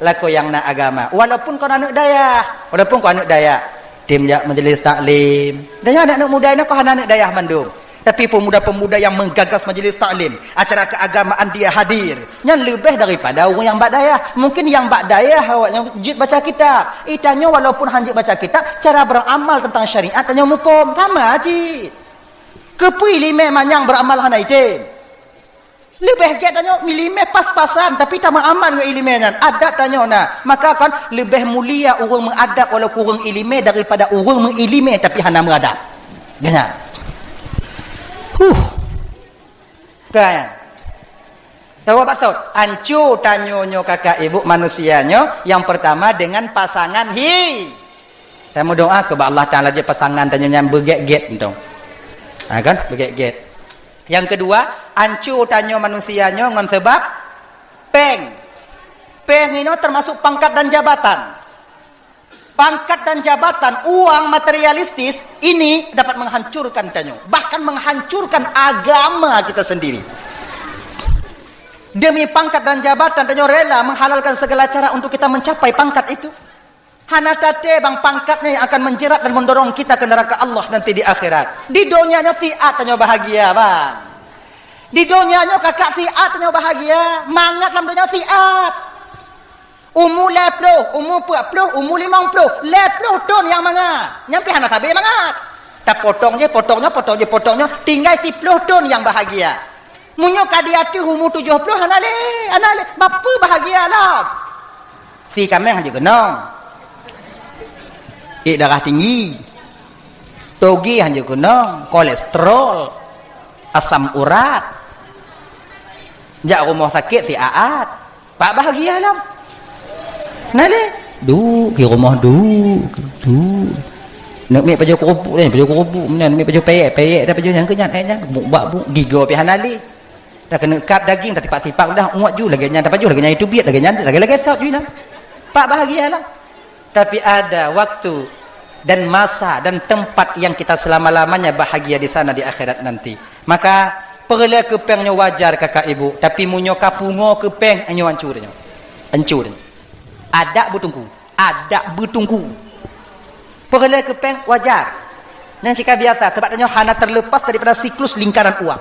lakoe nyang na agama. Walaupun kon aneuk dayah, walaupun kon aneuk dayah, tem jak majlis taklim. Dan nyan aneuk-aneuk muda nyoe kon hana aneuk dayah mandum. Tapi pemuda-pemuda nyang menggagas majlis taklim, acara keagamaan dia hadir, nyan leubeh daripada ureueng nyang bak dayah. Mungkin nyang bak dayah awaknyan jeuet baca kitab. Itanyoe walaupun han jeuet baca kitab, cara beramal tentang syariat tanyoe muphom. Sama cit. Keupeue iéleumé manyang beramal hana item? Leubeh gét tanyoe meuiéleumé pas-pasan, tapi tameuamal ngon iéleumé nyan. Adab tanyoe na. Maka kon leubeh mulia ureueng meuadab walaupun ureueng iéleumé daripada ureueng meuiéleumé tapi hana meuadab. Geunya. Huh. Kan? Tahu apa maksud? Anco tanyoe nyoe kakak ibu manusia nyoe, yang pertama dengan pasangan hi. Tameudoa keu bak Allah Taala jeuet pasangan tanyoe nyan beugét-gét entong. Ha kan? Beugét-gét. Yang kedua, anco tanyoe manusia nyoe ngon sebab péng. Péng inoe termasuk pangkat dan jabatan. Pangkat dan jabatan, uang materialistis ini dapat menghancurkan tanyoe, bahkan menghancurkan agama kita sendiri. Demi pangkat dan jabatan, tanyoe rela menghalalkan segala cara untuk kita mencapai pangkat itu. Hana taté bang pangkatnya yang akan menjerat dan mendorong kita ke neraka Allah nanti di akhirat. Di donya nyoe siat tanyoe bahagia, bang. Di donya nyoe kakak siat tanyoe bahagia, mangat lam donya siat. Umu lhèe ploh, umu peuet ploh, umu limong ploh, lhèe ploh thon nyang mangat. Nyan pih hana sabé mangat. Tapotong jih, potong nyoe, potong jih, potong nyoe, tinggai siploh thon nyang bahagia. Meunyoe ka di ateueh umu tujoh ploh hana lé, hana lé, bapeue bahagia lom. Si kaméng hanjeuet keunong. Ék darah tinggi. Toge hanjeuet keunong, kolesterol, asam urat. Jak rumoh sakét siat-at. Pak bahagia lom. Na lé? Duek di rumoh, duek, duek. Neuk miet pajoh keurupuk, eh, pajoh keurupuk, meunan miet pajoh pèyèk, pèyèk dah pajoh nyang keu nyan, eh, nyan, buk bak buk, gigoe pih hana lé. Dah keuneuk kap daging, dah tipak-tipak udah, uet ju lagèe nyan, dah pajoh lagèe nyan, itu biet lagèe nyan, lagèe-lagèe sot ju nyan. Pak bahagia lom. Tapi ada waktu dan masa dan tempat yang kita selama-lamanya bahagia di sana di akhirat nanti. Maka, peureulèe keu péng nyoe wajar kakak ibu, tapi meunyoe ka pungo keu péng, nyoe anco nyoe. Anco nyoe. Adak beuteungku. Adak beuteungku. Peureulèe keu péng wajar. Nyan cit ka biasa, sebab tanyoe hana terlepas daripada siklus lingkaran uang.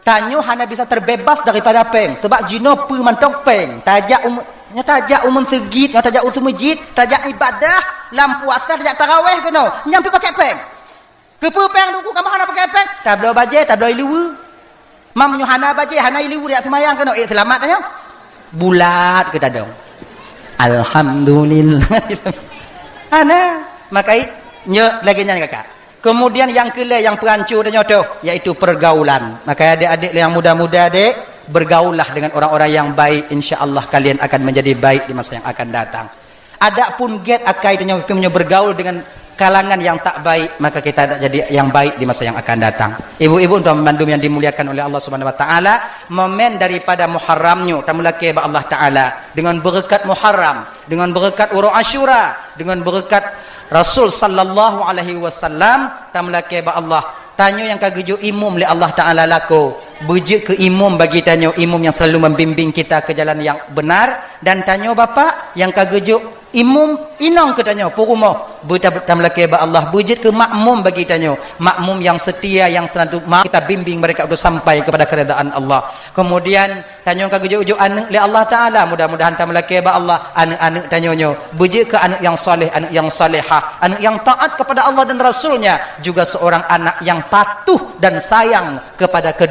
Tanyoe hana bisa terbebas daripada péng, sebab jinoe peue mantong péng. Tajak u, nyoe tajak u meuseujid, nyoe tajak u seumeujid, tajak ibadah, lam puasa tajak taraweh keunoe, nyan pih pakèk péng. Keupeue péng Teungku, kamoe hana pakèk péng? Tabloe bajèe, tabloe ié liweue. Mam nyoe hana bajèe, hana ié liweue, tajak seumayang keunoe, ék seulamat tanyoe? Bulat keu tadong. Alhamdulillah. Hana. Makai nyoe lagèe nyan kakak. Kemudian nyang keulhèe nyang peuhanco tanyoe toh, yaitu pergaulan. Maka adék-adék nyang muda-muda dek, bergaullah dengan orang-orang yang baik, insya Allah kalian akan menjadi baik di masa yang akan datang. Adapun gét akai tanyoe, meunyoe bergaul dengan kalangan yang tak baik, maka kita tak jadi yang baik di masa yang akan datang. Ibu-ibu dan bandum yang dimuliakan oleh Allah Subhanahu wa taala, momen daripada Muharram nyoe tameulakèe bak Allah Taala dengan berkat Muharram, dengan berkat uroe Asyura, dengan berkat Rasul sallallahu alaihi wasallam, tameulakèe bak Allah Tanyoe nyang ka geujok imum lé Allah Taala lakoe, beujeuet keu imum bagi tanyoe, imum nyang selalu membimbing kita ke jalan yang benar, dan tanyoe bapak nyang ka geujok imum inong keu tanyoe, peurumoh, beuta-, tameulakée bak Allah, beujeuet keu makmum bagi tanyoe, makmum yang setia, yang selalu ma-, kita bimbing mereka untuk sampai kepada keridaan Allah. Kemudian, tanyoe ka geujok-jok aneuk lé Allah Taala, mudah-mudahan tameulakée bak Allah, aneuk-aneuk tanyoe nyoe beujeuet keu aneuk yang saleh, aneuk yang salehah, aneuk yang taat kepada Allah dan Rasul-Nya, juga seorang anak yang patuh dan sayang kepada kedua